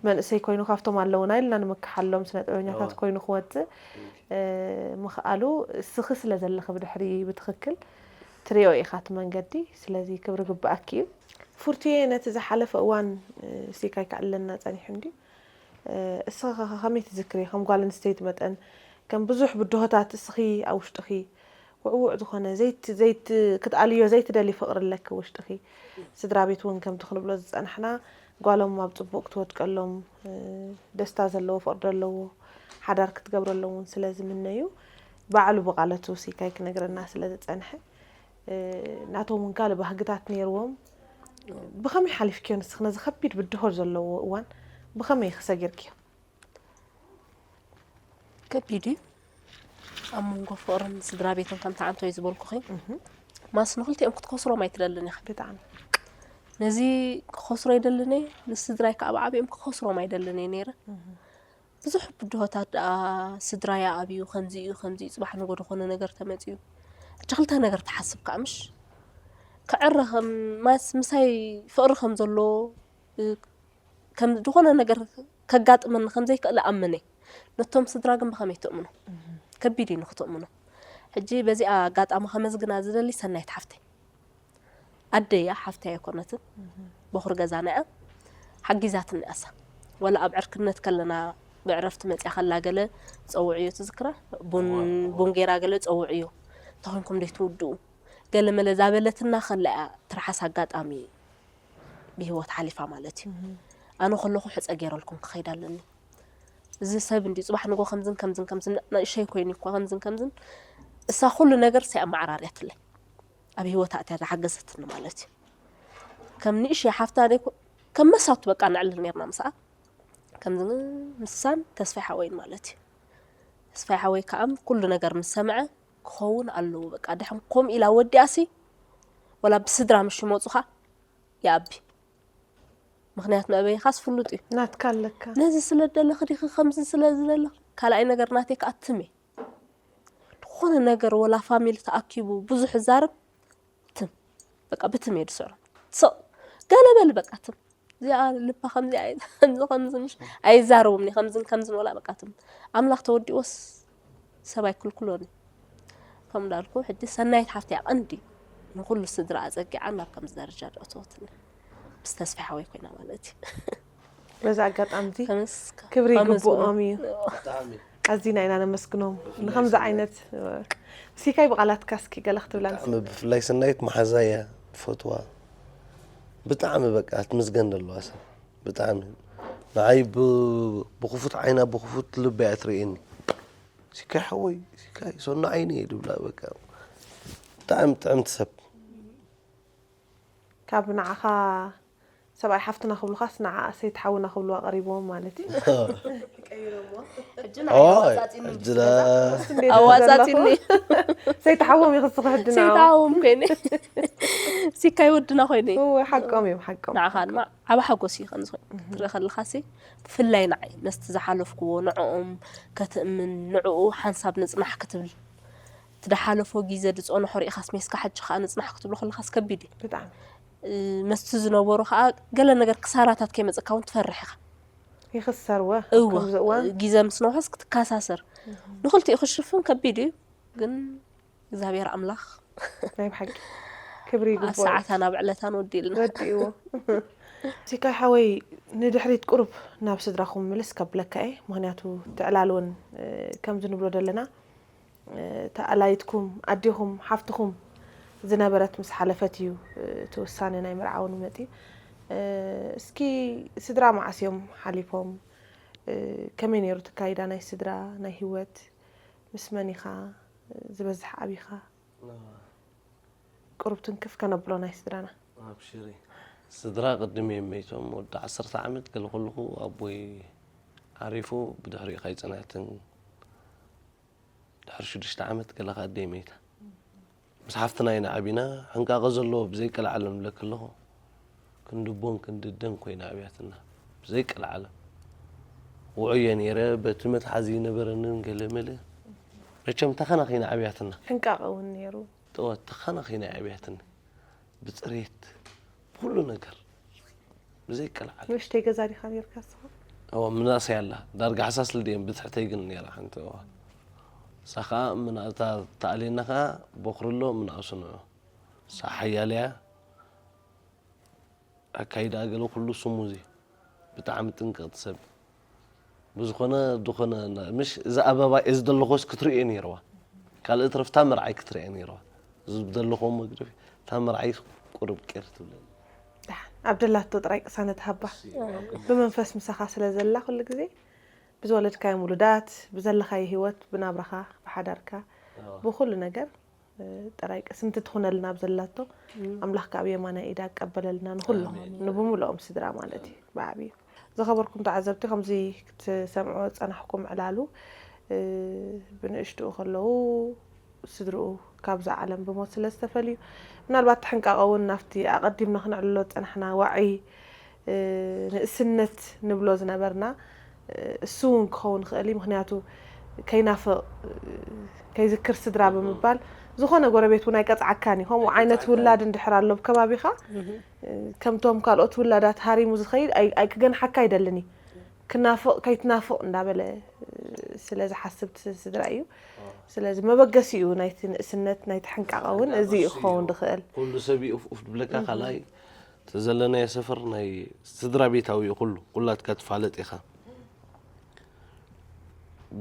መንእሰይ ኮይኑ ካብቶም ኣለዉና ኢልና ንምክሓሎም ስነ ጥበበኛታት እዋ። ኮይኑ ክወጽእ፣ እ፣ ምኽኣሉ እስኺ ስለ ዘለኺ ብድሕሪ ብትኽክል ትሪኦ ኢኻ እቲ መንገዲ። ስለዚ ክብሪ ግብኣኪ እዩ። ፉርትየ፣ ነቲ ዝሓለፈ እዋን፣ እ፣ ሲካይ ክዕልለና ጸኒሑ እንድዩ። እ፣ እስኺ ኸ ከመይ ትዝክሪ? ከም ጓል ኣንስተይቲ መጠን፣ ከም ብዙሕ ብድሆታት እስኺ ኣብ ውሽጥኺ ውዕዉዕ ዝኾነ ዘይት-፣ ዘይት-፣ ክትኣልዮ ዘይትደሊ ፍቕሪ ኣለኪ ውሽጥኺ። ስድራ ቤት እውን ከምቲ ክንብሎ ዝጸናሕና፣ ጓሎም ኣብ ጽቡቕ ክትወድቀሎም፣ እ፣ ደስታ ዘለዎ፣ ፍቕሪ ዘለዎ ሓዳር ክትገብረሎም እውን ስለ ዝምነዩ፣ ባዕሉ ብቓለቱ ሲካይ ክነግረና ስለ ዝጸንሐ፣ እ፣ ናቶም እውን ካልእ ባህግታት ነይርዎም። ብኸመይ ሓሊፍክዮ ንስኺ ነዚ ከቢድ ብድሆ ዘለዎ እዋን ብኸመይ ክሰጊርክዮ? ከቢድ እዩ። ኣብ መንጎ ፍቕርን ስድራ ቤትን ከምቲ ዓንቶይ ዝበልኩኺ፣ እህ። ማስ ንኽልቲኦም ክትከስሮም ኣይትደልን ኢኻ። ብጣዕሚ። ነዚ ክኸስሮ ኣይደልን እየ፣ ንስድራይ ከዓ ብዓብኦም ክኸስሮም ኣይደልን እየ ነይረ። እህ። ብዙሕ ብድሆታት ደኣ ስድራይ ኣብዩ፣ ከምዚ እዩ፣ ከምዚ እዩ፣ ጽባሕ ንጎ ዝኾነ ነገር ተመጽዩ። ሕጂ ክልተ ነገር ትሓስብ ከዓ ምሽ? ክዕረ ከም፣ ማስ ምሳይ ፍቕሪ ከም ዘሎ፣ እ፣ ከም ዝኾነ ነገር ከጋጥመኒ ከም ዘይክእል እኣምን እየ። ነቶም ስድራ ግን ብኸመይ ትእምኖ? እህ። ከቢድ እዩ ንክትእምኖ። ሕጂ በዚኣ ኣጋጣሚ ከመስግና ዝደሊ ሰናይት ሓፍተይ። ኣደይ እያ፣ ሓፍተይ ኣይኮነትን። እህ። በኹሪ ገዛና እያ። ሓጊዛትኒ እያ እሳ። ወላ ኣብ ዕርክነት ከለና ብዕረፍቲ መጽያ ከላ ገለ ጸውዕዮ ትዝክራ? ቡን፣ እዋ፣ እዋ። ቡን ጌራ ገለ ጸውዕዮ። እንታይ ኮይንኩም ደይ ትውድኡ? ገለ መለ ዛበለትና ከላ እያ ትርሓስ ኣጋጣሚ ብህይወት ሓሊፋ ማለት እዩ። እህ። ኣነ ከለኹ ሕጸ ገይረልኩም ክኸይድ ኣለኒ። እዚ ሰብ እንዲ ጽባሕ ንጎ ከምዝን ከምዝን ከምዝን ንእሸይ ኮይኑ እኳ ከምዝን ከምዝን እሳ ኩሉ ነገር እሳ ኣመዓራርያትለይ። ኣብ ህይወታ እትያ ዝሓገዘትኒ ማለት እዩ። ከም ንእሸይ ሓፍታ ደይኮ-፣ ከም መሳቱ በቃ ንዕልል ነይርና ምስኣ። ከምዚ ምሳን ተስፋይ ሓወይን ማለት እዩ። ተስፋይ ሓወይ ከኣ ኩሉ ነገር ምስ ሰምዐ ክኸውን ኣለዎ በቃ። ድሕን ከምኡ ኢላ ወዲኣሲ ወላ ብስድራ ምሽ ይመጹኻ ይኣቢ። ምኽንያት መእበይኻስ ፍሉጥ እዩ። ናትካ ኣለካ። ነዚ ስለ ደለኺ ዲኺ ከምዚ ስለ ዝደለኺ፣ ካልኣይ ነገር ናተይ ከኣ ትም እየ። ዝኾነ ነገር ወላ ፋሚሊ ተኣኪቡ ብዙሕ ዛረብ ትም። በቃ ብትም እየ ዝስዕሮ። ስቕ ገለ በል በቃ ትም። እዚኣ ልባ ከምዚ ኣይ-፣ ከምዚ ከምዚ ምሽ ኣይዛረቡም እየ፣ ከምዝን ከምዝን ወላ በቃ ትም። ኣምላኽ ተወዲእዎስ ሰብ ኣይክልክሎን እዩ። ከም እንዳልኩ ሕጂ ሰናይት ሓፍቲ እያ ቀንዲ ንኹሉ ስድራ ኣጸጊዓ ናብ ከምዚ ደረጃ ዘእተወትኒ። ምስ ተስፋ ሓወይ ኮይና ማለት እዩ። በዚ ኣጋጣሚ እዚ ተመስገን። ክብሪ ኣመስግኖ። ይግብኦም እዩ። ብጣዕሚ። ኣዚና ኢና ነመስግኖም። ብፍላይ ንኸምዚ ሰናይት። ዓይነት፣ እ፣ ሲካይ ብቓላትካ እስኪ ገለ ክትብላ ብጣዕሚ፣ ብፍላይ ሰናይት መሓዛ እያ፣ ፈትዋ። ብጣዕሚ በቃ ትምስገን ዘለዋ ሰብ። ብጣዕሚ። ንዓይ ብ-፣ ብኽፉት ዓይና፣ ብኽፉት ልባ እያ ትርእየኒ። ሲካይ ሓወይ፣ ሲካይ፣ ሶና ዓይነይ ድብላ በቃ። ብጣዕሚ ጥዕምቲ ሰብ። ካብ ንዓኻ ሰብኣይ ሓፍትና ክብሉኻስ ንዓኣ ሰይቲ ሓውና ክብልዋ ቀሪብዎም ማለት እዩ። ሕጂ ኦይ፣ ኣዋጻጺኒ ሕጂ ምስ ዳ-፣ ገዛ። እንዴት ኣዋጻጺኒ። ዘለኹ? ሰይቲ ሓዎም ይኽስኽ ሕጂ ሰይቲ ንዓኡ። ሓዎም ኮይነ። ሲካይ ወድና ኮይነ። እወ፣ ሓቆም እዮም፣ ሓቆም። ንዓኻ ድማ ዓቢ ሓጎስ እዩ ከምዚ ኮይኑ። እህ። ክትርኢ ከለኻሲ ብፍላይ ንዓይ መስቲ ዝሓለፍክዎ ንዕኦም ከትእምን፣ ንዕኡ ሓንሳብ ንጽናሕ ክትብል፣ እቲ ዝሓለፎ ግዜ ዝጸንሖ ርኢኻስ ሜስካ ሕጂ ከኣ ንጽናሕ ክትብሎ ከለኻስ ከቢድ እዩ። ብጣዕሚ። እ፣ መስቲ ዝነበሩ ከኣ ገለ ነገር ክሳራታት ከይመጽእካ እውን ትፈርሕ ኢኻ። ይኽሰር ወ፣ እወ፣ ከምዚ እዋን። ግዜ ምስ ነውሐስ ክትከሳሰር። እህ። ንኽልቲኡ ክሽፍን ከቢድ እዩ፣ ግን እግዚኣብሔር ኣምላኽ ናይ ብሓቂ ክብሪ ኣብ ይግብኦ። ሰዓታን ኣብ ዕለታን ወዲእልና። ወዲእዎ። ሲካይ ሓወይ፣ ንድሕሪት ቁሩብ ናብ ስድራኹም ምልስ ከብለካ እየ። ምኽንያቱ ትዕላል እውን ከምዚ ንብሎ ዘለና፣ ተኣላይትኩም፣ ኣዴኹም፣ ሓፍትኹም ዝነበረት ምስ ሓለፈት እዩ እቲ ውሳነ ናይ ምርዓውን መፂ። እስኪ፣ ስድራ መዓስ እዮም ሓሊፎም? ከመይ ነይሩ ትካይዳ ናይ ስድራ ናይ ህይወት? ምስ መን ኢኻ ዝበዝሕ ዓቢኻ? ቁሩብ ትንክፍ ከነብሎ ናይ ስድራና። ኣብሽሪ። ስድራ ቅድም እዮም መይቶም። ወዲ ዓሰርተ ዓመት ገለ ከለኹ ኣቦይ ዓሪፉ፣ ብድሕሪኡ ከይጸንሐትን ድሕሪ ሽዱሽተ ዓመት ገለ ከኣ ኣደይ መይታ። ምስ ሓፍትና ኢና ዓቢና። ሕንቃቐ ዘለዎ ብዘይቀልዓለም እብለኪ ኣለኹ። ክንዲ ኣቦን ክንዲ ኣደን ኮይና ኣብያትና። ብዘይቀልዓለም። ውዑየ ነይረ፣ በቲ መትሓዚ ይነበረንን ገለ መለ። መቸም ተኸናኺና ኣብያትና። ሕንቃቐ እውን ነይሩ። ተወ-፣ ተኸናኺና ኣብያትና። ብፅሬት፣ ብኩሉ ነገር። ብዘይቀልዓለም። ንእሽተይ ገዛ ዲኻ ነይርካ ንስኻ? እዋ፣ ምናእሰይ ኣላ። ዳርጋ ሓሳስ ልድየን ብትሕተይ ግን ነይራ ሓንቲ። እዋ። እሳ ኸዓ ምናእታ ተኣልየና ኸዓ ቦኽሪ ኣሎ፣ ምናእሱ ንዑ። እሳ ሓያል እያ። ኣካይዳ ገለ ኩሉ ስሙዝ እዩ። ብጣዕሚ ጥንቅቕቲ ሰብ። ብዝኾነ ዝኾነ ና-፣ ምሽ እዛ ኣበባ እየ ዝደለኾስ ክትርእዮ ነይርዋ። ካልእ ትረፍ እታ መርዓይ ክትርእያ ነይርዋ። እዚ ዝደለኹዎ መግደፊ እታ መርዓይ ቁሩብ ቄር ትብለኒ። ደሓን፣ ኣብ ደላቶ ጥራይ ቅሳነት ሃባ። እሺ። ብመንፈስ ምሳኻ ስለ ዘላ ኩሉ ግዜ ብዝወለድካዮም ውሉዳት፣ ብዘለኻዮ ህይወት፣ ብናብራኻ፣ ብሓዳርካ፣ እዋ። ብኹሉ ነገር፣ እ፣ ጥራይ ቅስንቲ ትኹነልና ኣብ ዘላቶ፣ እም። ኣምላኽ ካብ የማናይ ኢዳ ቀበለልና ንኹሎም፣ ኣሜን። ንብምልኦም ስድራ ማለት እዩ፣ ብዓብዩ። ዝኸበርኩም ተዓዘብቲ፣ ከምዚ ክትሰምዕዎ ዝጸናሕኩም ዕላሉ፣ እ፣ ብንእሽትኡ ከለዉ ስድርኡ ካብዛ ዓለም ብሞት ስለ ዝተፈልዩ፣ ምናልባት ተሕንቃቐ እውን ናብቲ ኣቐዲምና ክነዕልሎ ዝጸናሕና ዋዒ፣ እ፣ ንእስነት ንብሎ ዝነበርና፣ እ፣ እሱ እውን ክኸውን ይኽእል እዩ። ምኽንያቱ ከይናፍቕ፣ እ፣ ከይዝክር ስድራ ብምባል፣ ዝኾነ ጎረቤት እውን ኣይቀጽዓካን እዩ። ከምኡ ዓይነት ኣይቀጽዓካን። ውላድ እንድሕር ኣሎ ኣብ ከባቢኻ፣ እህ። እ፣ ከምቶም ካልኦት ውላዳት ሃሪሙ ዝኸይድ ኣይ-፣ ኣይ-፣ ክገንሓካ ኣይደልን እዩ። ክናፍቕ፣ ከይትናፍቕ እንዳበለ፣ እ፣ ስለ ዝሓስብ ስ-፣ ስድራ እዩ። እ። ስለዚ መበገሲኡ ናይቲ ንእስነት፣ ናይቲ ሕንቃቐ እውን እዚ እዩ መበገሲ ክኸውን እዩ። ዝኽእል። ኩሉ ሰብ እዩ ኡፍ ኡፍ ዝብለካ፣ እህ። ካልኣይ እቲ ዘለናዮ ሰፈር ናይ ስድራ ቤታዊ እዩ ኩሉ፣ ኩላትካ ትፋለጥ ኢኻ።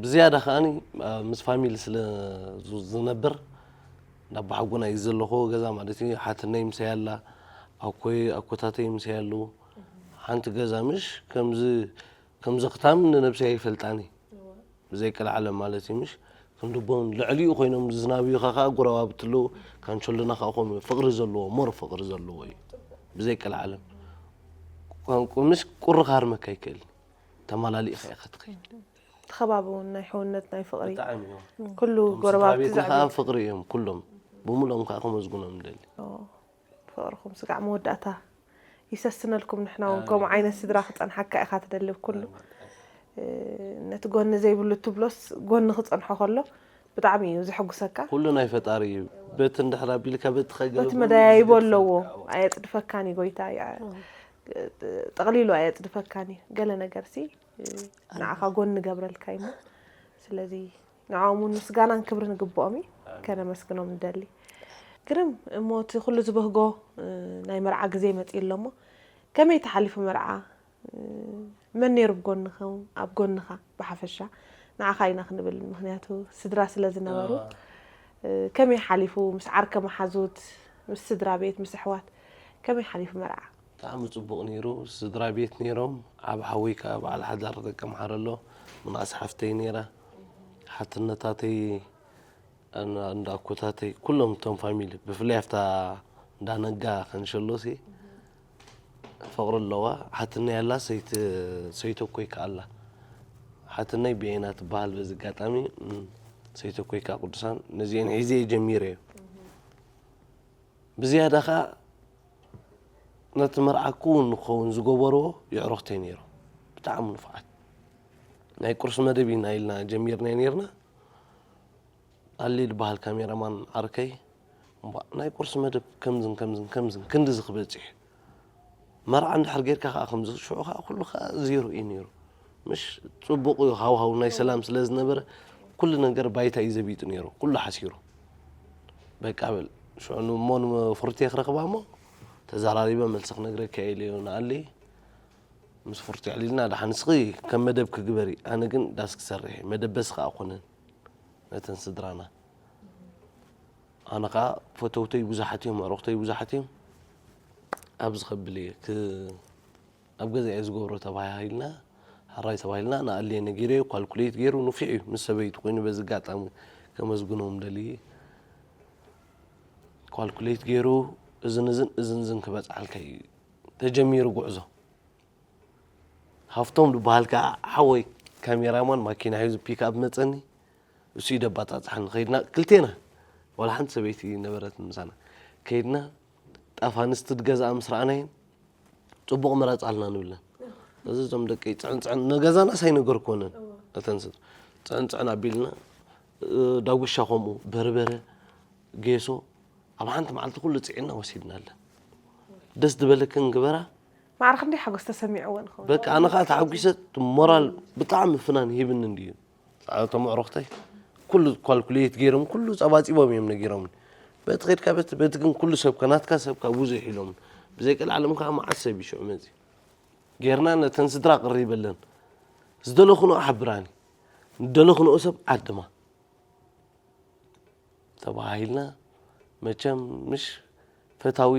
ብዝያዳ ከኣኒ፣ ኣ፣ ምስ ፋሚሊ ስለ ዝ-፣ ዝነብር፣ ናብ ሓጎና እዩ ዘለኹ ገዛ ማለት እዩ። ሓትነይ ምሳይ ኣላ፣ ኣኮይ፣ ኣኮታተይ ምሳይ ኣለዉ። ሓንቲ ገዛ ምሽ ከምዚ፣ ከምዚ ክታም ንነብሰይ ኣይፈልጣኒ። እዋ። ብዘይ ቀልዓለም ማለት እዩ ምሽ? ክንዲ ኣቦን ልዕሊኡ ኮይኖም ዝዝናብዩኻ ኸዓ ጎረባብቲ ኣለዉ። ካንቸሎና ኸዓ ከምኡ ፍቕሪ ዘለዎ፣ ሞር ፍቕሪ ዘለዎ እዩ። ብዘይ ቀልዓለም። ቋንቋ ምሽ ቁሪ ክሃርመካ ኣይክእልን። ተመላሊእኻ ኢኻ ትኸይድ። እቲ ከባቢ እውን ናይ ሕውነት፣ ናይ ፍቕሪ። ብጣዕሚ እዮም። ኩሉ እቶም ጎረባብቲ ስድራ ቤትና ዘዕብዩ። ኸዓ ፍቕሪ እዮም ኩሎም። ብምልኦም ኸዓ ከመስግኖም ንደሊ። ኦ፣ ፍቕርኹም ስጋዕ መወዳእታ ይሰስነልኩም። ንሕና እውን ኣሜን። ከምኡ ዓይነት ስድራ ክጸንሓካ ኢኻ ትደሊ ብኩሉ። ኣሜን። እ፣ ነቲ ጎኒ ዘይብሉ ትብሎስ ጎኒ ክጸንሖ ከሎ ብጣዕሚ እዩ ዘሐጉሰካ። ኩሉ ናይ ፈጣሪ እዩ። በቲ እንድሕር ኣቢልካ በቲ ከገለ በቲ ኩሉ መደያይቦ ዝገድፈካ ኣለዎ። እዩ። ኣየጽድፈካን እዩ ጎይታ። ያ-፣ እ። ጠቕሊሉ ኣየጽድፈካን እዩ። ገለ ነገርሲ፣ እ፣ ኣሜን። ንዓኻ ጎኒ ገብረልካ እዩ እሞ። ስለዚ ንዕኦም እውን ምስጋናን ክብርን ይግብኦም እዩ። ኣሜን። ከነመስግኖም ንደሊ። ግርም እሞ እቲ ኩሉ ዝበህጎ፣ እ፣ ናይ መርዓ ግዜ መጺኡ ኣሎ እሞ ከመይ ተሓሊፉ መርዓ? እ፣ መን ነይሩ ብጎንኹም፣ ኣብ ጎንኻ ብሓፈሻ? ንዓኻ ኢና ክንብል፣ ምኽንያቱ ስድራ ስለ ዝነበሩ። ኣዋ። እ፣ ከመይ ሓሊፉ? ምስ ዓርከ መሓዙት፣ ምስ ስድራ ቤት፣ ምስ ኣሕዋት ከመይ ሓሊፉ መርዓ? ብጣዕሚ ጽቡቕ ነይሩ። ስድራ ቤት ነይሮም። ዓቢ ሓወይ ከኣ በዓል ሓዳር ደቂ ኣምሓረ ኣሎ። ምንኣስ ሓፍተይ ነይራ። ሓትነታተይ፣ ኣን-፣ እንዳ ኣኮታተይ፣ ኩሎም እቶም ፋሚሊ፣ ብፍላይ ኣብታ እንዳ ነጋ ከንሸሎሲ ፍቕሪ ኣለዋ። ሓትነይ ኣላ፣ ሰይቲ፣ ሰይቲ ኣኮይ ከኣ ኣላ። ሓትነይ ብኤና ትበሃል። በዚ ኣጋጣሚ፣ እም፣ ሰይቲ ኣኮይ ከኣ ቅዱሳን፣ ነዚአን ሒዘ እየ ጀሚረዮ። ብዝያዳ ኸኣ ነቲ መርዓ ክውን ንክኸውን ዝገበርዎ የዕሩኽተይ ነይሮም። ብጣዕሚ ንፉዓት። ናይ ቁርሲ መደብ ኢና ኢልና ጀሚርናዮ ነይርና። ኣሊ ዝበሃል ካሜራማን ዓርከይ፣ እምቧእ፣ ናይ ቁርሲ መደብ ከምዝን ከምዝን ከምዝን ክንድዚ ክበጽሕ እዩ። መርዓ እንድሕር ጌርካ ኸኣ ከምዚ፣ ሽዑ ኸኣ ኩሉ ኸኣ ዜሮ እዩ ነይሩ። ምሽ ጽቡቕ እዩ፣ ሃውሃው ናይ ሰላም ስለ ዝነበረ፣ ኩሉ ነገር ባይታ እዩ ዘቢጡ ነይሩ፣ ኩሉ ሓሲሩ። በቃ በል፣ ሽዑ ንእሞ ንፍሩቴ ክረኽባ እሞ፣ ተዘራሪበ መልሲ ክነግረካ ኢለ እየ ንኣለይ። ምስ ፍርቱ ኣዕሊልና ደሓን ንስኺ ከም መደብ ክግበሪ፣ ኣነ ግን ዳስ ክሰርሕ እየ። መደበስ ከኣ ኮነን ነተን ስድራና። ኣነ ከኣ ፈተውተይ ብዙሓት እዮም፣ ኣዕሩኽተይ ብዙሓት እዮም። ኣብዚ ከብል እየ ክ-፣ ኣብ ገዛ እየ ዝገብሮ ተባሂልና፣ ሕራይ ተባሂልና፣ ንኣለየ ነጊረዮ፣ ኳልኩሌት ገይሩ፣ ንፉዕ እዩ፣ ምስ ሰበይቱ ኮይኑ፣ በዚ ኣጋጣሚ ከመስግኖም ደልየ። ኳልኩሌት ገይሩ፣ እዝን እዝን፣ እዝን እዝን ክበጽሓልካ እዩ ተጀሚሩ ጉዕዞ። ሃፍቶም ዝበሃል ከኣ ሓወይ ካሜራማን ማኪና ሒዙ ፒክኣፕ መጸኒ። እሱ እዩ ደባጻጽሓኒ። ከይድና ክልቴና፣ ዋላ ሓንቲ ሰበይቲ ነበረትን ምሳና። ከይድና ጣፍ ኣንስቲ ዝገዝኣ ምስ ረኣናየን፣ ጽቡቕ ምረጻልና ንብለን። እዚ እዞም ደቀይ ጽዕንጽዕን፣ ንገዛናስ ኣይነገርኩወንን። እተን ስድራ ጽዕንጽዕን ኣቢልና፣ እ፣ ዳጉሻ ከምኡ፣ በርበረ፣ ጌሶ፣ ኣብ ሓንቲ መዓልቲ ኩሉ ጽዒንና ወሲድናለን። ደስ ዝበለክን ግበራ። ማዕረ ክንደይ ሓጎስ ተሰሚዕወን ኸውን። በቃ ኣነ ኸዓ ተሓጒሰ፣ ሞራል ብጣዕሚ ፍናን ሂብኒ እንድዩ። እቶም ኣዕሩኽተይ ኩሉ ኳልኩሌት ገይሮም፣ ኩሉ ጸባጺቦም እዮም ነጊሮምኒ። በቲ ኸድካ በቲ፣ በቲ ግን ኩሉ ሰብካ፣ ናትካ ሰብካ ብዙሕ ኢሎምኒ። ብዘይ ቀልዓለም ከኣ መዓት ሰብ እዩ ሽዑ መጺኡ። ጌርና ነተን ስድራ ቅሪ ይበለን። ዝደለኹንኦ ሓብራኒ፣ ዝደለኹንኦ ሰብ ዓድማ ተባሂልና። መቸም ምሽ ፈታዊ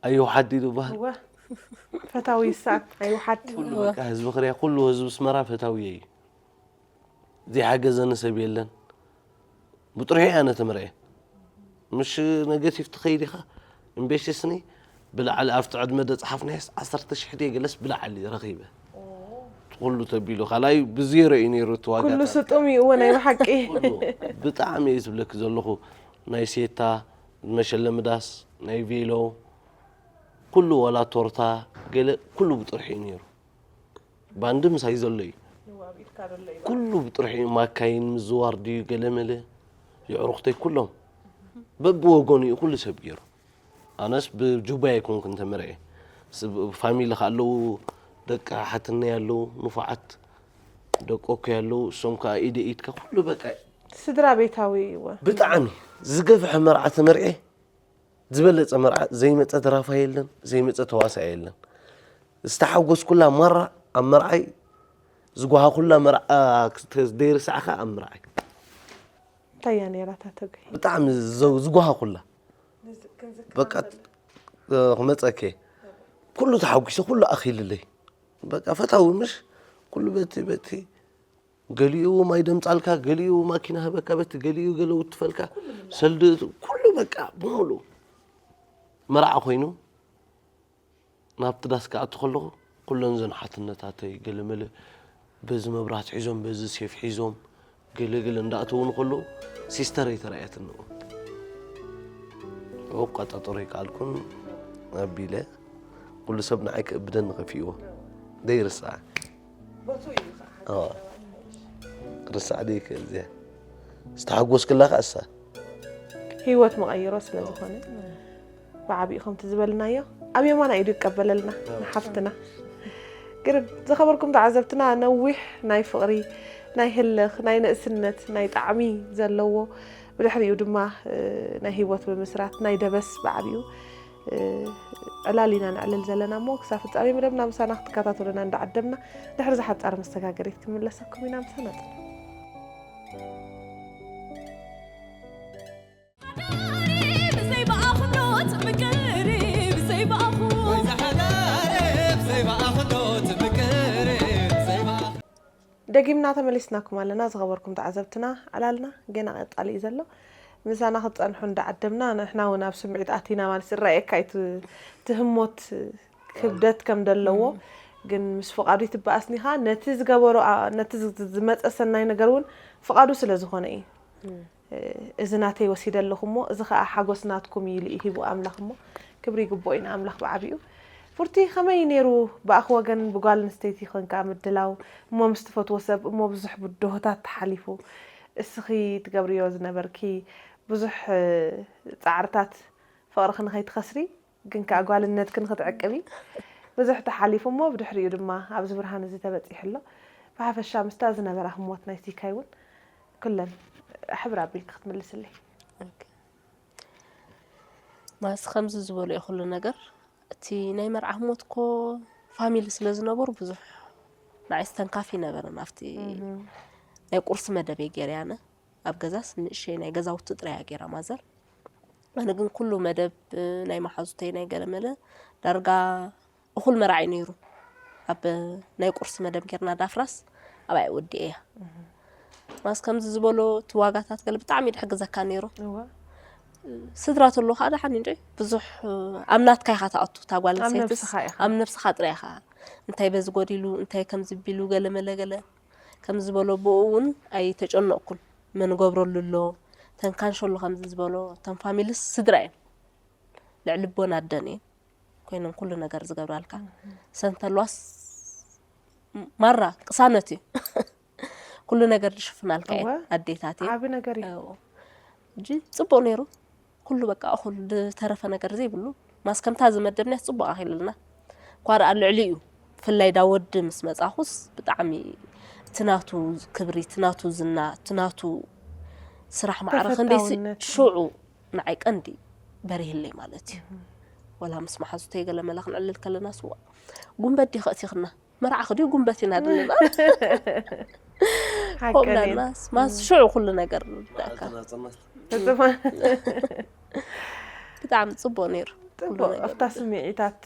ኣይውሓድ እዩ ዝበሃል። እወ። ፈታዊ ይስኣን ኣይውሓድ። ኩሉ በቃ ህዝቢ ክርያ፣ ኩሉ ህዝቢ ኣስመራ ፈታዊ እዩ። ዘይሓገዘኒ ሰብ የለን። ብጥርሑ እየ ኣነ ተመርዕየ። ምሽ ነገቲቭ ትኸይድ ኢኻ፣ እምቤሽስኒ ብላዕሊ ኣብቲ ዕድመ ደጽሓፍናየስ ዓሰርተ ሽሕ ድየ ገለስ ብላዕሊ ረኺበ። ኩሉ ተቢሉ፣ ካልኣይ ብዜሮ እዩ ነይሩ እቲ ዋጋ ኩሉ ታ-፣ ስጡም እዩ፣ እወ፣ ናይ ብሓቂ። ኩሉ። ብጣዕሚ እየ ዝብለኪ ዘለኹ፣ ናይ ሴታ፣ መሸለሚ ዳስ፣ ናይ ቬሎ፣ ኩሉ፣ ዋላ ቶርታ፣ ገለ ኩሉ ብጥርሑ እዩ ነይሩ። ባንዲ ምሳይ ዘሎ እዩ። ንዋብ ኢድካ ዘሎ እዩ። ኩሉ ብጥርሑ እዩ። ማካይን ምዝዋር ድዩ ገለ መለ፣ የዕሩኽተይ ኩሎም በብወገኑ እዩ ኩሉ ሰብ ገይሩ። ኣነስ ብጁባይ ኣይኮንኩን ተመርዕየ። ስብ-፣ ፋሚሊ ከ ኣለዉ፣ ደቂ ሓትነይ ኣለዉ፣ ንፉዓት ደቆኮይ ኣለዉ፣ እሶም ከኣ ኢደ ኢድካ ኩሉ በቃ ስድራ ቤታዊ እወ። ብጣዕሚ ዝገፍሐ መርዓ ተመርዕየ። ዝበለጸ መርዓ ዘይመጸ ደራፋይ የለን፣ ዘይመጸ ተዋሳኣይ የለን። ዝተሓጎስኩላ ማራ ኣብ መርዓይ፣ ዝጓሃኩላ መርዓ ክተ-፣ ዘይርሳዕካ ኣብ መርዓይ። እንታይ እያ ነይራ እታ ተጉሂ? ብጣዕሚ ዘው-፣ ዝጓሃኩላ። ንዝ-፣ ክንዝክራ በቃ፣ ዘለና። እ፣ ክመጸኪ። ኩሉ ተሓጒሰ፣ ኩሉ ኣኺልለይ። በቃ ፈታዊ ምሽ፣ ኩሉ በቲ፣ በቲ፣ ገሊኡ ማይ ደምጻልካ፣ ገሊኡ ማኪና ህበካ፣ በቲ ገሊኡ ገለ ውትፈልካ፣ ሰልዲ፣ ኩሉ በቃ ብምሉ መርዓ ኮይኑ፣ ናብቲ ዳስ ክኣቱ ከለኹ፣ ኩለን ዘን ሓትነታተይ ገለመለ በዚ መብራት ሒዞም፣ በዚ ሴፍ ሒዞም፣ ገለ ገለ እንዳእተዉ እንከለዉ፣ ሲስተረይ ተራእያትኒ። እወ፣ ኣቋጻጽሮ ኣይከኣልኩን ኣቢለ፣ ኩሉ ሰብ ንዓይ ክእብደኒ ከፊእዎ። ዘይርስዓ። ቦትኡ እዩ ከዓ። ኣዎ። ርስዓ ደይክእል እዚኣ። ዝተሓጎስክላ ከዓ እሳ። ህይወት መቐይሮ ስለ ዝኾነ፣ ብዓቢኡ ከምቲ ዝበልናዮ፣ ኣብ የማና ኢዱ ይቀበለልና፣ ንሓፍትና። ግርም፣ ዝኸበርኩም ተዓዘብትና፣ ነዊሕ ናይ ፍቕሪ፣ ናይ ህልኽ፣ ናይ ንእስነት፣ ናይ ጣዕሚ ዘለዎ፣ ብድሕሪኡ ድማ፣ እ፣ ናይ ህይወት ምምስራት፣ ናይ ደበስ ብዓቢኡ፣ እ፣ ዕላል ኢና ነዕልል ዘለና እሞ፣ ክሳብ ፍጻሜ መደብና ምሳና ክትከታተሉና እንዳዓደምና፣ ድሕሪ ዝሓጻር መሰጋገሪት ክንምለሰኩም ኢና። ምሳና ጽንሑ። ብዘይ ብኣኽሎት ምቅሪ፣ ብዘይ ብኣኹ-፣ ወይ ዝሓዳረ፣ ብዘይ ብኣኽሎት ምቅሪ፣ ብዘይ ብኣኹ-፣ ደጊምና ተመሊስናኩም ኣለና። ዝኸበርኩም ተዓዘብትና፣ ዕላልና ገና ቀጻሊ እዩ ዘሎ። ምሳና ክትጸንሑ እንዳዓደምና፣ ንሕና እውን ኣብ ስምዒት ኣቲና ማለት ይረኣየካ እዩ፣ እቲ፣ እቲ ህሞት ክብደት ከም ዘለዎ። ግን ምስ ፍቓዱ ይትበኣስኒኻ፣ ነቲ ዝገበሮ፣ ኣ-፣ ነቲ ዝ-፣ ዝመጸ ሰናይ ነገር እውን ፍቓዱ ስለ ዝኾነ እዩ። እ፣ እዚ ናተይ ወሲደ ኣለኹ እሞ፣ እዚ ኸኣ ሓጎስ ናትኩም እዩ ኢሉ እዩ ሂቡ ኣምላኽ እሞ፣ ክብሪ ይግብኦ እዩ ንኣምላኽ ብዓቢኡ። ፉርቲ፣ ከመይ ነይሩ ብኣኺ ወገን ብጓል ኣንስተይቲ ኾንካ ምድላው እሞ፣ ምስ ትፈትዎ ሰብ እሞ፣ ብዙሕ ብድሆታት ተሓሊፉ፣ እስኺ ትገብርዮ ዝነበርኪ ብዙሕ፣ እ፣ ጻዕርታት ፍቕርኺ ንኸይትኸስሪ፣ ግን ከኣ ጓልነትኪ ንኽትዕቅቢ ብዙሕ ተሓሊፉ እሞ፣ ብድሕሪኡ ድማ ኣብዚ ብርሃን እዚ ተበጺሑ ኣሎ። ብሓፈሻ ምስታ ዝነበራ ህሞት ናይ ሲካይ እውን ኩለን ሕብር ኣቢልኪ ክትምልስለይ። ኦኬ። ማስ ከምዚ ዝበሎ እዩ ኩሉ ነገር። እቲ ናይ መርዓ ህሞት እኮ ፋሚሊ ስለ ዝነበሩ ብዙሕ ንዓይ ስተንካፊ ነበረን። ኣብቲ ናይ ቁርሲ መደብ እየ ገይረ ኣነ። ኣብ ገዛስ ንእሸይ ናይ ገዛውቲ ጥራይ እያ ገይራ ማዘር። ኣነ ግን ኩሉ መደብ ናይ መሓዙተይ ናይ ገለመለ ዳርጋ እኹል መርዓ እዩ ነይሩ። ኣብ ናይ ቁርሲ መደብ ጌርና ዳፍራስ ኣብኣ ወዲኤያ። ማስ ከምዚ ዝበሎ እቲ ዋጋታት ገለ ብጣዕሚ እዩ ድሕግዘካ ነይሩ። እወ ስድራ ተሎ ከዓ ደሓን እንዶ ብዙሕ ኣብ ናትካ ኢኻ ትኣቱ። እታ ጓል ኣብ ኣንስተይትስ ነብስኻ ኢኻ። ኣብ ነብስኻ ጥራይ ኢኻ። እንታይ በዚ ጎዲሉ፣ እንታይ ከምዚ ቢሉ፣ ገለ መለ ገለ ከም ዝበሎ ብኡ እውን ኣይተጨነቕኩን። መን ገብረሉ ኣሎ፣ ተን ካንሸሎ ከምዚ ዝበሎ፣ ተን ፋሚልስ ስድራ እየን። ልዕሊ ቦን ኣደን እየን ኮይነን ኩሉ ነገር ዝገብራልካ። ሰን ተልዋስ ማራ ቅሳነት እዩ። ኩሉ ነገር ዝሽፍናልካ እየን እወ። ኣዴታት እየን። ዓቢ ነገር እዩ። እዎ። እጂ ጽቡቕ ነይሩ። ኩሉ በቃ እኹል ዝተረፈ ነገር ዘይብሉ። ማስ ከምታ ዝመደብናያ ጽቡቕ ኣኺልልና። እኳ ደኣ ልዕሊኡ ብፍላይ ዳ ወዲ ምስ መጻኹስ ብጣዕሚ እቲ ናቱ ክብሪ፣ እቲ ናቱ ዝና፣ እቲ ናቱ ስራሕ ማዕረ ክንደይሲ ተፈታውነት። ሽዑ ንዓይ ቀንዲ በሪህለይ ማለት እዩ። ወላ ምስ መሓዙተይ ገለ መለ ክንዕልል ከለና ስዋ ጉንበት ዲኺ ኣእቲኽና መርዓኺ ድዩ ጉንበት ኢና ድንብል። ሓቂ ከምኡ ነይሩ። ዳናስ ማስ ሽዑ ኩሉ ነገር ዳካ መዓልቲ ናጽነት። ተጽፋ ብጣዕሚ ጽቡቕ ነይሩ። ኩሉ ጽቡቕ ነገር ኣብታ ስምዒታት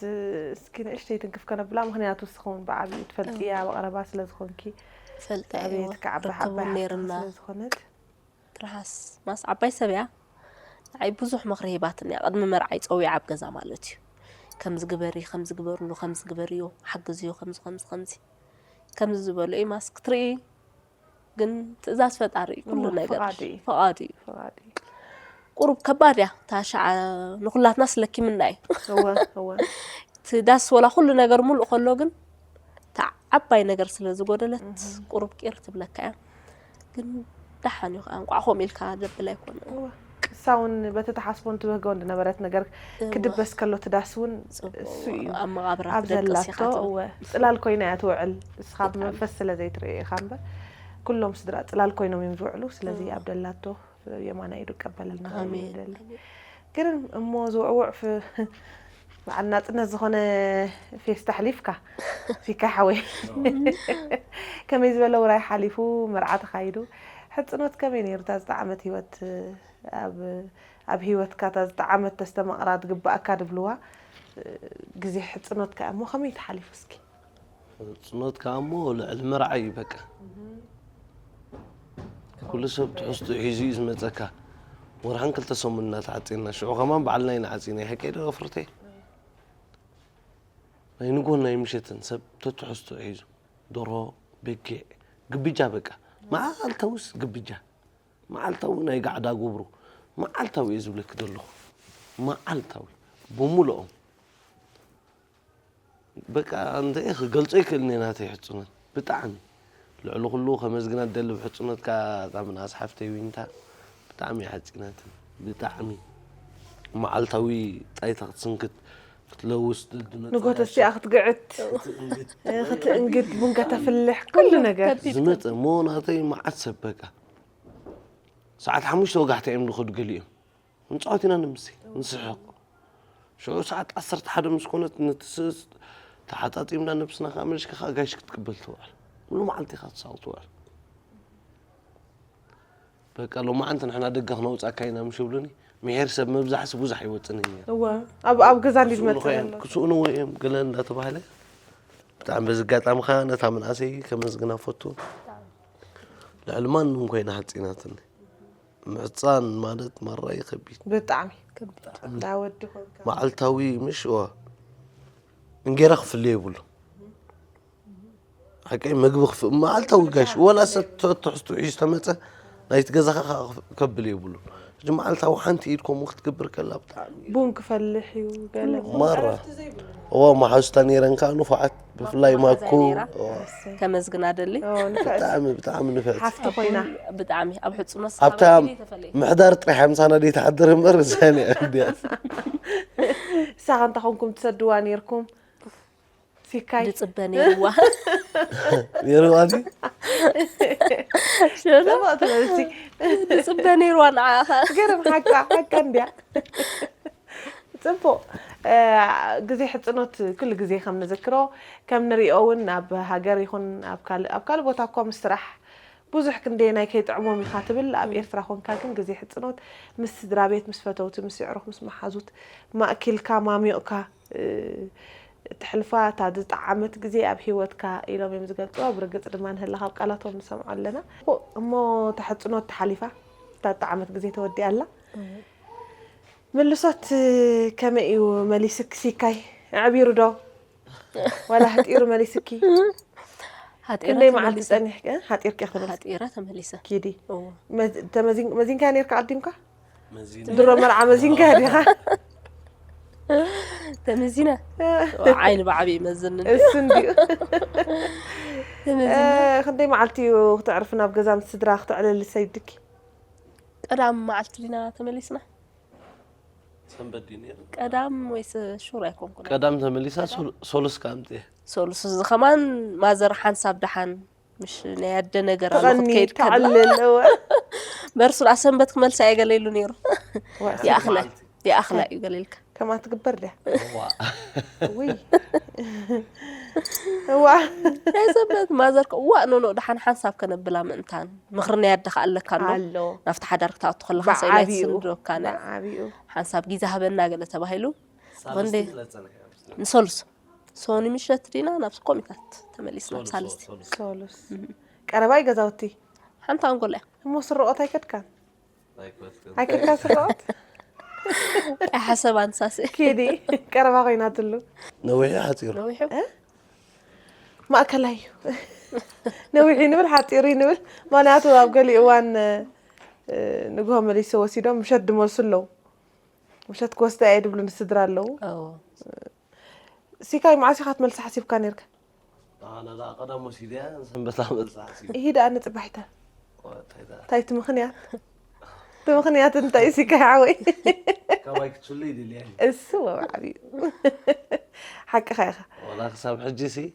እስኪ ንእሽተይ ትንክፍ ከነብላ፣ ምኽንያቱ እስኸውን ብዓብዩ ትፈልጥያ ብቐረባ ስለ ዝኾንኪ ፈልጠ ኣብየት ክዓቢ ሓባ ርክቡ ነይርና። ስለ ዝኾነት ትርሃስ ማስ ዓባይ ሰብ እያ። ንዓይ ብዙሕ ምኽሪ ሂባትኒ እያ። ቅድሚ መርዓይ ጸዊዓ ኣብ ገዛ ማለት እዩ። ከምዚ ግበሪ፣ ከምዚ ግበርሉ፣ ከምዚ ግበርዮ፣ ሓግዝዮ፣ ከምዚ ከምዚ ከምዚ ከምዚ ዝበሉ እዩ። ማስ ክትርኢ ግን ትእዛዝ ፈጣሪ እዩ። ኩሉ እሞ ነገር ፍቓዱ እዩ። ፍቓዱ እዩ። ፍቓድ እዩ። ቁሩብ ከባድ እያ እታ ሻዓ ንኹላትና ስለኪምና እዩ። እወ እወ እቲ ዳስ ወላ ኩሉ ነገር ሙሉእ ከሎ ግን እታ ዓባይ ነገር ስለ ዝጎደለት ቁሩብ ቂር ትብለካ እያ። ግን ደሓን እዩ ከዓ እንቋዕ ከምኡ ኢልካ ዘብል ኣይኮነ። እወ እሳ እውን በቲ ተሓስቦን ትብህጎን ዝነበረት ነገር ክድበስ ከሎ እቲ ዳስ እውን እሱ እዩ። ኣብ መቓብራ ኣብ ትደቅስ ዘላቶ ኢኻ ትብል። እወ ጽላል ኮይና እያ ትውዕል። እስኻ ብመንፈስ ስለ ዘይትርኢ ኢኻ እምበር ኩሎም ስድራ ጽላል ኮይኖም እዮም ዝውዕሉ። ስለዚ ኣብ ደላቶ የማና ኢዱ ቀበለልና። ኣሜን። ይደሊ ግን እሞ ዝውዕውዕ ፍ- በዓል ናጽነት ዝኾነ ፌስታ ኣሕሊፍካ ፊካ ሓወይ ከመይ ዝበለ ውራይ ሓሊፉ መርዓ ተኻይዱ። ሕጽኖት ከመይ ነይሩ? እታ ዝጠዓመት ህይወት ኣብ ኣብ ህይወትካ እታ ዝጠዓመት ተስተማቕራ ትግባኣካ ድብልዋ ግዜ ሕጽኖትካ እሞ ከመይ ተሓሊፉ እስኪ? ጽኖት ከኣ እሞ ልዕሊ መርዓ እዩ በቃ። ኩሉ ሰብ ትሕዝትኡ ሒዙ እዩ ዝመጸካ። ወርሓን ክልተ ሰሙን እናተዓጺና፣ ሽዑ ከማን ባዕልና ኢና ዓጺና። ይሕቀይ ዶ ኣፍርተይ? ናይ ንጎን ናይ ምሸትን ሰብ ተትሕዝትኡ ሒዙ። ደርሆ፣ በጊዕ፣ ግብጃ በቃ። መዓልታዊስ ግብጃ። መዓልታዊ ናይ ጋዕዳ ጉብሩ። መዓልታዊ እየ ዝብለኪ ዘለኹ። መዓልታዊ። ብምልኦም። በቃ እንተ ክገልጾ ይክእልኒ ናተይ ሕጽኖት ብጣዕሚ ልዕሊ ኩሉ ከመስግና ደሊ ብሕጽኖትካ እታ ምንኣስ ሓፍተይ ዊንታ ብጣዕሚ እያ ሓጺናትኒ ብጣዕሚ መዓልታዊ ጣይታ ክትስንክት ክትለውስ ድድመ ንጎተ እዚኣ ክትግዕት ክትእንግድ ቡን ከተፍልሕ ኩሉ ነገር ዝመጸ እሞ ናተይ መዓት ሰብ በቃ ሰዓት ሓሙሽተ ወጋሕታ እዮም ዝኸዱ ገሊኦም ንፃወት ኢና ንምሲ ንስሕቕ ሽዑ ሰዓት ዓሰርተ ሓደ ምስ ኮነት ነቲ ስእስ ተሓጣጢምና ነብስና ከዓ መሊስካ ከዓ ጋሽ ክትቅበል ትውዕል ሙሉ መዓልቲ ኢኻ ትሳቕ ትውዕል በቃ ሎማዓንቲ ንሕና ደገ ክነውፃካ ኢና ምሽ ይብሉኒ ምሄር ሰብ ምብዛሕሲ ብዙሕ ኣይወፅን እየ እወ ኣብ ኣብ ገዛ እንዲ ዝመጽእ ዘሎ ክስኡንዎ እዮም ገለ እንዳተባህለ ብጣዕሚ በዚ ኣጋጣሚ ከዓ ነታ ምንኣሰይ ከመስግና ፈቱ ልዕሊ ማንም ኮይና ሓፂናትኒ ምሕፃን ማለት ማራ እዩ ከቢድ ብጣዕሚ ዳወዲ ኮንካ መዓልታዊ ምሽ እዋ እንጌራ ክፍለ የብሉ ሓቀይ መግቢ ክፍ መዓልታዊ ጋሽ ወላ ሰብ ትሕዝቱ ሒዙ ተመፀ ናይቲ ገዛኻ ከብል የብሉ እዚ መዓልታዊ ሓንቲ ኢድ ከምኡ ክትገብር ከላ ብጣዕሚ እዩ ቡን ክፈልሕ እዩ ገለ ማራ እዋ መሓዙታ ነይረን ከዓ ንፉዓት ብፍላይ ማኩ እዋ ከመስግና ደሊ ኦ፣ ንፍዕቲ ብጣዕሚ ብጣዕሚ ንፍዕቲ ሓፍቲ ኮይና ብጣዕሚ ኣብ ሕፅኖ ኣብታ ምሕዳር ጥራሕ ምሳና ደይትሓድር እምበር እዛኒ እንዲያ ንሳ ከንታ ኮንኩም ትሰድዋ ነይርኩም ሲካይ ዝፅበ ነይርዋ ነይርዋኒ ጽቡቕ ትበልሲ ዝፅበ ነይርዋ ንዓኻ ገርም ሓቃ ሓቃ እንዲያ ጽቡቕ። ግዜ ሕጽኖት ኩሉ ግዜ ከም ንዝክሮ፣ ከም ንሪኦ እውን ኣብ ሃገር ይኹን ኣብ ካልእ ኣብ ካልእ ቦታ እኳ ምስ ስራሕ ብዙሕ ክንደየናይ ከይጥዕሞም ኢኻ ትብል። ኣብ ኤርትራ ኮንካ ግን ግዜ ሕጽኖት ምስ ስድራ ቤት፣ ምስ ፈተውቲ፣ ምስ የዕሩኽ፣ ምስ መሓዙት ማእኪልካ ማሚቕካ ተሕልፋ። እታ ዝጠዓመት ግዜ ኣብ ሂወትካ ኢሎም እዮም ዝገልጽዋ። ብርግጽ ድማ ንህላ ካብ ቃላቶም ንሰምዖ ኣለና። እሞ እታ ሕጽኖት ተሓሊፋ፣ እታ ዝጠዓመት ግዜ ተወዲኣ ኣላ። ምልሶት ከመይ እዩ መሊስክ ሲካይ? ኣዕቢሩ ዶ? ዋላ ሃጢሩ መሊስኪ? ሃጢረ ክንደይ መዓልቲ ተመሊሰ። ጸኒሕኪ? ሃጢርኪ ክትመልሲ? ሃጢረ ተመሊሰ። ኪዲ። እዎ። መዝ- ተመዚን- መዚንካ ኔርካ ኣዲምካ? መዚነ ድሮ መርዓ መዚንካ ዲኻ? ተመዚነ። ዓይኒ ብዓቢ ይመዝን። እሱ እንዲዩ። ተመዚነ። እ፣ ክንደይ መዓልቲ እዩ ክትዕርፊ ናብ ገዛ ምስ ስድራ ክተዕልሊ ሰይድኪ? ቀዳም መዓልቲ ዲና ተመሊስና? ሰንበት ድዩ ነይሩ? ቀዳም ወይስ ሹር ኣይኮንኩን። ቀዳም ተመሊሳ ሶል- ሶሉስ ከ ኣምፅእ። ሶሉስ እዚ ከማን ማዘር ሓንሳብ ደሓን ምሽ ናይ ኣደ ነገር ኣሎ ትቐኒ ክትከይድ ከላ። ተዕልል። እወ። በርሱ ደኣ ሰንበት ክመልሳ እየ ገለ ኢሉ ነይሩ። ዋ፣ ይኣኽላ መዓልቲ። ይኣኽላ እዩ ገለ ኢልካ። ከምኣ ትግበር ድያ? ዋ። ውይ። እዋ። ናይ ሰንበት ማዘር ከ እዋእ ኖኖ ደሓን ሓንሳብ ከነብላ ምእንታን ምኽሪ ናይ ኣደኻ ኣለካ ዶ? ኣሎ። ናብቲ ሓዳር ክትኣቱ ከለኻ ሰኢላ ብዓቢኡ። ይትስንዶካ ነ ብዓቢኡ። ሓንሳብ ጊዛ ሃበና ገለ ተባሂሉ። ሳልስቲ ክንደይ? ስለ ዝፀንሐ እዮም። ንሶሉስ ሶኒ ምሸት ዲና ናብ ኮሚታት ተመሊስና። ሶሉስ፣ ሳልስቲ ሶሉስ። ሶሉስ። ቀረባ ይገዛውቲ። ሓንቲ ኣንጎላ እያ። እሞ ስርቆት ኣይከድካን? ኣይኮትክን። ኣይከድካን ስርቆት? ኣይሓሰብ ኣንሳሲ ኪዲ። ቀረባ ኮይናትሉ። ነዊሑ ሓፂሩ። ነዊሑ ማእከላይ እዩ። ነዊሑ ይንብል ሓፂሩ ይንብል። ምክንያቱ ኣብ ገሊኡ እዋን እ፣ ንግሆ መሊሶ ወሲዶም ምሸት ድመልሱ ኣለዉ። ምሸት ክወስዳ እየ ድብሉ ንስድራ ኣለዉ። እዎ። ሲካይ መዓስ ኢኻ ትመልሳ ሓሲብካ ነርካ? ኣነ ደኣ ቀዳም ወሲደ እያ፣ ሰንበት ኣመልሳ ሓሲብ። ይሂ ደኣ ንጽባሒታ። እንታይ ደኣ? እንታይ እቲ ምኽንያት? እቲ ምኽንያት እንታይ እዩ ሲካይ ሓወይ? ካባይ ክትፍለይ ይደልያ እየ። እሱ ወባዕቢኡ። ሓቅኻ ኢኻ። ዋላ ክሳብ ሕጂ ሲ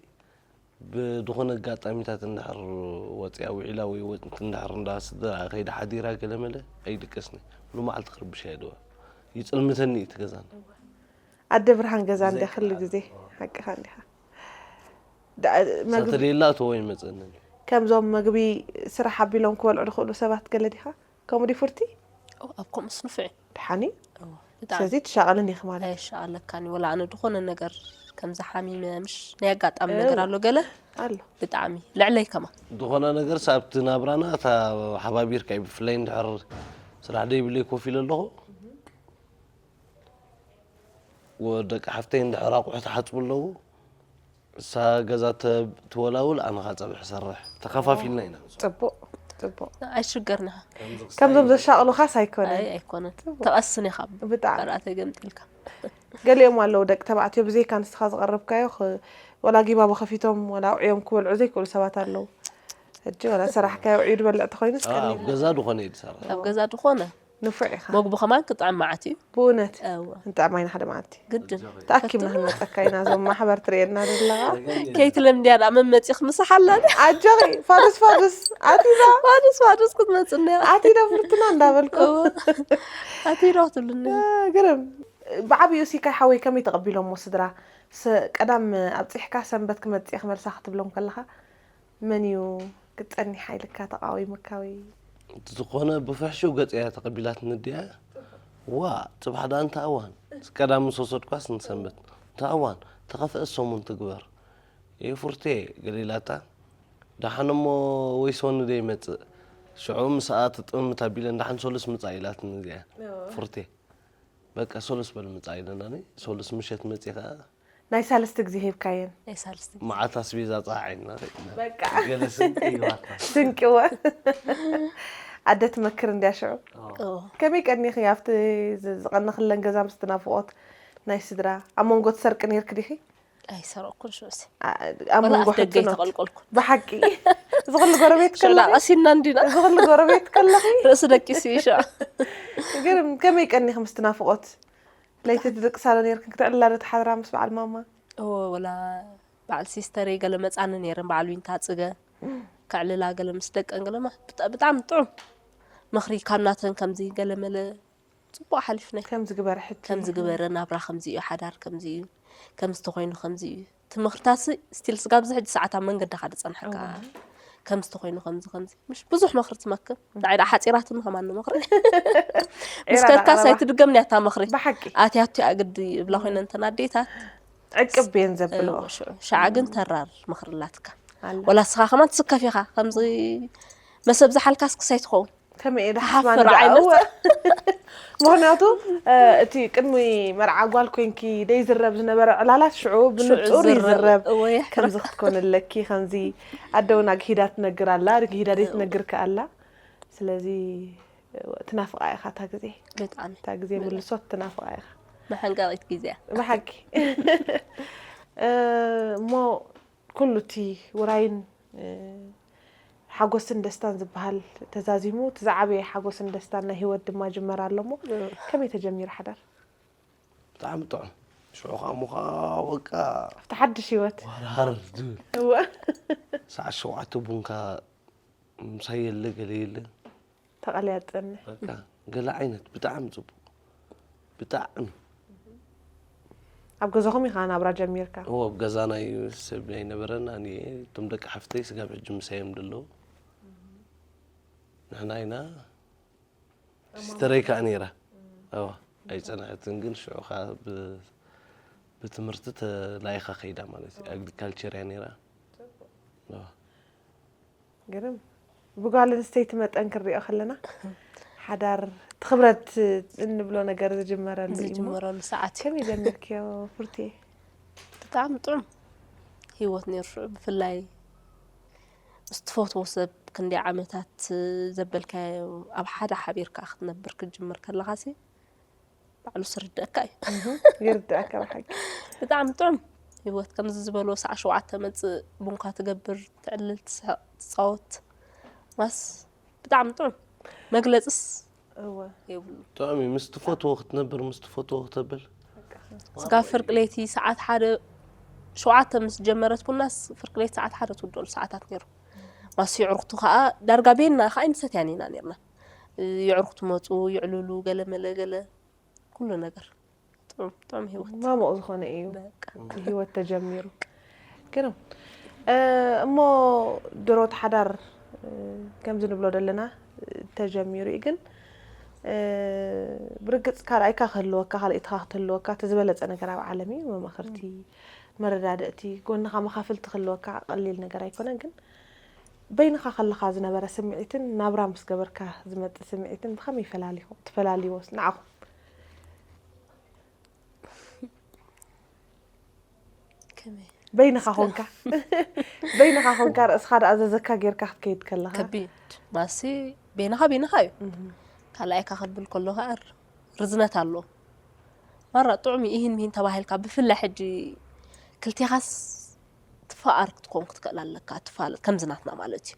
ብድኾነ ኣጋጣሚታት እንድሕር ወፂኣ ውዒላ ወይ ወ- እንድሕር እንዳ ስድራ ከይዳ ሓዲራ ገለ መለ ኣይድቅስኒ። ኩሉ መዓልቲ ክርብሽ እየ ድዋ። ይፅልምተኒ እዩ እቲ ገዛን። ኣደ ብርሃን ገዛ እንደ ብዘይ ክሉ ክልኣት። ግዜ ሓቅኻ እንዲኻ። ዳ- መግቢ ሳተደየላ እተዎ ይመፅእንን። ከምዞም መግቢ ስራሕ ኣቢሎም ክበልዑ ዝኽእሉ ሰባት ገለ ዲኻ? ከምኡ ዲ ፉርቲ? ኦ፣ ኣብ ከምኡስ ንፍዕ እዩ። ድሓኒ? እዎ፣ ብጣዕሚ ስለዚ ትሻቐልን ኢኺ ማለት እዩ። ኣይሻቐለካን እዩ። ወላ ኣነ ዝኾነ ነገር ከምዚ ሓሚመ ምሽ ናይ ኣጋጣሚ ነገር ኣሎ ገለ ኣሎ። ብጣዕሚ ልዕለይ ከማ ዝኾነ ነገር ኣብቲ ናብራና እታ ሓባቢርካ እዩ። ብፍላይ እንድሕር ስራሕ ደይብለይ ኮፍ ኢለ ኣለኹ፣ ወ- ደቂ ሓፍተይ እንድሕር ኣቑሑ ትሓፅቡ ኣለዉ፣ እሳ ገዛ ተ- ትወላውል፣ ኣነ ኸዓ ፀብሒ ሰርሕ፣ ተኸፋፊልና ኢና። ጽቡቕ፣ ጽቡቕ። ኣይሽገርንኻ። ከምዞም ዘሻቕሉኻስ ኣይኮነን። ኣይ ኣይኮነን። ተቐስን ኢኻ ብጣዕሚ። በርኣ ተገምጢልካ። ገሊኦም ኣለዉ ደቂ ተባዕትዮ ብዘይካ ንስኻ ዝቐረብካዮ ኽ- ወላ ጊባቦ ከፊቶም ወላ ኣውዕዮም ክበልዑ ዘይክእሉ ሰባት ኣለዉ። ሕጂ ወላ ሰራሕካዮ ውዕዩ ድበልዕ ተኾይኑ ኣብ ገዛ ዝኾነ እዩ ዝሰርሕ። ኣብ ገዛ ዝኾነ ንፉዕ ኢኻ። መግቡ ከማን ክጥዕም መዓት እዩ። ብእውነት እወ። ንጥዕም ኣይና ሓደ መዓልቲ ግድን ተኣኪብና ክንመፀካ ኢና። እዞም ማሕበር ትርእየና ዘለኻ ከይትለምድያ ደኣ መመፂ ክምስሓላ ኣጆኺ ፋዱስ ፋዱስ ኣቲዛ ፋዱስ ፋዱስ ክትመፅእ እኒኣ ኣቲዳ ፍርትና እንዳበልኩ ኣቲዶ ክትብልኒ ግርም። ብዓብኡ ሲካይ ሓወይ ከመይ ተቐቢሎሞ ስድራ? ሰ- ቀዳም ኣብፂሕካ ሰንበት ክመፅእ ክመልሳ ክትብሎም ከለኻ መን እዩ ክትፀኒሕ ኢልካ ተቃዊምካ ወይ? ዝኾነ ብፍሕሽው ገፅ እያ ተቐቢላትኒ ድያ? ዋ፣ ፅባሕ ደኣ እንታይ እዋን ቀዳም ምስ ወሰድኳስ ንሰንበት እንታይ እዋን ተኸፍአ ሰሙን ትግበር። ይህ ፉርቴ ገለ ኢላታ። ደሓን እሞ ወይ ሶኒ ዶ ይመፅእ? ሽዑ ምስኣ ትጥምት ኣቢለን ደሓን ሶሉስ ምፃእ ኢላትኒ እዚኣ ፉርቴ። በቃ ሶሉስ በል ምፃእ ኢለናኒ። ሶሉስ ምሸት መፂእ ከዓ ናይ ሳልስቲ ግዜ ሂብካየን። ናይ ሳልስቲ መዓት ኣስቤዛ ፀሓ ኢልና ኸድና። በቃ ገለ ስንቂ ይባካ። ስንቅወ ኣደ ትመክር እንድያ ሽዑ። ኦ፣ ከመይ ቀኒኺ ኣብቲ ዝ- ዝቐነኽለን ገዛ ምስቲ ናፍቖት ናይ ስድራ ኣብ መንጎ ትሰርቂ ነርኪ ዲኺ? ኣይሰረቕኩን ሽዑሲ ኣ- ኣብ ወላ መንጎ ኣፍ ደገ ሕጽኖት ኣይተቐልቀልኩን ብሓቂ እዚ ኩሉ ጎረቤት ሽዑ ደኣ ከለኺ ቀሲና እንዲና እዚ ኩሉ ጎረቤት ከለኺ ርእሲ ደቂሱ እዩ ሽዑ ግን ከመይ ቀኒኺ ምስቲ ናፍቖት? ለይቲ ትድቅሳሉ ነርክን ክትዕልላ ዶ ትሓድራ ምስ በዓል ማማ? እዎ ወላ በዓል ሲስተረይ ገለ መጻኒ ነይረን በዓል ዊንታ ጽገ ከዕልላ ገለ ምስ ደቀን ገለማ ብጣ- ብጣዕሚ ጥዑም ምኽሪ ካብ ናተን ከምዚ ገለ መለ ጽቡቕ ሓሊፍናዮ። ከም ዝግበረ ሕጂ ከም ዝግበረ ናብራ ከምዚ እዩ፣ ሓዳር ከምዚ እዩ፣ ከምዚ ተኾይኑ ከምዚ እዩ። እቲ ምኽርታሲ ስቲል ስጋብ እዚ ሕጂ ሰዓት ኣብ መንገድኻ ዝጸንሐካ። እወ። ከምዚ ተኾይኑ ከምዚ ከምዚ። ምሽ ብዙሕ ምኽሪ ትመክር። ንዓይ ደኣ ሓጺራትኒ ከማን ምኽሪ። ምስ ኤራ ከድካስ ደኣ ኣይትድገምንያ እታ ምኽሪ። ብሓቂ ኣትያቱ እያ ግዲ ይብላ ኮይነ እንተን ኣዴታት። ዕቅብ እየን ዘብልኦ እወ፣ ሽዑ። ሽዓ ግን ተራር ምኽሪ ኣላትካ። ኣላ። ወላ ስኻ ከማን ትስከፍ ኢኻ። ከምዚ መሰብ ዝሓልካስ ክሳይ ትኸውን። ከመይ እየ ትሓፍር ዳሕስማን ደኣ? ዓይነት። እወ። ምኽንያቱ እ፣ እቲ ቅድሚ መርዓ ጓል ኮንኪ ደይ ዝረብ ዝነበረ ዕላላት ሽዑ ብንጹር ዝረብ። ይዝረብ። እወ፣ የሕፍረካ። ከምዚ ክትኮን ኣለኪ፣ ከምዚ ኣደ እውን ኣግሂዳ ትነግር ኣላ፣ ኣግሂዳ ደይ ትነግር ከኣላ። ስለዚ እ፣ ትናፍቓ ኢኻ እታ ግዜ። ብጣዕሚ እታ ግዜ ምልሶት ትናፍቓ ኢኻ። መሐንቀቒት ግዜ እያ። ብሓቂ እ፣ እሞ ኩሉ እቲ ውራይን እ፣ ሓጎስን ደስታን ዝበሃል ተዛዚሙ፣ እቲ ዝዓበየ ሓጎስን ደስታን ናይ ህይወት ድማ ጅመር ኣሎ እሞ እ። ከመይ ተጀሚሩ ሓዳር? ብጣዕሚ ጥዑም። ሽዑ ከዓ እሞ ከዓ በቃ ኣብቲ ሓድሽ ህይወት ዋራር ዝብል እወ ሰዓት ሸውዓተ ቡንካ ምሳይ የለ ገለ የለ ተቐልያ ትጸንሕ። በቃ ገለ ዓይነት ብጣዕሚ ፅቡቅ ብጣዕሚ ኣብ ገዛኹም ኢኻ ናብራ ጀሚርካ? እዎ ኣብ ገዛና እዩ ሰብ ኣይነበረን። ኣነ እቶም ደቂ ሓፍተይ ስጋብ ሕጂ ምሳይ እዮም ዘለዉ። ንሕና ኢና ሲስተረይ ከዓ ነይራ። እዋ ኣይፀንሐትን ግን ሽዑ ከዓ ብ- ብትምህርቲ ተላኢኻ ከይዳ ማለት እዩ። ኣግሪካልቸር እያ ነይራ። እዋ። ግርም። ብጓል ኣንስተይቲ መጠን ክንሪኦ ከለና ሓዳር እቲ ክብረት እንብሎ ነገር ዝጅመረሉ እዩ እሞ ዝጅመረሉ ሰዓት እዩ። ከመይ ጀሚርክዮ ፍርትየ? ብጣዕሚ ጥዑም ህይወት ነይሩ። ሽዑ ብፍላይ ምስ ትፈትዎ ሰብ ክንደይ ዓመታት ዘበልካዮ ኣብ ሓደ ሓቢርካ ክትነብር ክትጅምር ከለኻሲ ባዕሉ ስርደእካ እዩ። ይርዳእካ ብሓቂ። ብጣዕሚ ጥዑም ህይወት ከምዚ ዝበሎ ሰዓ ሸውዓተ መጽእ ቡንካ ትገብር ትዕልል ትስሕቕ ትጻወት ማስ ብጣዕሚ ጥዑም መግለጽስ እወ የብሉ። ጥዑም እዩ። ምስ ትፈትዎ ክትነብር ምስ ትፈትዎ ክተብል ስጋብ ፍርቂ ለይቲ ሰዓት ሓደ ሸውዓተ ምስ ጀመረት ቡናስ ፍርቂ ለይቲ ሰዓት ሓደ ትውደሉ ሰዓታት ነይሩ። ማስ የዕሩኽቱ ከዓ ዳርጋ ቤና ከዓ ኣይንሰትያን ኢና ነርና። የዕሩኽቱ መፁ ይዕልሉ ገለ መለ ገለ ኩሉ ነገር ጥዑም ጥዑም ህይወት ማሞቕ ዝኾነ እዩ በቃ ህይወት ተጀሚሩ። ግርም እ፣ እሞ ድሮት ሓዳር እ፣ ከምዚ ንብሎ ዘለና እ፣ ተጀሚሩ እዩ ግን እ፣ ብርግፅ ካልኣይካ ክህልወካ ካልኣይትኻ ክትህልወካ እቲ ዝበለፀ ነገር ኣብ ዓለም እዩ። መማኽርቲ መረዳድእቲ ጎንኻ መኻፍልቲ ክህልወካ ቀሊል ነገር ኣይኮነን ግን በይንኻ ከለኻ ዝነበረ ስምዒትን ናብራ ምስ ገበርካ ዝመፅእ ስምዒትን ብኸመይ ፈላሊኹም ትፈላልዎስ ንዓኹም? ከመይ በይንኻ ኾንካ በይንኻ ኾንካ ርእስኻ ደኣ ዘዘካ ጌርካ ክትከይድ ከለኻ ከቢድ ማሲ ቤናኻ ቤናኻ እዩ ካልኣይካ ክብል ከሎ ከዓ ርዝነት ኣለዎ ማራ ጥዑም እዩ ኢሂን ሚሂን ተባሂልካ ብፍላይ ሕጂ ክልቴኻስ ትፋኣር ክትኮን ክትክእል ኣለካ ትፋለጥ ከምዚ ናትና ማለት እዩ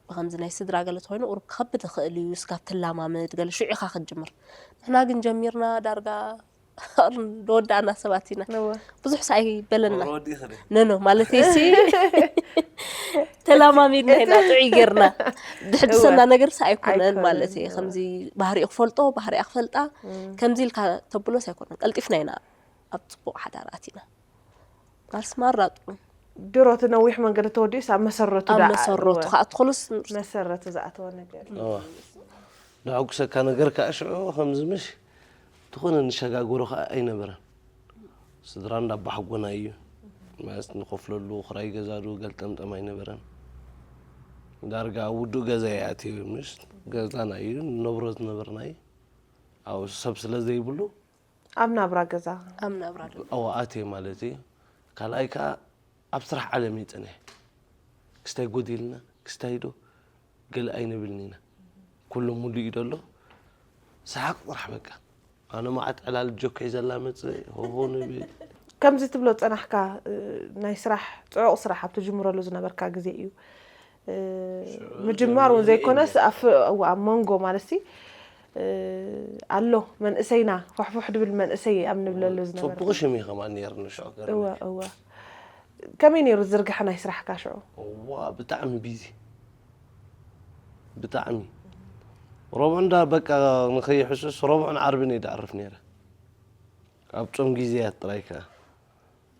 ብከምዚ ናይ ስድራ ገለ ተኮይኑ ቁሩብ ክከብድ ይክእል እዩ ስጋብ ትላማመድ ገለ ሽዑ ኢካ ክትጅምር ንሕና ግን ጀሚርና ዳርጋ ዝወዳእና ሰባት ኢና እወ። ብዙሕ ሰኣይ በለና ወዲ ይኽእል ነኖ ማለት ሲ ተላማሚድና ኢና ጥዑይ ጌርና ድሕድሰና ነገር ሲ ኣይኮነን ኣይኮነን፣ ማለት እዩ እወ። ከምዚ ባህሪኡ ክፈልጦ ባህሪያ ክፈልጣ ከምዚ ኢልካ ተብሎስ ኣይኮነን ቀልጢፍና ኢና ኣብ ፅቡቅ ሓዳር ኣቲና ጋልስ ማራ ጥዑም ድሮ እቲ ነዊሕ መንገዲ ተወዲኡስ ኣብ መሰረቱ ኣብ ደኣ መሰረቱ እወ። ከዓ ትኸሉስ መሰረቱ ዝኣተወ ነገር እዩ። እወ። ዘሐጉሰካ ነገር ከዓ ሽዑ ከምዚ ምሽ ዝኾነ ንሸጋግሮ ከዓ ኣይነበረን ስድራ እንዳባሓጎና እዩ ማለት ንኸፍለሉ ክራይ ገዛዱ ገልጠምጠም ኣይነበረን ዳርጋ ውዱእ ገዛ ይኣትዩ ምሽ ገዛና እዩ ንነብሮ ዝነበርና እዩ ኣብ ሰብ ስለ ዘይብሉ ኣብ ናብራ ገዛ ኣብ ናብራ ዶ ኣዋኣት ማለት እዩ ካልኣይ ከዓ ኣብ ስራሕ ዓለም እዩ ፀኒሐ ክስታይ ጎዲልና ክስታይ ዶ ገለ ኣይንብልን ኢና ኩሉ ሙሉ እዩ ደሎ ሰሓቅ ጥራሕ በቃ ኣነ መዓት ዕላል ጆከይ ዘላ መፅእ ሆሆ ንብል ከምዚ ትብሎ ፀናሕካ እ፣ ናይ ስራሕ ፅዑቕ ስራሕ ኣብ ትጅምረሉ ዝነበርካ ግዜ እዩ እ፣ ምጅማር እውን ዘይኮነስ ኣብ ፍ- እዋ፣ ኣብ መንጎ ማለት ሲ እ፣ ኣሎ መንእሰይና ፉሕፉሕ ድብል መንእሰይ ኣብ ንብለሉ ዝነበረ ፅቡቅ ሽም እዩ ከማን ነይርኒ ሽዑ ገርኒ እወ እወ ከመይ ነይሩ ዝርግሐ ናይ ስራሕካ ሽዑ እዋ ብጣዕሚ ቢዚ ብጣዕሚ ረቡዕ እንዳ በቃ ንኸይሕሱስ ረቡዕን ዓርብን እየ ድዓርፍ ነይረ። ኣብ ጾም ግዜያት ጥራይ ከኣ።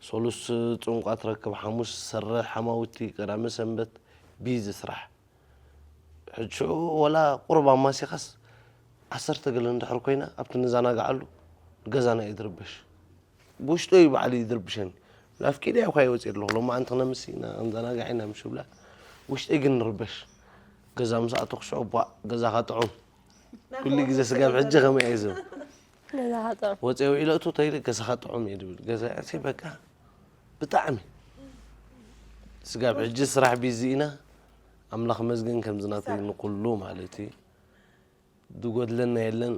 ሰሉስ ጾም ቋ ትረክብ፣ ሓሙስ ሰርሕ፣ ሓማውቲ፣ ቀዳመ ሰንበት ቢዚ ስራሕ። ሕጂ ሽዑ ወላ ቁሩብ ኣማሲኻስ ዓሰርተ ገለ እንድሕር ኮይና ኣብቲ ንዘናግዓሉ ገዛና እዩ ዝርበሽ። ብውሽጠይ ባዕሉ እዩ ዝርብሸኒ። ናፍቂደያ እኳ ይወፅእ ኣለኹ። ሎማዓንቲ ክነምሲ ኢና፣ ክንዘናጋዕ ኢና ምሽ ብላ። ውሽጠይ ግን ንርበሽ። ገዛ ምስ ኣተኹ ሽዑ ቧእ፣ ገዛኻ ጥዑም። ኩሉ ግዜ ስጋብ ሕጂ ከመይ እየ ዝብል። ገዛኻ ጥዑም። ወፂአ ውዒለ እቱ ተይለ ገዛኻ ጥዑም እየ ዝብል። ገዛ እሲ በቃ ብጣዕሚ። ስጋብ ሕጂ ስራሕ ቢዚ ኢና። ኣምላኽ መስገን ከምዚ ናተይ ንኩሉ ማለት እዩ። ዝጎድለና የለን።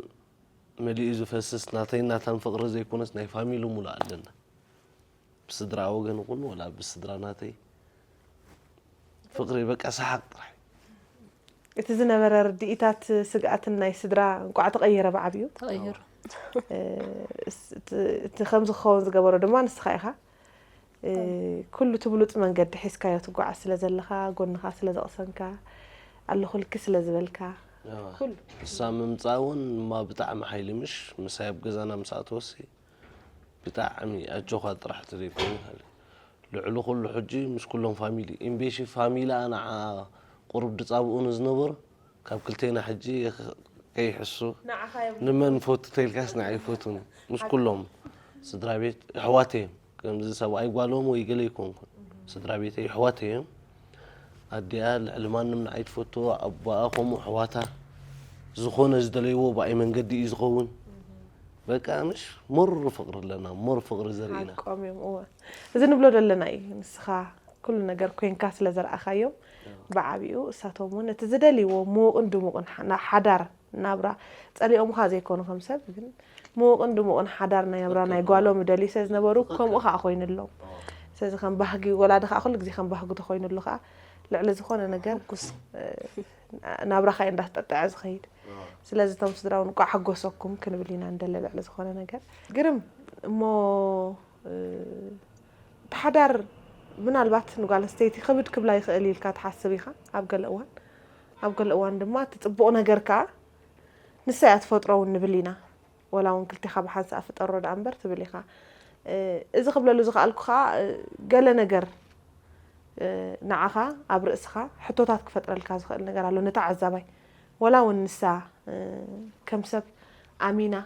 መሊኡ ዝፈስስ ናተይ ናታን ፍቕሪ ዘይኮነስ ናይ ፋሚሊ ሙሉእ ኣለና። ብስድራ ወገን ይኹን ወላ ብስድራ ናተይ ፍቕሪ በቃ ሰሓቕ ጥራሕ። እቲ ዝነበረ ርድኢታት ስግኣትን ናይ ስድራ እንቋዕ ተቐየረ ብዓብዩ። ተቐይሩ። እ፣ እስ-፣ እቲ እቲ ከምዚ ክኸውን ዝገበሮ ድማ ንስኻ ኢኻ። እ፣ ኩሉ እቲ ብሉፅ መንገዲ ሒዝካዮ ትጓዓዝ ስለ ዘለኻ፣ ጎንኻ ስለ ዘቕሰንካ፣ ኣለኹልኪ ስለ ዝበልካ፣ ኩሉ። እሳ ምምፃእ እውን እማ ብጣዕሚ ሓይሊ ምሽ ምሳይ ኣብ ገዛና ምስ ኣተወሲ ብጣዕሚ ኣጆኻ ጥራሕ ተዘይኮይኑ ልዕሊ ኩሉ ሕጂ ምስ ኩሎም ፋሚሊ ኢምቤሺ ፋሚላ ንዓ ቁሩብ ድፃብኡ ንዝነበሩ ካብ ክልቴና ሕጂ ከይሕሱ ንመን ፈቱ ተይልካስ ንዓ ይፈቱን ምስ ኩሎም ስድራ ቤት ኣሕዋተይ እዮም። ከምዚ ሰብኣይ ጓሎም ወይ ገለ ይኮንኩን ስድራ ቤተይ ኣሕዋተይ እዮም። ኣዲኣ ልዕሊ ማንም ንዓይ ትፈትዎ ኣቦኣ ከምኡ ኣሕዋታ ዝኾነ ዝደለይዎ ብኣይ መንገዲ እዩ ዝኸውን። በቃ ምሽ ሞር ፍቕሪ ኣለና ሞር ፍቕሪ ዘርእና። ሓቆም እዮም እወ። እዚ ንብሎ ዘለና እዩ ንስኻ ኩሉ ነገር ኮንካ ስለ ዘርኣኻዮም ብዓቢኡ እሳቶም እውን እቲ ዝደልይዎ ምዉቕን ድሙቕን ሓ- ና- ሓዳር ናብራ ጸሊኦምኻ ዘይኮኑ ከም ሰብ ግን ምዉቕን ድሙቕን ሓዳር ናይ ናብራ ናይ ጓሎም ይደልዩ ስለ ዝነበሩ ከምኡ ከዓ ኮይኑሎም። ስለዚ ከም ባህጊ ወላዲ ከዓ ኩሉ ግዜ ከም ባህጉ ተኮይኑሉ ከዓ ልዕሊ ዝኾነ ነገር ሕጉስ። ናብራኻ እዩ እንዳተጠጠዐ ዝኸይድ። ስለዚ እቶም ስድራ እውን እንቋዕ ሓጎሰኩም ክንብል ኢና እንደለ ልዕሊ ዝኾነ ነገር ግርም እሞ እቲ ሓዳር ምናልባት ንጓል ኣንስተይቲ ክብድ ክብላ ይኽእል ኢልካ ትሓስብ ኢኻ ኣብ ገለ እዋን ኣብ ገለ እዋን ድማ እቲ ፅቡቕ ነገር ከዓ ንሳ እያ ትፈጥሮ እውን ንብል ኢና ወላ እውን ክልቴኻ ብሓንሳእ ፍጠሮ ደኣ እምበር ትብል ኢኻ እዚ ክብለሉ ዝኸኣልኩ ከዓ ገለ ነገር ንዓኻ ኣብ ርእስኻ ሕቶታት ክፈጥረልካ ዝኽእል ነገር ኣሎ ንተዓዛባይ ወላ እውን ንሳ ከም ሰብ ኣሚና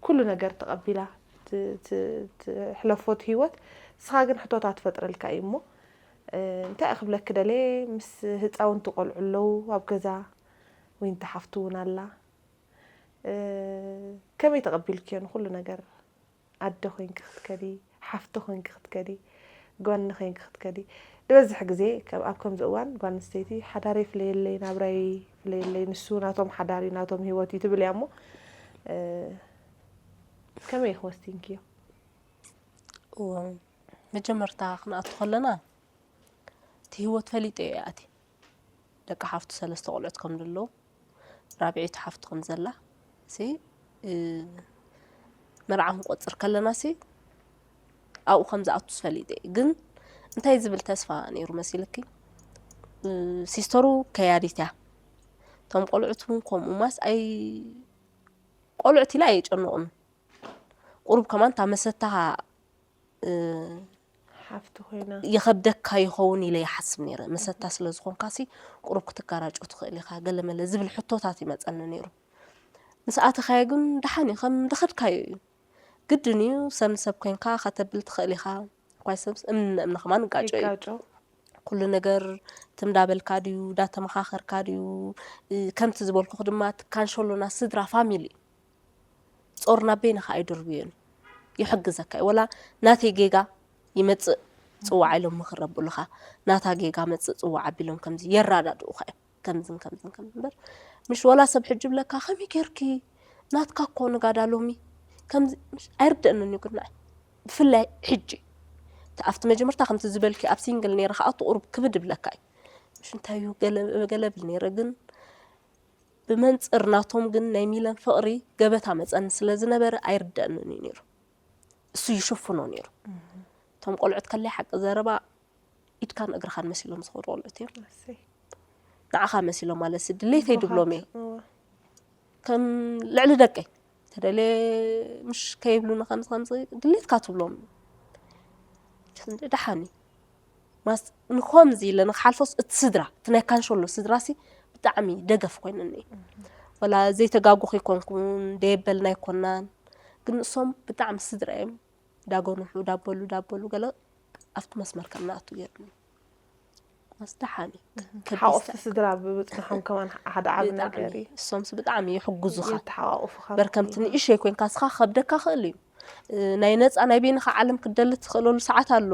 ኩሉ ነገር ተቐቢላ ትሕለፎ እቲ ህይወት ንስኻ ግን ሕቶታት ትፈጥረልካ እዩ እሞ እንታይ ክብለኪ ደልየ ምስ ህፃውንቲ ቆልዑ ኣለዉ ኣብ ገዛ ዊንቲ ሓፍቲ እውን ኣላ ከመይ ተቐቢልክዮ ንኩሉ ነገር ኣደ ኮይንኪ ክትከዲ ሓፍቲ ኮይንኪ ክትከዲ ጎኒ ኮይንኪ ክትከዲ ዝበዝሕ ግዜ ኣብ ከምዚ እዋን ጓል ኣንስተይቲ ሓዳረይ ፍለየለይ ናብራይ ፍለየለይ ንሱ ናቶም ሓዳር እዩ ናቶም ህይወት እዩ ትብል እያ እሞ ከመይ ኢኺ ወሲንክዮ? እዎ መጀመርታ ክንኣቱ ከለና እቲ ህይወት ፈሊጠ እየ ኣትየ ደቂ ሓፍቱ ሰለስተ ቆልዑት ከም ዘለዉ ራብዐይቲ ሓፍቱ ከም ዘላ ሲ መርዓ ክንቆፅር ከለና ሲ ኣብኡ ከም ዝኣቱ ፈሊጠ እየ ግን እንታይ ዝብል ተስፋ ነይሩ መሲልኪ ሲስተሩ ከያዲት እያ እቶም ቆልዑት እውን ከምኡ ማስ ኣይ ቆልዑት ኢላ ኣየጨነቑን ቁሩብ ከማን እታ መሰታ ሓፍቲ ኮይና ይኸብደካ ይኸውን ኢለ ይሓስብ ነይረ መሰታ ስለ ዝኾንካ ሲ ቁሩብ ክትጋራጮ ትኽእል ኢኻ ገለመለ ዝብል ሕቶታት ይመፀኒ ነይሩ ምስ ኣተኻዮ ግን ደሓን እዩ ከም ዝኸድካዮ እዩ ግድን እዩ ሰብ ንሰብ ኮይንካ ከተብል ትኽእል ኢኻ ኳይ ሰብ እምኒ እምኒ ከማን ይጋጮ እዩ ይጋጮ ኩሉ ነገር ትም ዳበልካ ድዩ ዳተመኻኸርካ ድዩ ከምቲ ዝበልኩኽ ድማ ትካንሸሎና ስድራ ፋሚሊ ጾር ናብ በይንኻ ኣይድርብዮን ይሕግዘካ እዩ ወላ ናተይ ጌጋ ይመጽእ ጽዋዕ ኢሎም ምኽር ኣብሉኻ ናታ ጌጋ መጽእ ጽዋዕ ኣቢሎም ከምዚ የራዳድኡኻ እዮም ከምዝን ከምዝን ከምዚ እምበር ምሽ ወላ ሰብ ሕጂ ብለካ ከመይ ጌርኪ ናትካ እኮ ንጋዳ ሎሚ ከምዚ ምሽ ኣይርደእንን እዩ ግናዕ ብፍላይ ሕጂ ኣብቲ መጀመርታ ከምቲ ዝበልኪ ኣብ ሲንግል ነይረ ከዓ እቲ ቁሩብ ክብድ ብለካ እዩ ምሽ እንታይ እዩ ገለ ብል ነይረ ግን ብመንፅር ናቶም ግን ናይ ሚለን ፍቕሪ ገበታ መፀኒ ስለ ዝነበረ ኣይርደእንን እዩ ነይሩ እሱ ይሽፍኖ ነይሩ እቶም ቆልዑት ከለይ ሓቂ ዘረባ ኢድካን እግርኻን መሲሎም ዝኸዱ ቆልዑት እዮም ንዓኻ መሲሎም ማለት ድሌተይ ድብሎም እየ ከም ልዕሊ ደቀይ ተደልየ ምሽ ከይብሉኒ ከምዚ ከምዚ ድሌትካ ትብሎም። ደሓን እዩ። ማስ ንኸምዚ ኢለ ንክሓልፎስ እቲ ስድራ፣ እቲ ናይ ካንሸሎ ስድራሲ ብጣዕሚ ደገፍ ኮይኑኒ። ወላ ዘይተጋጉኹ ኣይኮንኩን፣ ደየበልና ኣይኮናን። ግን ንሶም ብጣዕሚ ስድራ እዮም። ዳጎንሑ፣ ዳበሉ፣ ዳበሉ ገለ ኣብቲ መስመር ከም ንኣቱ ገይሩኒ። ማስ ደሓን እዩ። ከቢድ ሓቆፍቲ ስድራ ብምጽንሖም ከማን ሓደ ዓቢ ነገር እዩ። እሶምስ ብጣዕሚ ይሕጉዙኻ። የተሓቋቑፉኻ። በርከምቲ ንእሽተይ ኮይንካ ንስኻ ከብደካ ክእል እዩ። እ፣ ናይ ነጻ ናይ በይንኻ ዓለም ክትደሊ ትኽእለሉ ሰዓት ኣሎ።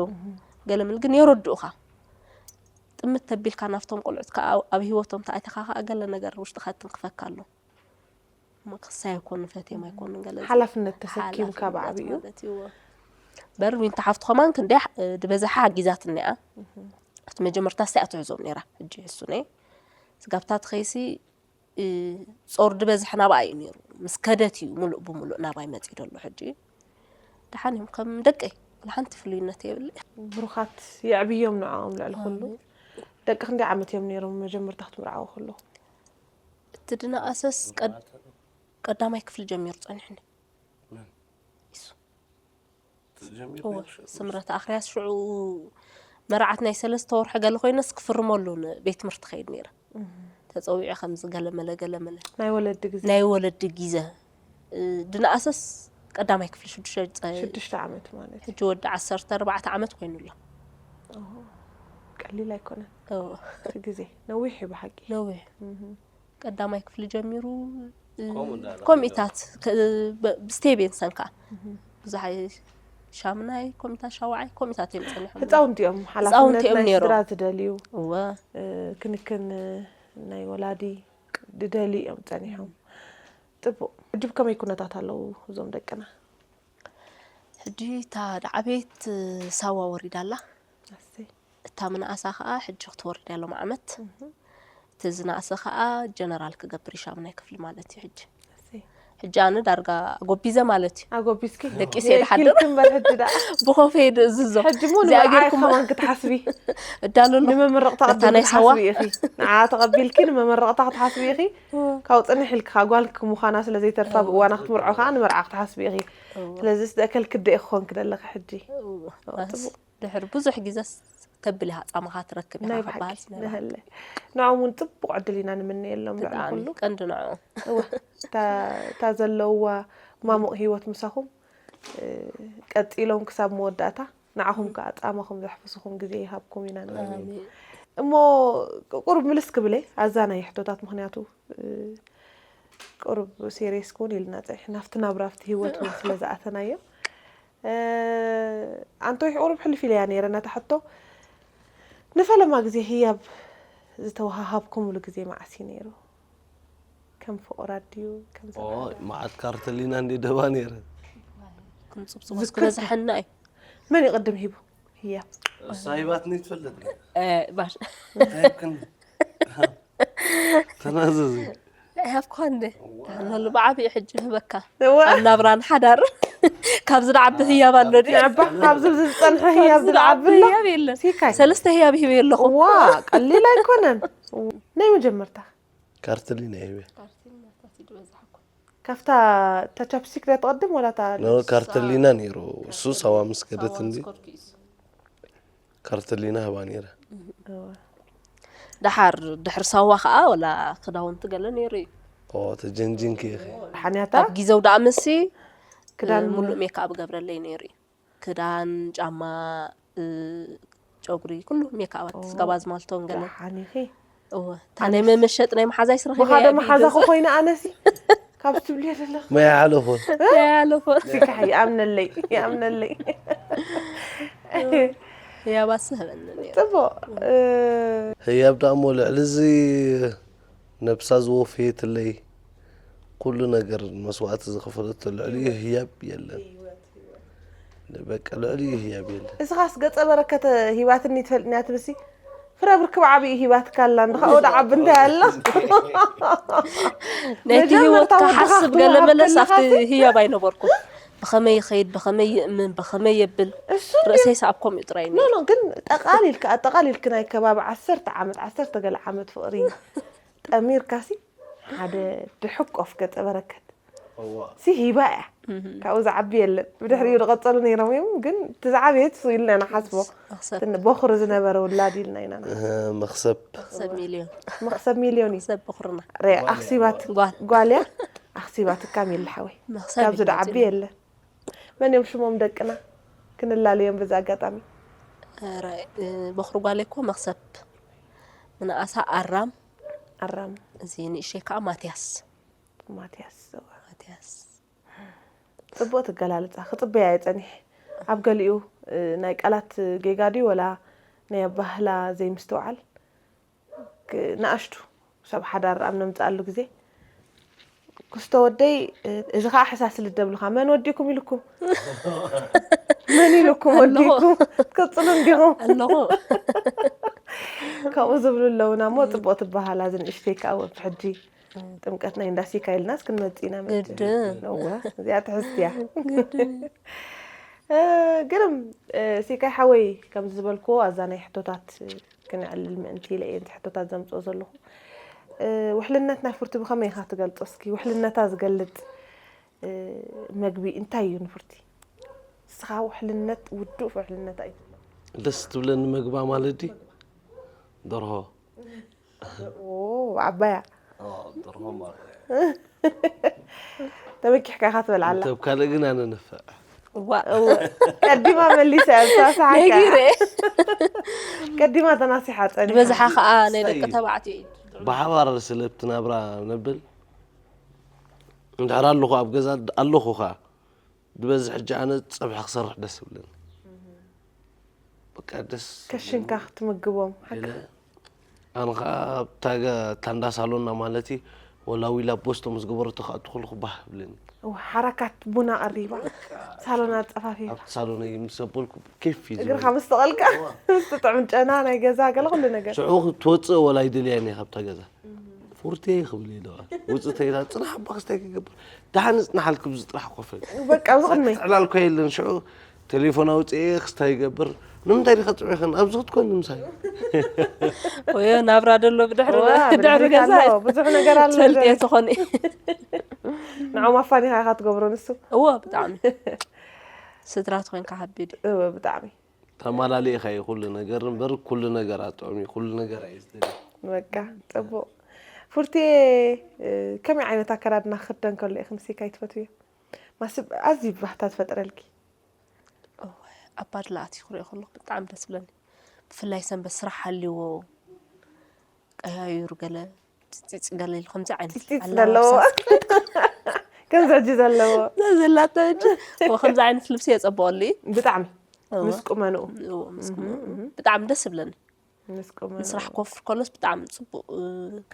ገለ ምል ግን የረድኡኻ። ጥምት ተቢልካ ናብቶም ቆልዑት ከኣ ኣብ ህይወቶም ተኣቲኻ ከኣ ገለ ነገር ውሽጥኻ ትንክፈካ ኣሎ። እሞ ክሳይ ኣይኮኑን፣ ፈትዮም ኣይኮኑን፣ ገለ ሓላፍነት ተሰኪምካ ሓላፍነት ብዓቢኡ። ማለት እዩ። በር ዊንታ ሓፍቲ ኸማን ክንደይ ሕ-፣ ዝበዝሓ ሓጊዛትኒ እያ። ኣብቲ መጀመርታ ስቲኣ ትሕዞም ነይራ፣ ሕጂ ሕሱነ። ስጋብታ ትኸይሲ፣ እ፣ ጾር ዝበዝሐ ናብኣ እዩ ነይሩ። ምስ ከደት እዩ ምሉእ ብምሉእ ናባይ መጺኡ ዘሎ ሕጂ። ደሓን እዮም ከም ደቀይ፣ ወላ ሓንቲ ፍሉይነት የብለይ። ብሩኻት የዕብዮም ንዕኦም ልዕሊ ኩሉ። ኣሜን። ደቂ ክንደይ ዓመት እዮም ነይሮም መጀመርታ ክትምርዓዉ ከለኹም? እቲ ድነኣሰስ ቀድ-፣ ቀዳማይ ክፍሊ ጀሚሩ ጸኒሑኒ። መን? ኢሱ። ትጀሚር እወ፣ ነይርሽ? ስምረት ኣኽርያስ ሽዑ መርዓት ናይ ሰለስተ ወርሒ ገለ ኮይነስ ክፍርመሉ ንቤት ትምህርቲ ከይድ ነይረ። እህ። ተጸዊዐ ከምዚ ገለመለ ገለመለ። ናይ ወለዲ ግዜ? ናይ ወለዲ ግዜ። እ፣ ድነኣሰስ ቀዳማይ ክፍሊ ሽዱሽተ ጸ-፣ ሽዱሽተ ዓመት ማለት እዩ። ሕጂ ወዲ ዓሰርተ ኣርባዕተ ዓመት ኮይኑ ኣሎ። ኦሆ፣ ቀሊል ኣይኮነን። እወ። እቲ ግዜ ነዊሕ እዩ ብሓቂ። ነዊሕ። እህ። ቀዳማይ ክፍሊ ጀሚሩ፣ እ፣ ከምኡ እንዳለ ከምኡታት ከ-፣ ብ-፣ ብስቴብ እየን ዝሰንካ። እህ። ብዙሕ ኣይ-፣ ሻምናይ፣ ከምኡታት ሻውዓይ፣ ከምኡታት እዮም ጸኒሖም። ህጻውንቲ እዮም፣ ህጻውንቲ ሓላፍነት እዮም ናይ ነይሮም። ስድራ ዝደልዩ፣ እወ። እ፣ ክንክን ናይ ወላዲ ዝደልዩ እዮም ጸኒሖም። ጽቡቕ። ሕጂ ብከመይ ኩነታት ኣለዉ እዞም ደቅና? ሕጂ እታ ደዓበየት ሳዋ ወሪዳ ኣላ። ኣሰይ። እታ ምንኣሳ ኸኣ ሕጂ ክትወርድ እያ ሎም ዓመት። እህ። እቲ ዝነኣሰ ኸኣ ጀነራል ክገብር እዩ ሻምናይ ክፍሊ ማለት እዩ ሕጂ። ኣሰይ። ሕጂ ኣነ ዳርጋ ኣጎቢዘ ማለት እዩ። ኣጎቢዝኪ? ደቂሰ እየ ድሓድር። ኢልኪ እምበር ሕጂ ደኣ። ብኾፈ እየ ድእዝዞ። ሕጂ እሞ እዚኣ ንመርዓይ ጌርኩም ከማን ክትሓስቢ። እዳለሉ። ንመመረቕታ ነታ ቅድም ናይ ሳዋ። ክትሓስቢ ኢኺ። ንዓ ተቐቢልኪ ንመመረቕታ ክትሓስቢ ኢኺ። እወ። ካብኡ ጽንሕ ኢልኪ ኸኣ ጓል ምዃና ስለ ዘይተርፋ እወ። ብእዋና ክትምርዖ ኸኣ ንመርዓ ክትሓስቢ ኢኺ። እወ። ስለዚ ስደእከልኪ ደኣ ክኾንኪ ዘለኺ ሕጂ። እወ። እወ፣ ኣስ-፣ ጽቡቕ። ድሕሪ ብዙሕ ግዜስ ተብል ኢኻ ጻማኻ ትረክብ ኢኻ ናይ ክበሃል ብሓቂ፣ ናይ ብሓቂ። ንሃለ። ንዕኦም እውን ጽቡቕ ዕድል ኢና ንምነየሎም ልዕሊ ብጣዕሚ ኩሉ። ቀንዲ ንዕኦም። እወ፣ እታ፣ እታ ዘለውዋ ማሙቕ ህይወት ምሳኹም፣ እ፣ ቀጺሎም ክሳብ መወዳእታ ንዓኹም ከኣ ጻማኹም ዘሕፍስኹም ግዜ ይሃብኩም ኢና ንብል። ኣሜን። እሞ ቁሩብ ምልስ ክብል እየ፣ ኣዛ ናይ ሕቶታት፣ ምኽንያቱ፣ እ፣ ቁሩብ ሴሪየስ ክውን ኢልና ጸኒሕና፣ ኣብቲ ናብራ፣ ኣብቲ ህይወት እውን ስለ ዝኣተናዮ። እ፣ ኣንቶይ ቁሩብ ሕልፍ ኢለያ ነይረ ነታ ሕቶ። ንፈለማ ግዜ ህያብ ዝተወሃሃብኩምሉ ግዜ መዓስ እዩ ነይሩ? ከም ፍቑራት ድዩ? ከም ኦ፣ ዘፍቀረ? መዓት ካርተሊና እንዴ ደባ ነይረ። ክንጽብጽቦ ዝክር- ክበዝሐና እዩ። መን ይቕድም ሂቡ? ህያብ። እሳ ሂባትኒ ትፈልጥ። እ፣ ባሽ። እንታይ ይብክን? ተናዘዙ። ናይ ሃብኳ እንደ ተህነሉ ብዓብዩ ሕጂ ህበካ። እዋ። ኣብ ናብራን ሓዳር። ካብዚ ንዓቢ ህያብ ኣሎ ድዩ? ንዕባ፣ ካብዚ ዝጸንሐ ህያብ ኣብዚ ዝዓቢ ዝዓቢ ኣሎ? ህያብ የለን። ሲካይ። ሰለስተ ህያብ ሂበ ኣለኹ። ዋ፣ ቀሊል ኣይኮነን። ናይ መጀመርታ። ካርተሊና ሂበ። ካብታ፣ እታ ቻፕስቲክ ዳ ትቐድም ወላ እታ ኖ፣ ልብስ? ካርተሊና ነይሩ። እሱ ሳዋ ምስ ከደት ሳዋ እንዲ። ምስ ከድኩ እዩ። ካርተሊና ህባ ነይረ። እወ። ደሓር፣ ድሕሪ ሳዋ ኸኣ ወላ ክዳውንቲ ገለ ነይሩ እዩ። ኦ፣ ተጀንጂንኪ ኢኺ። ሓንያታ? ኣብ ግዜው ደኣ መሲ፣ ክዳን እ፣ ሙሉእ ሜክኣፕ ገብረለይ ነይሩ እዩ። ክዳን፣ ጫማ፣ እ፣ ጨጉሪ፣ ኩሉ ሜክኣባት፣ ኦ። ስጋብ ኣዝማልቶን ገለ። ደሓን ኢኺ። እወ፣ እታ ናይ ኣነስ መመሸጥ ናይ መሓዛይ ስረኺበ ብኻዶ እያ መሓዛኹ ቢገዛ። ኮይነ ኣነሲ ካብ ትብልዮ ዘለኹ። ማይ ሓለፎ። ማይ ሓለፎ። ሲካሕ ይኣምነለይ፣ ይኣምነለይ። ህያባስ ህበኒ ነይሩ። ጽቡቕ። እ፣ ህያብ ደኣ እሞ ልዕሊ እዚ ነብሳ ዝወፈየትለይ ኩሉ ነገር መስዋእቲ ዝኸፈለቶ ልዕሊኡ ህያብ የለን። በቃ ልዕሊኡ ህያብ የለን። እስኻስ ገጸ በረከት ሂባትኒ ትፈልጥንያ ትብሲ? ፍረ ብርክብ ዓብዪ ሂባትካ ኣላ፣ እንድኻ ወደ ዓቢ እንታይ ኣላ? ነቲ መጀመርታ ህይወትካ ወድኻ ሓስብ ገለ መለስ ክትወሃብ ኣብቲ ከለኻሲ? ህያብ ኣይነበርኩን። ብኸመይ ይኸይድ፣ ብኸመይ ይእምን፣ ብኸመይ የብል፣ እሱ እንድዩ። ርእሰይ ሰኣብ ከምኡ ጥራይ ኖ፣ ነይሩ። ኖ፣ ግን ጠቓሊልካ፣ ኣጠቓሊልኪ ናይ ከባቢ ዓሰርተ ዓመት፣ ዓሰርተ ገለ ዓመት ፍቕሪ ጠሚርካሲ፣ ሓደ ድሕቆፍ ገጸ በረከት ሲ ሂባ እያ። ካብኡ ዝዓቢ የለን። ብድሕሪኡ ዝቐጸሉ ነይሮም እዮም፣ ግን እቲ ዝዓበየ እሱ ኢልና ንሓስቦ። መኽሰብ እቲ ቦኽሪ ዝነበረ ውላድ ኢልና ኢና ንሓስቦ። መኽሰብ ሰብ ሚልዮን መኽሰብ ሚልዮን እዩ። ሰብ በኹርና ረ ኣኽሲባት ጓል ጓልያ ኣኽሲባትካ ሚሊ ሓወይ። መኽሰብ ካብዚ እዩ ድዓቢ መፂኡ። የለ። መን እዮም ሽሞም ደቅና? ክንላለዮም በዚ ኣጋጣሚ። ኧረ፣ እ፣ በኹሪ ጓለይ እኮ መኽሰብ፣ ምንኣሳ ኣራም፣ ኣራም እዚ ንእሸይ ከዓ ማትያስ። ማትያስ። ማትያስ ጽቡቕ ትገላልጻ። ክጽበያ እየ ጸኒሐ። ኣብ ገሊኡ እ፣ ናይ ቃላት ጌጋ ድዩ ወላ ናይ ኣባህላ ዘይምስትውዓል? ክ- ንኣሽቱ ሰብ ሓዳር ኣብ ነምጽኣሉ ግዜ ክስቶ ወደይ እ፣ እዚ ከዓ ሕሳስ ልደብልኻ መን ወዲኩም ኢልኩም መን ኢልኩም ኣለኹ። ወዲኩም ትቅጽሉ እንዲኹም ኣለኹ ከምኡ ዝብሉ ኣለውና እሞ ጽቡቅ ትበሃላ ዝንእሽተይ ከዓ ወብ ሕጂ ጥምቀት ናይ እንዳሲካ ኢልናስ ክንመጽእ ኢና መቸም። ግድን። እወ እዚኣ ትሕዝቲ እያ እ፣ ግርም እ፣ ሲካይ ሓወይ ከምዚ ዝበልክዎ ኣዛ ናይ ሕቶታት እ፣ ክንዕልል ምእንቲ ኢለ እየ ነቲ ሕቶታት ዘምፅኦ ዘለኹ እ፣ ውሕልነት ናይ ፉርቲ ብኸመይ ኢኻ ትገልፆ እስኪ ውሕልነታ ዝገልፅ እ፣ መግቢ እንታይ እዩ ንፉርቲ ንስኻ ውሕልነት ውዱእ ውሕልነታ እዩ ትብሎ ደስ ትብለኒ መግባ ማለት ዲ ደርሆ ኦ፣ ዓባያ ደርሆ ማለት ተበኪሕካ ኢኻ ትበልዓላ እንተ ካልእ ግን ኣነ ንፍዕ ዋ እወ፣ ቀዲማ መሊሳ እያ እሳ ሰሓካ ነጊረ ቀዲማ ተናሲሓ ፀኒሓ ዝበዝሓ ከዓ ናይ ደቂ ተባዕትዮ እዩ ብሓባር ስለብቲ ናብራ ነብል እንድሕር ኣለኹ ኣብ ገዛ ኣለኹ ከዓ ዝበዝሕ ሕጂ ኣነ ፀብሒ ክሰርሕ ደስ ይብለኒ በቃ ደስ ከሽንካ ክትምግቦም ሓቂ ኢለ ኣነ ከዓ ኣብታ ገ- እታ እንዳ ሳሎና ማለት እዩ ወላ ዊላ ቦስቶ ምስ ገበረቶ ከዓ ትኽሉ ክባህ ይብለኒ እወ፣ ሓራካት ቡና ቀሪባ ሳሎና ፀፋፊ ኣብቲ ሳሎነይ ምስ ዘበልኩ ኬፍ እዩ እግርካ ዝብለኒ። ምስ ተቐልቀ ምስ ትጥዕም ጨና ናይ ገዛ ገለ ኩሉ ነገር ሽዑ ክትወፅእ ወላ ይደልያን እየ ካብታ ገዛ ፉርቴ ክብል ኢለዋ ውፅእ ተይላ ፅናሕ ኣባ ክስታይ ክገብር ደሓን ፅናሓል ክብዚ ጥራሕ ኮፈል በቃ ኣብዚ ቅድመይ ዕላልኳ የለን ሽዑ ቴሌፎን ኣውፅኤ ክስታይ ይገብር ንምንታይ ዲኻ ፅዑ ይኸን ኣብዚ ክትኮን ንምሳይ ወዮ ናብራ ደሎ ብድሕሪ ዋ፣ ድሕሪ ብድሕሪት ገዛ ኣሎ፣ ብዙሕ ነገር ኣሎ ፈልጥየ ነገር። ትኾኒ ንዖም ኣፋኒኻ ኢኻ ትገብሮ ንሱ እዎ ብጣዕሚ ስድራ ትኮንካ ሓቢድ እዩ እወ ብጣዕሚ ተማላሊእኻ እዩ ኩሉ ነገር እምበር ኩሉ ነገር ኣጥዑም እዩ ኩሉ ነገር ኣየዝደል በቃ ጽቡቕ ፉርቲ እ፣ ከመይ ዓይነት ኣከዳድና ክኽደን ከሎ ኢኺ ንስካ ይትፈትውዮ ማስብ ኣዝዩ ባህታ ትፈጥረልኪ እዋይ፣ ኣብ ባድላ ኣትዩ ክሪኦ ከለኹ ብጣዕሚ ደስ ብለኒ ብፍላይ ሰንበት ስራሕ ሃልዎ ቀያይሩ ገለ ፂፂ ገለ ኢሉ ከምዚ ዓይነት ፂፂፅ ኣለባብሳ ዘለዎ ከምዚ ሕጂ ዘለዎ ዘላቶ ሕጂ እዎ፣ ከምዚ ዓይነት ልብሲ የፀብቐሉ እዩ ብጣዕሚ እዎ፣ ምስ ቁመንኡ እዎ፣ ምስ ቁመ- ብጣዕሚ ደስ ይብለኒ ምስ ቁመንኡ ንስራሕ ኮፍ ከሎስ ብጣዕሚ ፅቡቅ እ፣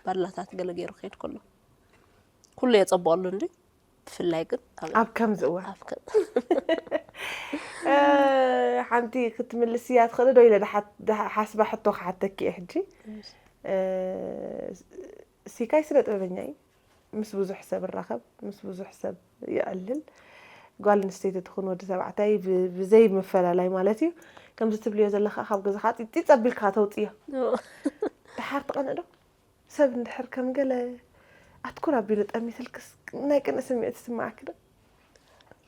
ባድላታት ገለ ገይሩ ክሄድ ከሎ ኩሉ የፀብቐሉ እንዲ ብፍላይ ግን ኣብ- ኣብ ከምዚ እዋን ኣብ ከ- እ፣ ሓንቲ ክትምልስ እያ ትኽእል ዶ ኢለ ድሓት- ድሓ- ሓስባ ሕቶ ክሓተኪ እየ ሕጂ እ፣ ሲካይ ስነ ጥበበኛ እዩ ምስ ብዙሕ ሰብ እራኸብ ምስ ብዙሕ ሰብ ይዕልል ጓል ኣንስተይቲ ትኹን ወዲ ተባዕታይ ብ- ብዘይ ምፈላላይ ማለት እዩ ከምዚ ትብልዮ ዘለኻ ካብ ገዛኻ ጢጢ ጸቢልካ ተውፅዮ ድሓር ትቐንእ ዶ ሰብ እንድሕር ከም ገለ ኣትኩር ኣቢሉ ጠሚትልክስ ናይ ቅንእ ስምዒት ይስምዓኪ ዶ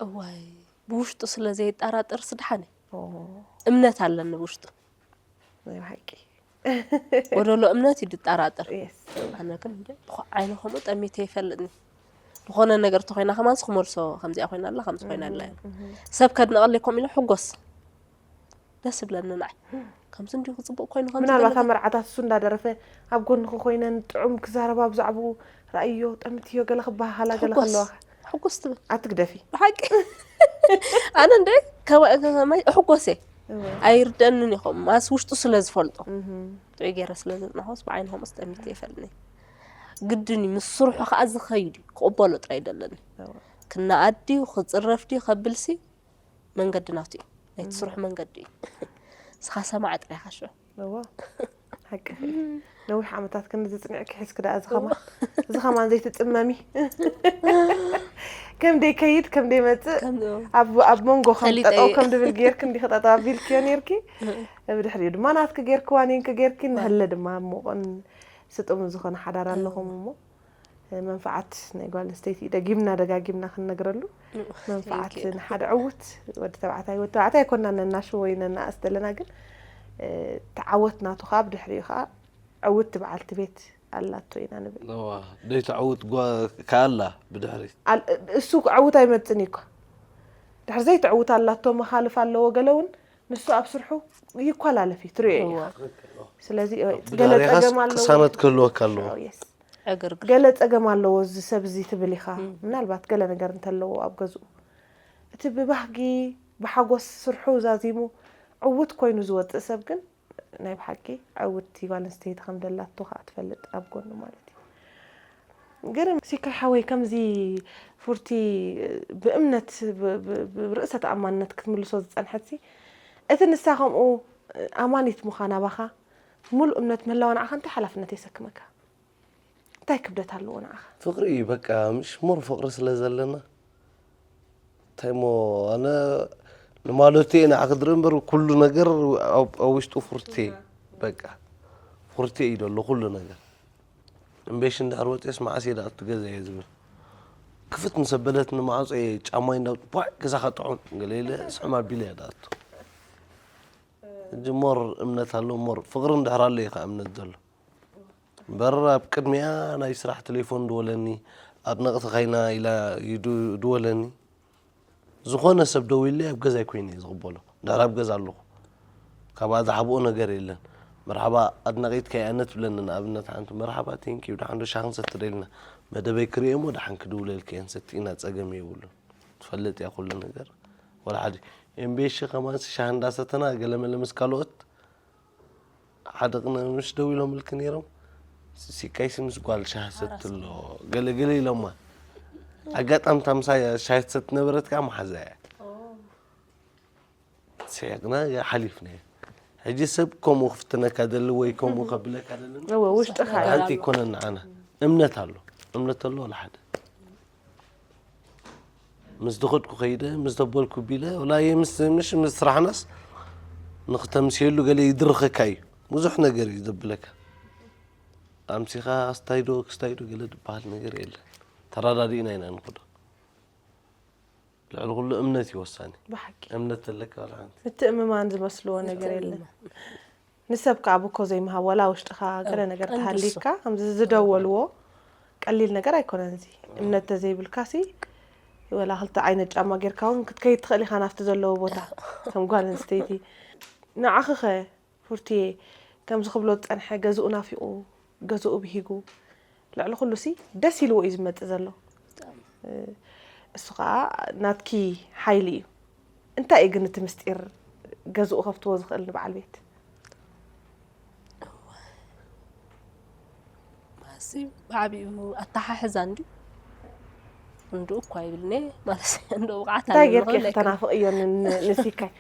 እዋይ ብውሽጡ ስለ ዘይጠራጠር ስድሓን ኦ፣ እምነት ኣለኒ ብውሽጡ ናይ ብሓቂ ጎደሎ እምነት እዩ ድጠራጠር የስ ኣነ ግን እንደ ብኸ- ዓይነ ከምኡ ጠሚተ ይፈልጥኒ ዝኾነ ነገር ተኮይና ከማንስ ክመልሶ ከምዚኣ ኮይና ኣላ ከምዚ ኮይና ኣላ ኢለ። ሰብ ከድንቐለይ ከምኡ ኢለ ሕጎስ ደስ ይብለኒ ንዓይ ከምዚ እንዲሁ ክፅቡቅ ኮይኑ ከምዚ ምናልባት ገለ- ኣብ መርዓታት እሱ እንዳደረፈ ኣብ ጎንኺ ኮይነን ጥዑም ክዛረባ ብዛዕባኡ ራእዮ ጠምትዮ ገለ ክበሃሃላ ገለ ሕጎስ ከለዋኸ ሕጎስ ትብል ኣትግደፊ ብሓቂ ኣነ እንደ ከማይ እሕጎስ እየ እወ። ኣይርደንን ይኸም ማስ ውሽጡ ስለ ዝፈልጦ እህም። ጥዑይ ገይረ ስለ ዘፅናሖስ ብዓይኒ ከምኡስ ጠሚተ ይፈልኒ ግድን እዩ ምስ ስርሑ ከዓ ዝኸይድ እዩ ክቕበሎ ጥራይ ደለኒ እወ። ክነኣድ ድዩ ክፅረፍ ድዩ ከብልሲ መንገዲ ናቱ እዩ ናይቲ ስርሑ መንገዲ እዩ ንስኻ ሰማዕ ጥራይ ኢኻ ሽዑ እዋ ሓቂ ነዊሕ ዓመታት ክንዲ ዝፅንዕኪ ሒዝኪ ደኣ እዚ ኸማን እዚ ኸማን ዘይትፅመሚ ከም ደይከይድ ከም ደይመፅእ ከም- ኣብ ኣብ መንጎ ከም ፈሊጠ ጠጠው እየ። ከም ድብል ጌርኪ እንዲኺ ጠጠው ኣቢልክዮ ኔርኪ ብድሕሪኡ ድማ ናትኪ ጌርክዋን ኢንኪ ጌርኪ ንሀለ ድማ ሙቕን ስጡምን ዝኾነ ሓዳር ኣለኹም እሞ መንፋዓት ናይ ጓል ኣንስተይቲ ደጊምና ደጋጊምና ክንነግረሉ መንፋዓት ንሓደ ዕውት ወዲ ተባዕታይ፣ ወዲ ተባዕታይ ኣይኮና ነናሽ ወይ ነናእስ ዘለና፣ ግን ተዓወት ናቱ ከዓ ብድሕሪኡ ከዓ ዕውት በዓልቲ ቤት ኣላቶ ኢና ንብል። ደይተዕውት ከኣላ ብድሕሪት እሱ ዕውት ኣይመፅን እዩ እኳ። ድሕሪ ዘይተዕውት ኣላቶ መኻልፍ ኣለዎ። ገለ እውን ንሱ ኣብ ስርሑ ይኳላለፍ እዩ ትሪኦ እዩ። ስለዚ ገለ ጸገም ኣለዎ። ክሳነት ክህልወካ ኣለዎ። ገለ ጸገም ኣለዎ እዚ ሰብ እዚ ትብል ኢኻ። ምናልባት ገለ ነገር እንተለዎ ኣብ ገዝኡ፣ እቲ ብባህጊ ብሓጎስ ስርሑ ዛዚሙ ዕውት ኮይኑ ዝወፅእ ሰብ ግን ናይ ብሓቂ ዕውቲ ጓል ኣንስተይቲ ከም ደላቶ ከዓ ትፈልጥ ኣብ ጎኑ ማለት እዩ። ግን ሲካይ ሓወይ ከምዚ ፉርቲ ብእምነት ብርእሰ ተኣማንነት ክትምልሶ ዝፀንሐት እቲ ንሳ ከምኡ ኣማኒት ምዃና ባኻ ሙሉእ እምነት ምህላዋ ንዓኻ እንታይ ሓላፍነት የሰክመካ? እንታይ ክብደት ኣለዎ ንዓኻ? ፍቕሪ እዩ በቃ ምሽ ሙር ፍቕሪ ስለ ዘለና እንታይ ሞ ኣነ ንማለቱ እየ ንዓኺ ድርኢ እምበር ኩሉ ነገር ኣብ ውሽጡ ፍርቲ በቃ ፍርቲ እዩ ደሎ ኩሉ ነገር እምቤሽ እንድሕር ወፅስ መዓስ እየ ዳኣቱ ገዛ እየ ዝብል ክፍት ምስ ኣበለትኒ ማዕፆ እየ ጫማይ እንዳ ቧዕ ገዛኻ ጥዑም ገለ ኢለ ስሕም ኣቢለ እየ ዳኣቱ ሕጂ ሞር እምነት ኣሎ ሞር ፍቕሪ እንድሕር ኣሎ እዩ ከዓ እምነት ዘሎ እምበር ኣብ ቅድሚኣ ናይ ስራሕ ቴሌፎን ድወለኒ ኣድነቕቲ ኸይና ኢላ ድወለኒ ዝኾነ ሰብ ደዊሉለይ ኣብ ገዛይ ኮይነ እየ ዝቕበሎ ድሕር ኣብ ገዛ ኣለኹ ካብኣ ዝሓብኦ ነገር የለን መርሓባ ኣድናቒትካ እያ ነትብለኒ ንኣብነት ሓንቲ መርሓባ ቴንኪዩ ደሓን ዶ ሻሂ ክንሰቲ ደሊና መደበይ ክርእየ እሞ ደሓን ክድውለልኪ እየ ንሰቲ ኢና ጸገም የብሉን ትፈልጥ እያ ኩሉ ነገር ወላ ሓደ ኤምቤሺ ከማንሲ ሻሂ እንዳሰተና ገለመለ ምስ ካልኦት ሓደ ቅነ ምሽ ደው ኢሎምልኪ ነይሮም ሲካይሲ ምስ ጓል ሻሂ ሰቲ ኣሎ ገለገለ ኢሎማ ኣጋጣሚ እታ ምሳይ ሻሂ ትሰቲ ነበረት ከዓ መሓዛ እያ ስሒቕና ሓሊፍና ሕጂ ሰብ ከምኡ ክፍትነካ ደሊ ወይ ከምኡ ከብለካ ደሊ እወ ውሽጥኻ እዩ። ሓንቲ ይኮነን ንዓና እምነት ኣሎ እምነት ኣሎ ወላ ሓደ ምስ ዝኸድኩ ከይደ ምስ ዘበልኩ ቢለ ወላ ምስ ምሽ ምስ ስራሕናስ ንክተምስየሉ ገለ ይድርኸካ እዩ ብዙሕ ነገር እዩ ዘብለካ ኣምሲኻ ስታይዶ ክስታይዶ ገለ ዝበሃል ነገር የለን ተረዳዲእና ኢና ንኽዶ ልዕሊ ኩሉ እምነት እዩ ወሳኒ ብሓቂ እምነት ተለካ ወላ ሓንቲ ምትእምማን ዝመስልዎ ነገር የለን። ንሰብ ከዓ ብኮ ዘይምሃብ ዋላ ውሽጥኻ ገለ ነገር ተሃሊካ ከምዚ ዝደወልዎ ቀሊል ነገር ኣይኮነን እዚ እምነት ተዘይብልካ ሲ ወላ ክልተ ዓይነት ጫማ ጌርካ እውን ክትከይድ ትኽእል ኢኻ ናብቲ ዘለዎ ቦታ ከም ጓል ኣንስተይቲ ንዓኺኸ ፉርትየ ከምዚ ክብሎ ዝፀንሐ ገዝኡ ናፊቑ ገዝኡ ብሂጉ ልዕሊ ኩሉ ሲ ደስ ኢልዎ እዩ ዝመፅእ ዘሎ እሱ ከዓ ናትኪ ሓይሊ እዩ እንታይ እዩ ግን እቲ ምስጢር ገዝኡ ከፍትዎ ዝኽእል ንበዓል ቤት ማሲ ብዓቢኡ ኣተሓሕዛ እንዲ እንዱ እኳ ይብልኒ ማለት እንዶ ብቕዓት እንታይ ጌርኪ ከተናፍቕዮ ንሲካይ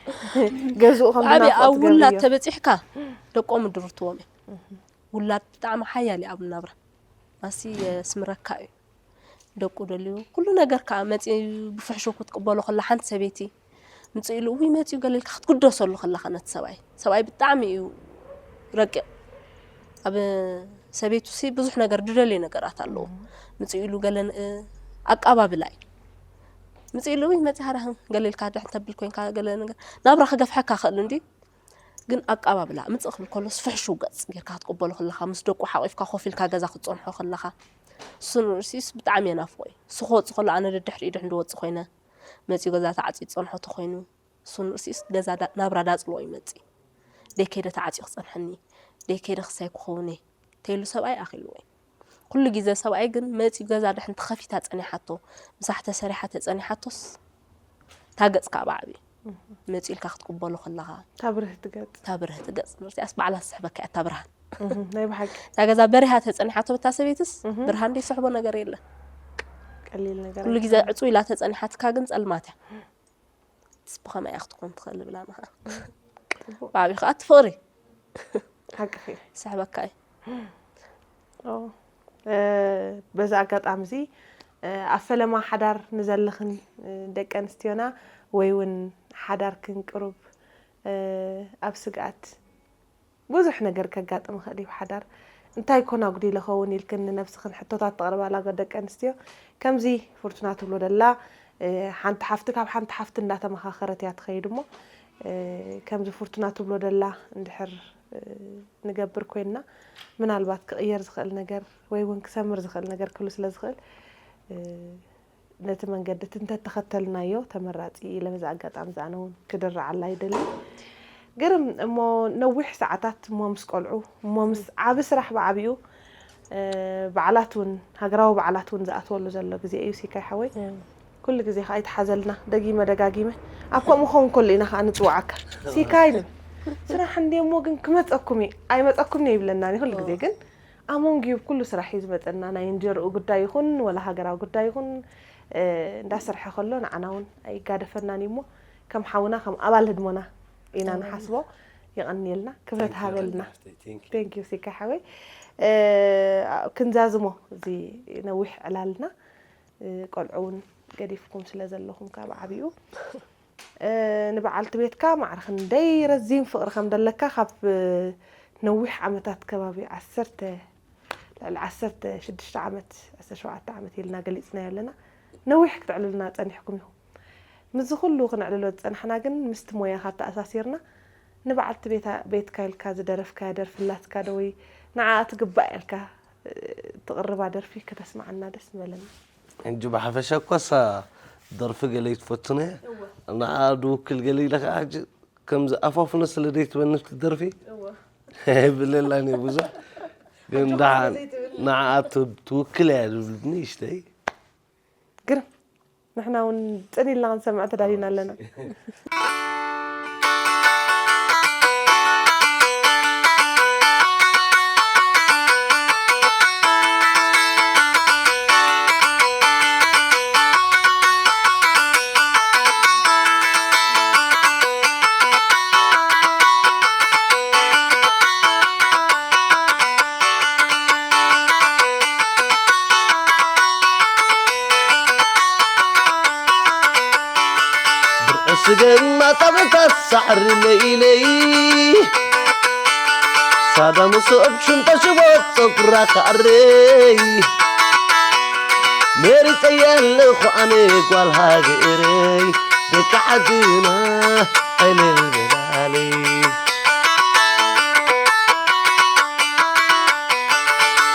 ገዝኡ ከም ብዓቢኡ ኣብ ውላድ ተበፂሕካ ደቆም ድርትዎም እዩ ውላድ ብጣዕሚ ሓያል እዩ ኣብ ናብራ ማሲ የስምረካ እዩ ደቁ ደልዩ ኩሉ ነገር ከዓ መፂኡ ብፍሕሹ ክትቅበሎ ከላ ሓንቲ ሰበይቲ ምፅእ ኢሉ እውይ መፂኡ ገለ ኢልካ ክትግደሰሉ ከለካ ነቲ ሰብኣይ ሰብኣይ ብጣዕሚ እዩ ረቂቕ ኣብ ሰበይቱ ሲ ብዙሕ ነገር ድደልዮ ነገራት ኣለዎ ምፅእ ኢሉ ገለ ኣቃባብላ እዩ ምፅእ ኢሉ እውይ መፂ ሃዳህን ገለ ኢልካ ድሕን ተብል ኮይንካ ገለ ነገር ናብራ ክገፍሐካ ክእል እንዲ ግን ኣቃባብላ ምጽእ ክብል ከሎ ስፍሕሹ ገጽ ጌርካ ክትቅበሎ ከለኻ ምስ ደቁ ሓቂፍካ ኮፍ ኢልካ ገዛ ክትጸንሖ ከለኻ እሱ ንርእሲስ ብጣዕሚ የናፍቆ እዩ እሱ ክወጽእ ከሎ ኣነ ደድሕሪኡ ድሕን ድወጽእ ኮይነ መጺኡ ገዛ ተዓጽዩ ዝጸንሖ ተኮይኑ እሱ ንርእሲስ ገዛ ናብራ ዳጽልኦ እዩ መጺ ደይ ከይደ ተዓጽዩ ክጸንሐኒ ደይ ከይደ ክሳይ ክኸውን እየ ተይሉ ሰብኣይ ኣኺልዎ እዩ ኩሉ ግዜ ሰብኣይ ግን መፂኡ ገዛ ድሕን ተኸፊታ ፀኒሓቶ ምሳሕ ተሰሪሓ ተፀኒሓቶስ እታ ገፅካ ብዓብዩ መፂኡ ኢልካ ክትቅበሎ ከለኻ እታ ብርህቲ ገፅ እታ ብርህቲ ገፅ ንርቲኣስ ባዕላ ትስሕበካ እያ እታ ብርሃን እህ፣ ናይ ብሓቂ እታ ገዛ በሪሃ ተፀኒሓቶ በታ ሰበይትስ እህ። ብርሃን ደይስሕቦ ነገር የለን ቀሊል ነገር ኩሉ ግዜ ኣይኮነን። ዕፁ ኢላ ተፀኒሓትካ ግን ፀልማት እያ ብኸመይ እያ ክትኮን ትኽእል ብላ ንኻ ብዓብዩ ከዓ እቲ ፍቕሪ ሓቅኺ ይስሕበካ እዩ በዚ ኣጋጣሚ እዚ ኣብ ፈለማ ሓዳር ንዘለኽን ደቂ ኣንስትዮና ወይ እውን ሓዳርክን ቅሩብ ኣብ ስግኣት ብዙሕ ነገር ከጋጥም ይኽእል እዩ ሓዳር እንታይ ኮን ኣጉዲለ ኸውን ኢልክን ንነብስኽን ሕቶታት ተቕርባ ኣላ ደቂ ኣንስትዮ። ከምዚ ፍርቱና ትብሎ ደላ፣ እ፣ ሓንቲ ሓፍቲ ካብ ሓንቲ ሓፍቲ እንዳተመኻኸረት እያ ትኸይድ እሞ፣ እ፣ ከምዚ ፍርቱና ትብሎ ደላ እንድሕር፣ እ፣ ንገብር ኮይንና፣ ምናልባት ክቕየር ዝኽእል ነገር ወይ እውን ክሰምር ዝኽእል ነገር ክህሉ ስለ ዝኽእል፣ እ፣ ነቲ መንገዲ እቲ እንተተኸተልናዮ ተመራጺ ኢለ በዚ ኣጋጣሚ እዚ ኣነ እውን ክድርዓላ ይደሊ። ግርም እሞ ነዊሕ ሰዓታት እሞ ምስ ቆልዑ እሞ ምስ ዓቢ ስራሕ ብዓቢኡ፣ እ፣ በዓላት እውን ሃገራዊ በዓላት እውን ዝኣትወሉ ዘሎ ግዜ እዩ ሲካይ ሓወይ። እም። ኩሉ ግዜ ከዓ ይትሓዘልና፣ ደጊመ ደጋጊመ ኣብ ከምኡ ክኸውን ከሎ ኢና ከዓ ንጽውዓካ። ሲካይ ንብል። ስራሕ እንድየ እሞ ግን ክመጸኩም እዩ፣ ኣይመጸኩምን እየ ይብለና ኩሉ ግዜ። ግን ኣሞንጊዩ ኩሉ ስራሕ እዩ ዝመጸና፣ ናይ እንጀርኡ ጉዳይ ይኹን ወላ ሃገራዊ ጉዳይ ይኹን፣ እ፣ እንዳሰርሐ ከሎ ንዓና እውን ኣይጋደፈናን እዩ እሞ ከም ሓውና ከም ኣባል ህድሞና ኢና ንሓስቦ። የቐንየልና፣ ክብረት ሃበልና። Thank you ሲካ ሓወይ። እ፣ ክንዛዝሞ እዚ ነዊሕ ዕላልና፣ እ፣ ቆልዑ እውን ገዲፍኩም ስለ ዘለኹም ካብ ዓቢኡ፣ እ፣ ንበዓልቲ ቤትካ ማዕረ ክንደይ ረዚን ፍቕሪ ከም ደለካ ካብ፣ እ፣ ነዊሕ ዓመታት ከባቢ ዓሰርተ፣ ልዕሊ ዓሰርተ ሽዱሽተ ዓመት፣ ዓሰርተ ሸውዓተ ዓመት ኢልና ገሊጽናዮ ኣለና። ነዊሕ ክትዕልሉና ጸኒሕኩም ኢኹም። ምስዚ ኩሉ ክነዕልሎ ዝጸናሕና ግን ምስቲ ሞያኻ ተኣሳሲርና ንበዓልቲ ቤታ-፣ ቤትካ ኢልካ ዝደረፍካያ ደርፊ ኣላትካ ዶ ወይ ንዓኣ ትግባእ ኢልካ፣ እ፣ ትቕርባ ደርፊ ከተስምዓና ደስ ምበለና። ሕጂ ብሓፈሻ እኳ እሳ ደርፊ ገለ ይትፈቱን እያ። እወ። ንዓ ድውክል ገለ ኢለ ከዓ ሕጂ ከምዚ ኣፋፍኖ ስለ ዘይትበኒ ኣብቲ ደርፊ እወ። ብለላን እየ ብዙሕ። ግን ሕጂ ደሓን ዘይትብል። ንዓ ት-፣ ትውክል እያ ዝብል ንእሽተይ። ግርም። ንሕና እውን ጽን ኢልና ክንሰምዕ ተዳሊና ኣለና። ብርዕስ ገና ጣብዕታት ሳዕሪ ለይለይ ሳዳሙ ሰብ ሽንጣ ሽቦ ጸጉራ ከኣረይ መሪጸያ ኣለኹ ኣነ ጓል ሃገረይ ደቂ ዓድና ዕልል በላለይ።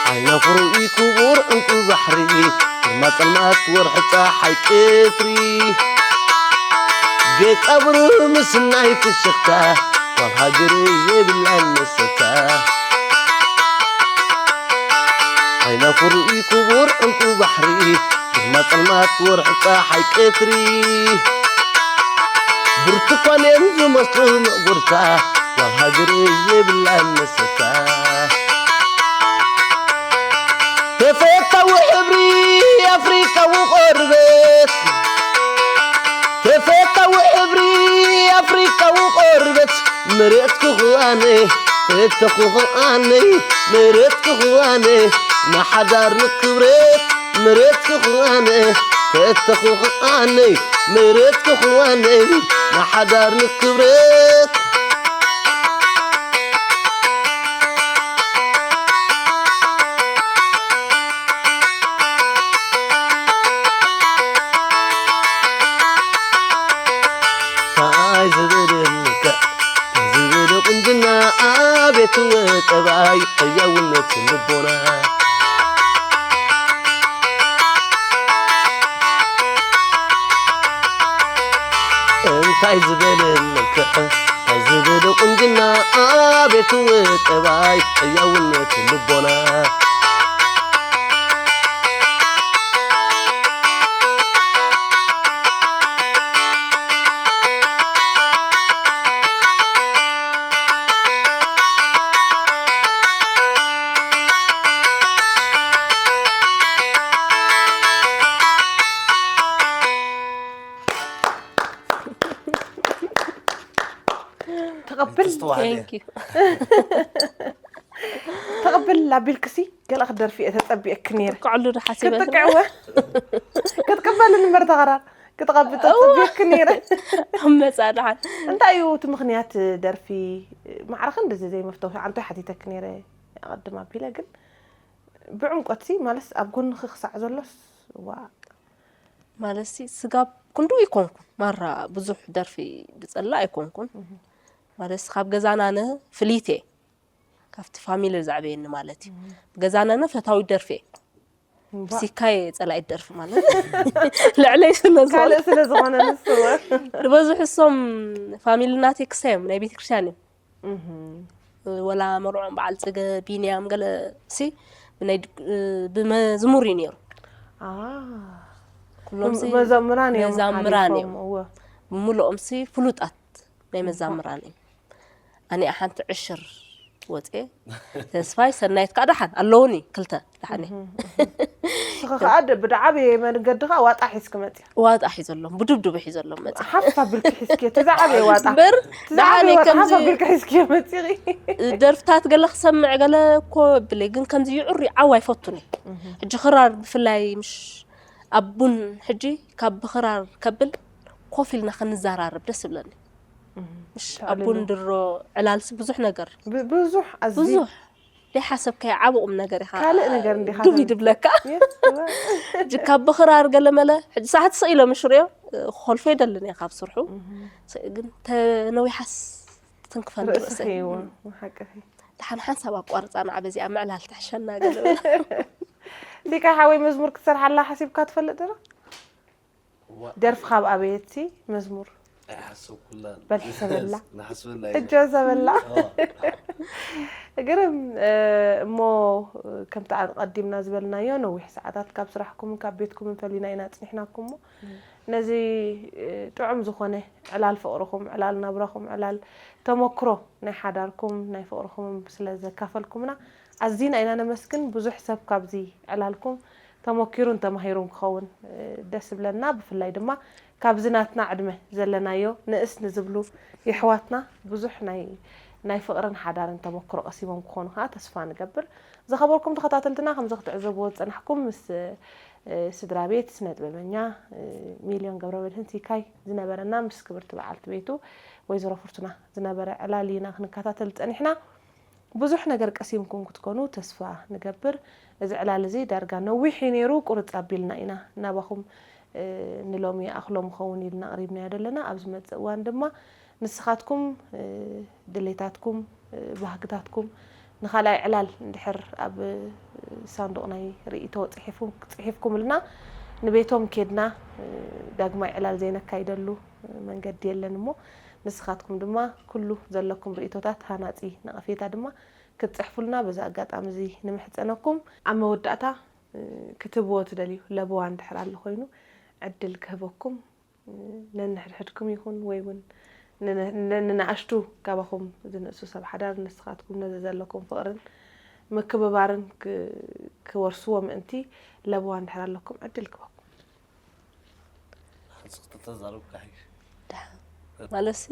ዓይና ፍሩይ ክቡር ዕንቁ ባሕሪ ግርማ ጸልማት ወርሒ ጸሓይ ቀትሪ ገጻ ብሩህ ምስናይ ፍሽኽታ ጓል ሃገረይ የብላን መሰታ። ዓይና ፍሩይ ክቡር ዕንቁ ባሕሪ ግርማ ጸልማት ወርሒ ጸሓይ ቀትሪ ብርቱኳን እዮም ዝመስሉ ምዕጉርታ ጓል ሃገረይ የብላን መሰታ። ተፈታዊ ሕብሪ ኣፍሪቃዊ ቆርበት ተፈታዊ ሕብሪ ኣፍሪቃዊ ቆርበት መሬት ክኹኣነ ፈተኹ ኸኣነይ መሬት ክኹኣነ ንሓዳር ንክብረት መሬት ክኹኣነ ፈተኹ ኸኣነይ መሬት ክኹኣነይ ንሓዳር ንክብረት። እንታይ ዝብል መልክዕ፣ እንታይ ዝብል ቁንጅና፣ ኣቤት ወጠባይ፣ ሕያውነት ልቦና። እንታይ ዝበለ መልክዕ፣ እንታይ ዝበለ ቁንጅና፣ ኣቤት ወጠባይ፣ ሕያውነት ልቦና። ተቐብል። ተስተውዓለ። Thank you። ተቐብል ኣቢልክሲ ገለ ክደርፊ እየ ተጸቢኤኪ ነይረ። ክትጥቅዕሉ ዶ ሓሲበ? ክትጥቅዕወ? ክትቅበልን እምበር ተቐራር ክትቐብል እዋ። ተጸቢኤኪ ነይረ። ኣብ መጻኢ ደሓን። እንታይ እዩ እቲ ምኽንያት ደርፊ ማዕረ ክንድዚ ዘይመፍተው? ኣንታይ ሓቲተኪ ነይረ? ኣቐድም ኣቢለ ግን ብዕምቆትሲ ማለት ኣብ ጎንኺ ክሳዕ ዘሎስ ዋ ማለትሲ ስጋብ ክንዱ ይኮንኩን ማራ ብዙሕ ደርፊ ዝጸላ ኣይኮንኩን። ማለት ካብ ገዛናነ ፍልይት እየ ካብቲ ፋሚሊ ዝዓበየኒ ማለት እዩ። ገዛናነ ፈታዊ ደርፊ እየ። ሲካየ ጸላኢት ደርፊ ማለት ልዕለይ ስለ ዝኾነ ካልእ ስለ ዝኾነ ንሱ ዝበዝሑ እሶም ፋሚሊ ናተይ ክሳዮም ናይ ቤተክርስትያን እዮም። ወላ መርዖም በዓል ጽገ ቢንያም ገለ ሲ ብናይ ድግ- ብመዝሙር እዩ ነይሩ። ኩሎም ሲ መዘምራን እዮም መዛምራን እዮም። ሓሊፎም፣ እወ። ብምልኦም ሲ ፍሉጣት ናይ መዛምራን እዮም። ኣነ ሓንቲ ዕሽር ወፅኤ ተስፋይ ሰናይት ከዓ ደሓን ኣለውኒ ክልተ ደሓን እየ። ንስኻ ከዓ ደ- ብድዓበየ መንገዲ ከዓ ዋጣ ሒዝኪ መፂኻ። ዋጣ ሒዘሎም ብድብድቡ ሒዘሎም መፅ ሓፍ ኣቢልኪ ሒዝኪ እቲ ዝዓበየ ዋጣ እምበር እቲ ዝዓበየ ደሓን ዋጣ ሓፍ ከምዚ ኣቢልኪ ሒዝኪ መፂኺ። ደርፍታት ገለ ክሰምዕ ገለ እኮ ብለይ ግን ከምዚ ይዕሩ ዓው ኣይፈቱን እየ። ሕጂ ክራር ብፍላይ ምሽ ኣብ ቡን ሕጂ ካብ ብክራር ከብል ኮፍ ኢልና ክንዘራረብ ደስ ይብለኒ። ምሽ ኣብ ቡን ድሮ ዕላልሲ ብዙሕ ነገር ብ- ብዙሕ ኣዝዩ ብዙሕ ዘይሓሰብካዮ ዓቢ ቁም ነገር ኢኻ ካልእ ነገር እንዲኻ ዱብ ተም- ይድብለካ። የስ፣ እወ። ሕጂ ካብ ብክራር ገለመለ ሕጂ ሰዓት ስቕ ኢለ ምሽ ሪኦ ክኾልፎ ይደልን እየ ካብ ስርሑ። ስ- ግን ተነዊሓስ ትንክፈኒ ርእስኺ ርእሰይ። እወ፣ ሓቅኺ። ደሓን ሓንሳብ ኣቋርፃ ንዓ በዚኣ ምዕላል ትሕሸና ገለ በላ። ሊካ ሓወይ መዝሙር ክትሰርሓላ ሓሲብካ ትፈልጥ ዶ? ደርፊ ካብ ኣበየትሲ መዝሙር ኣይሓሰብኩላን በል ሕሰበላ። ንሓስበላ እጆ ዘበላ ግርም። እሞ ከምቲ ኣቐዲምና ዝበልናዮ ነዊሕ ሰዓታት ካብ ስራሕኩምን ካብ ቤትኩምን ፈሊና ኢና ፅኒሕናኩም እሞ ነዚ ጥዑም ዝኾነ ዕላል ፍቕርኹም ዕላል ናብራኹም ዕላል ተመክሮ ናይ ሓዳርኩም ናይ ፍቕርኹም ስለ ዘካፈልኩምና ኣዚና ኢና ነመስግን። ብዙሕ ሰብ ካብዚ ዕላልኩም ተመኪሩን ተማሂሩን ክኸውን ደስ ዝብለና። ብፍላይ ድማ ካብዚ ናትና ዕድመ ዘለናዮ ንእስ ንዝብሉ የሕዋትና ብዙሕ ናይ ናይ ፍቕርን ሓዳርን ተመክሮ ቀሲሞም ክኾኑ ከዓ ተስፋ ንገብር። ዝኸበርኩም ተኸታተልትና ከምዚ ክትዕዘብዎ ዝፀናሕኩም ምስ ስድራ ቤት ስነ ጥበበኛ ሚልዮን ገብረመድህን ሲካይ ዝነበረና ምስ ክብርቲ በዓልቲ ቤቱ ወይዘሮ ፍርቱና ዝነበረ ዕላል ኢና ክንከታተል ፀኒሕና። ብዙሕ ነገር ቀሲምኩም ክትኮኑ ተስፋ ንገብር። እዚ ዕላል እዚ ዳርጋ ነዊሕ እዩ ነይሩ፣ ቁርፅ ኣቢልና ኢና ናባኹም ንሎሚ ይኣኽሎም ይኸውን ኢልና ኣቕሪብናዮ ዘለና። ኣብ ዝመፅእ እዋን ድማ ንስኻትኩም ድሌታትኩም ባህግታትኩም ንኻልኣይ ዕላል እንድሕር ኣብ ሳንዱቕ ናይ ርእይቶ ፅሒፉ- ፅሒፍኩምልና ንቤቶም ኬድና ዳግማይ ዕላል ዘይነካይደሉ መንገዲ የለን እሞ ንስኻትኩም ድማ ኩሉ ዘለኩም ርእይቶታት ሃናፂ ነቐፌታ ድማ ክትፅሕፉልና በዚ ኣጋጣሚ እዚ ንምሕፀነኩም። ኣብ መወዳእታ ክትህብዎ ትደልዩ ለበዋ እንድሕር ኣሎ ኮይኑ ዕድል ክህበኩም ነንሕድሕድኩም ይኹን ወይ እውን ንንኣሽቱ ካባኹም ዝንእሱ ሰብ ሓዳር ንስኻትኩም ነዚ ዘለኩም ፍቕርን ምክብባርን ክወርስዎ ምእንቲ ለበዋ እንድሕር ኣለኩም ዕድል ክበኩም። ተዛረብካ ሕሽ ማለትሲ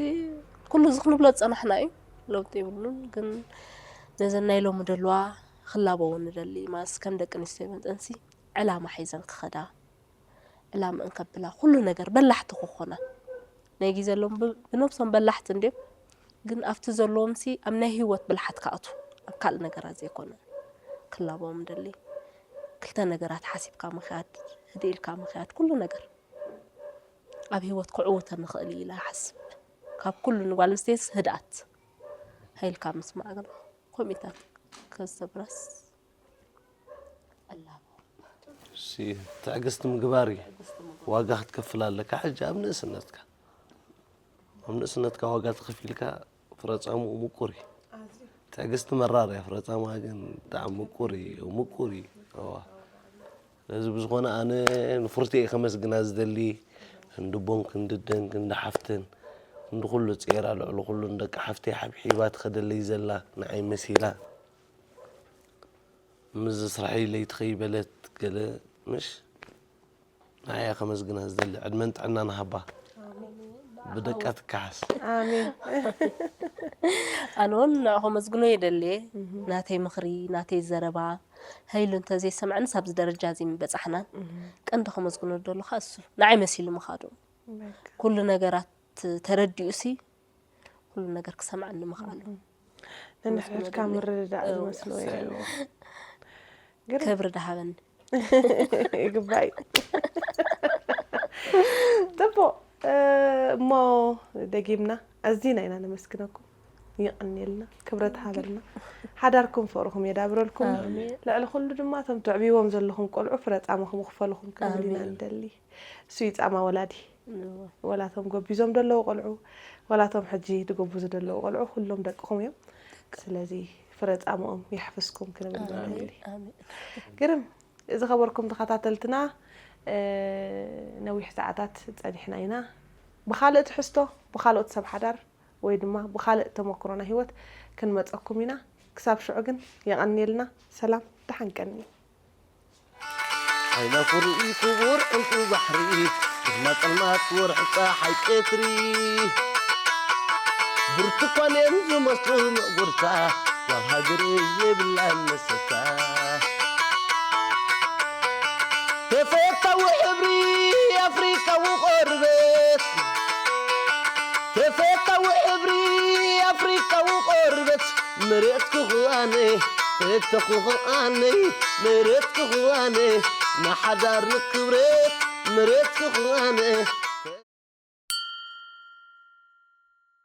ኩሉ እዚ ክንብሎ ዝፀናሕና እዩ ለውጢ የብሉን ግን ነዘን ናይ ሎሚ ደልዋ ክላበዎ ንደሊ ማለት ከም ደቂ ኣንስትዮ መጠንሲ ዕላማ ሒዘን ክኸዳ ዕላማ እንከብላ ኩሉ ነገር በላሕቲ ክኾና ናይ ግዜ ሎም ብነብሶም በላሕቲ እንድዮም ግን ኣብቲ ዘለዎም ሲ ኣብ ናይ ህይወት ብልሓት ክኣቱ ኣብ ካልእ ነገራት ዘይኮነ ክላቦም ደሊ ክልተ ነገራት ሓሲብካ ምክያድ ህድእ ኢልካ ምክያድ ኩሉ ነገር ኣብ ህይወት ክዕውተ ንኽእል እዩ ኢለ ሓስብ ካብ ኩሉ ንጓል ኣንስተይትስ ህድኣት ሃይልካ ምስማዕ ግን ኮሚታት ከዝተብራስ ትዕግስቲ ምግባር እዩ ዋጋ ክትከፍል ኣለካ ሕጂ ኣብ ንእስነትካ ኣብ ንእስነትካ ዋጋ ተኸፊልካ ፍረፃምኡ ምቁር እዩ ትዕግስቲ መራር እያ ፍረፃምኣ ግን ብጣዕሚ ምቁር እዩ ምቁር እዩ ነዚ ብዝኾነ ኣነ ንፍርቲ እየ ከመስግና ዝደሊ ክንዲ ቦን ክንዲ ደን ክንዲ ሓፍትን ክንዲ ኩሉ ጼራ ልዕሊ ኩሉ ንደቂ ሓፍተይ ሓብሒባ ትኸደለይ ዘላ ንዓይ መሲላ ምዝ ስራሐይ ለይቲ ከይበለት ገለ ምሽ ንዓያ ከመስግና ዝደሊ ዕድመን ጥዕናን ሃባ ብደቃ ትከሓስ ኣሜን። ኣነ እውን ንዕኹም ኣመስግኖ የደልየ ናተይ ምኽሪ ናተይ ዘረባ ሃይሉ እንተዘይሰምዐንስ ኣብዚ ደረጃ እዚ ምበፃሕናን ቀንዲ ከመስግኖ ደለኹ እሱ ንዓይ መሲሉ ምኻዱ ኩሉ ነገራት ተረዲኡ ሲ ኩሉ ነገር ክሰምዐኒ ምኽኣሉ ነንሕድሕድካ ምርድዳእ ዝመስሎ የለን። ግርም። ክብሪ ደሃበኒ። ይግባእ እዩ። ጽቡቕ። እሞ ደጊምና ኣዚና ኢና ነመስግነኩም። የቐንየልና፣ ክብረት ሃበልና። ሓዳርኩም ፍቕርኹም የዳብረልኩም። ልዕሊ ኩሉ ድማ እቶም ትዕብይዎም ዘለኹም ቆልዑ ፍረ ጻማኹም ክፈለኹም ክንብል ኢና ንደሊ። እሱ እዩ ጻማ ወላዲ። ወላቶም ጎቢዞም ደለዉ ቆልዑ፣ ወላቶም ሕጂ ድጎብዙ ደለዉ ቆልዑ ኩሎም ደቅኹም እዮም። ስለዚ ፍረ ጻምኦም የሕፍስኩም ክንብል ኢና ንደሊ። ግርም። ዝኸበርኩም ተኸታተልትና፣ ነዊሕ ሰዓታት ጸኒሕና ኢና። ብኻልእ ትሕዝቶ፣ ብኻልኦት ሰብ ሓዳር ወይ ድማ ብኻልእ ተመክሮና ህይወት ክንመጸኩም ኢና። ክሳብ ሽዑ ግን የቐንየልና። ሰላም፣ ደሓን ቀኒ። ዓይና ኩርኢ ክቡር ዕንቁ ባሕሪ፣ ግርማ ጸልማት ወርሒ ጸሓይ ቀትሪ፣ ብርቱኳን እዮም ዝመስሉ ምዕጉርታ፣ ጓል ሃገር የብላን መሰታ። ተፈታዊ ሕብሪ ኣፍሪቃዊ ቆርበት፣ ተፈታዊ ሕብሪ ኣፍሪቃዊ ቆርበት፣ መሬትኩ ኣነ ፈተኹ ኣነ፣ መሬትኩ ኣነ ንሓዳር ንክብረት፣ መሬትኩ ኣነ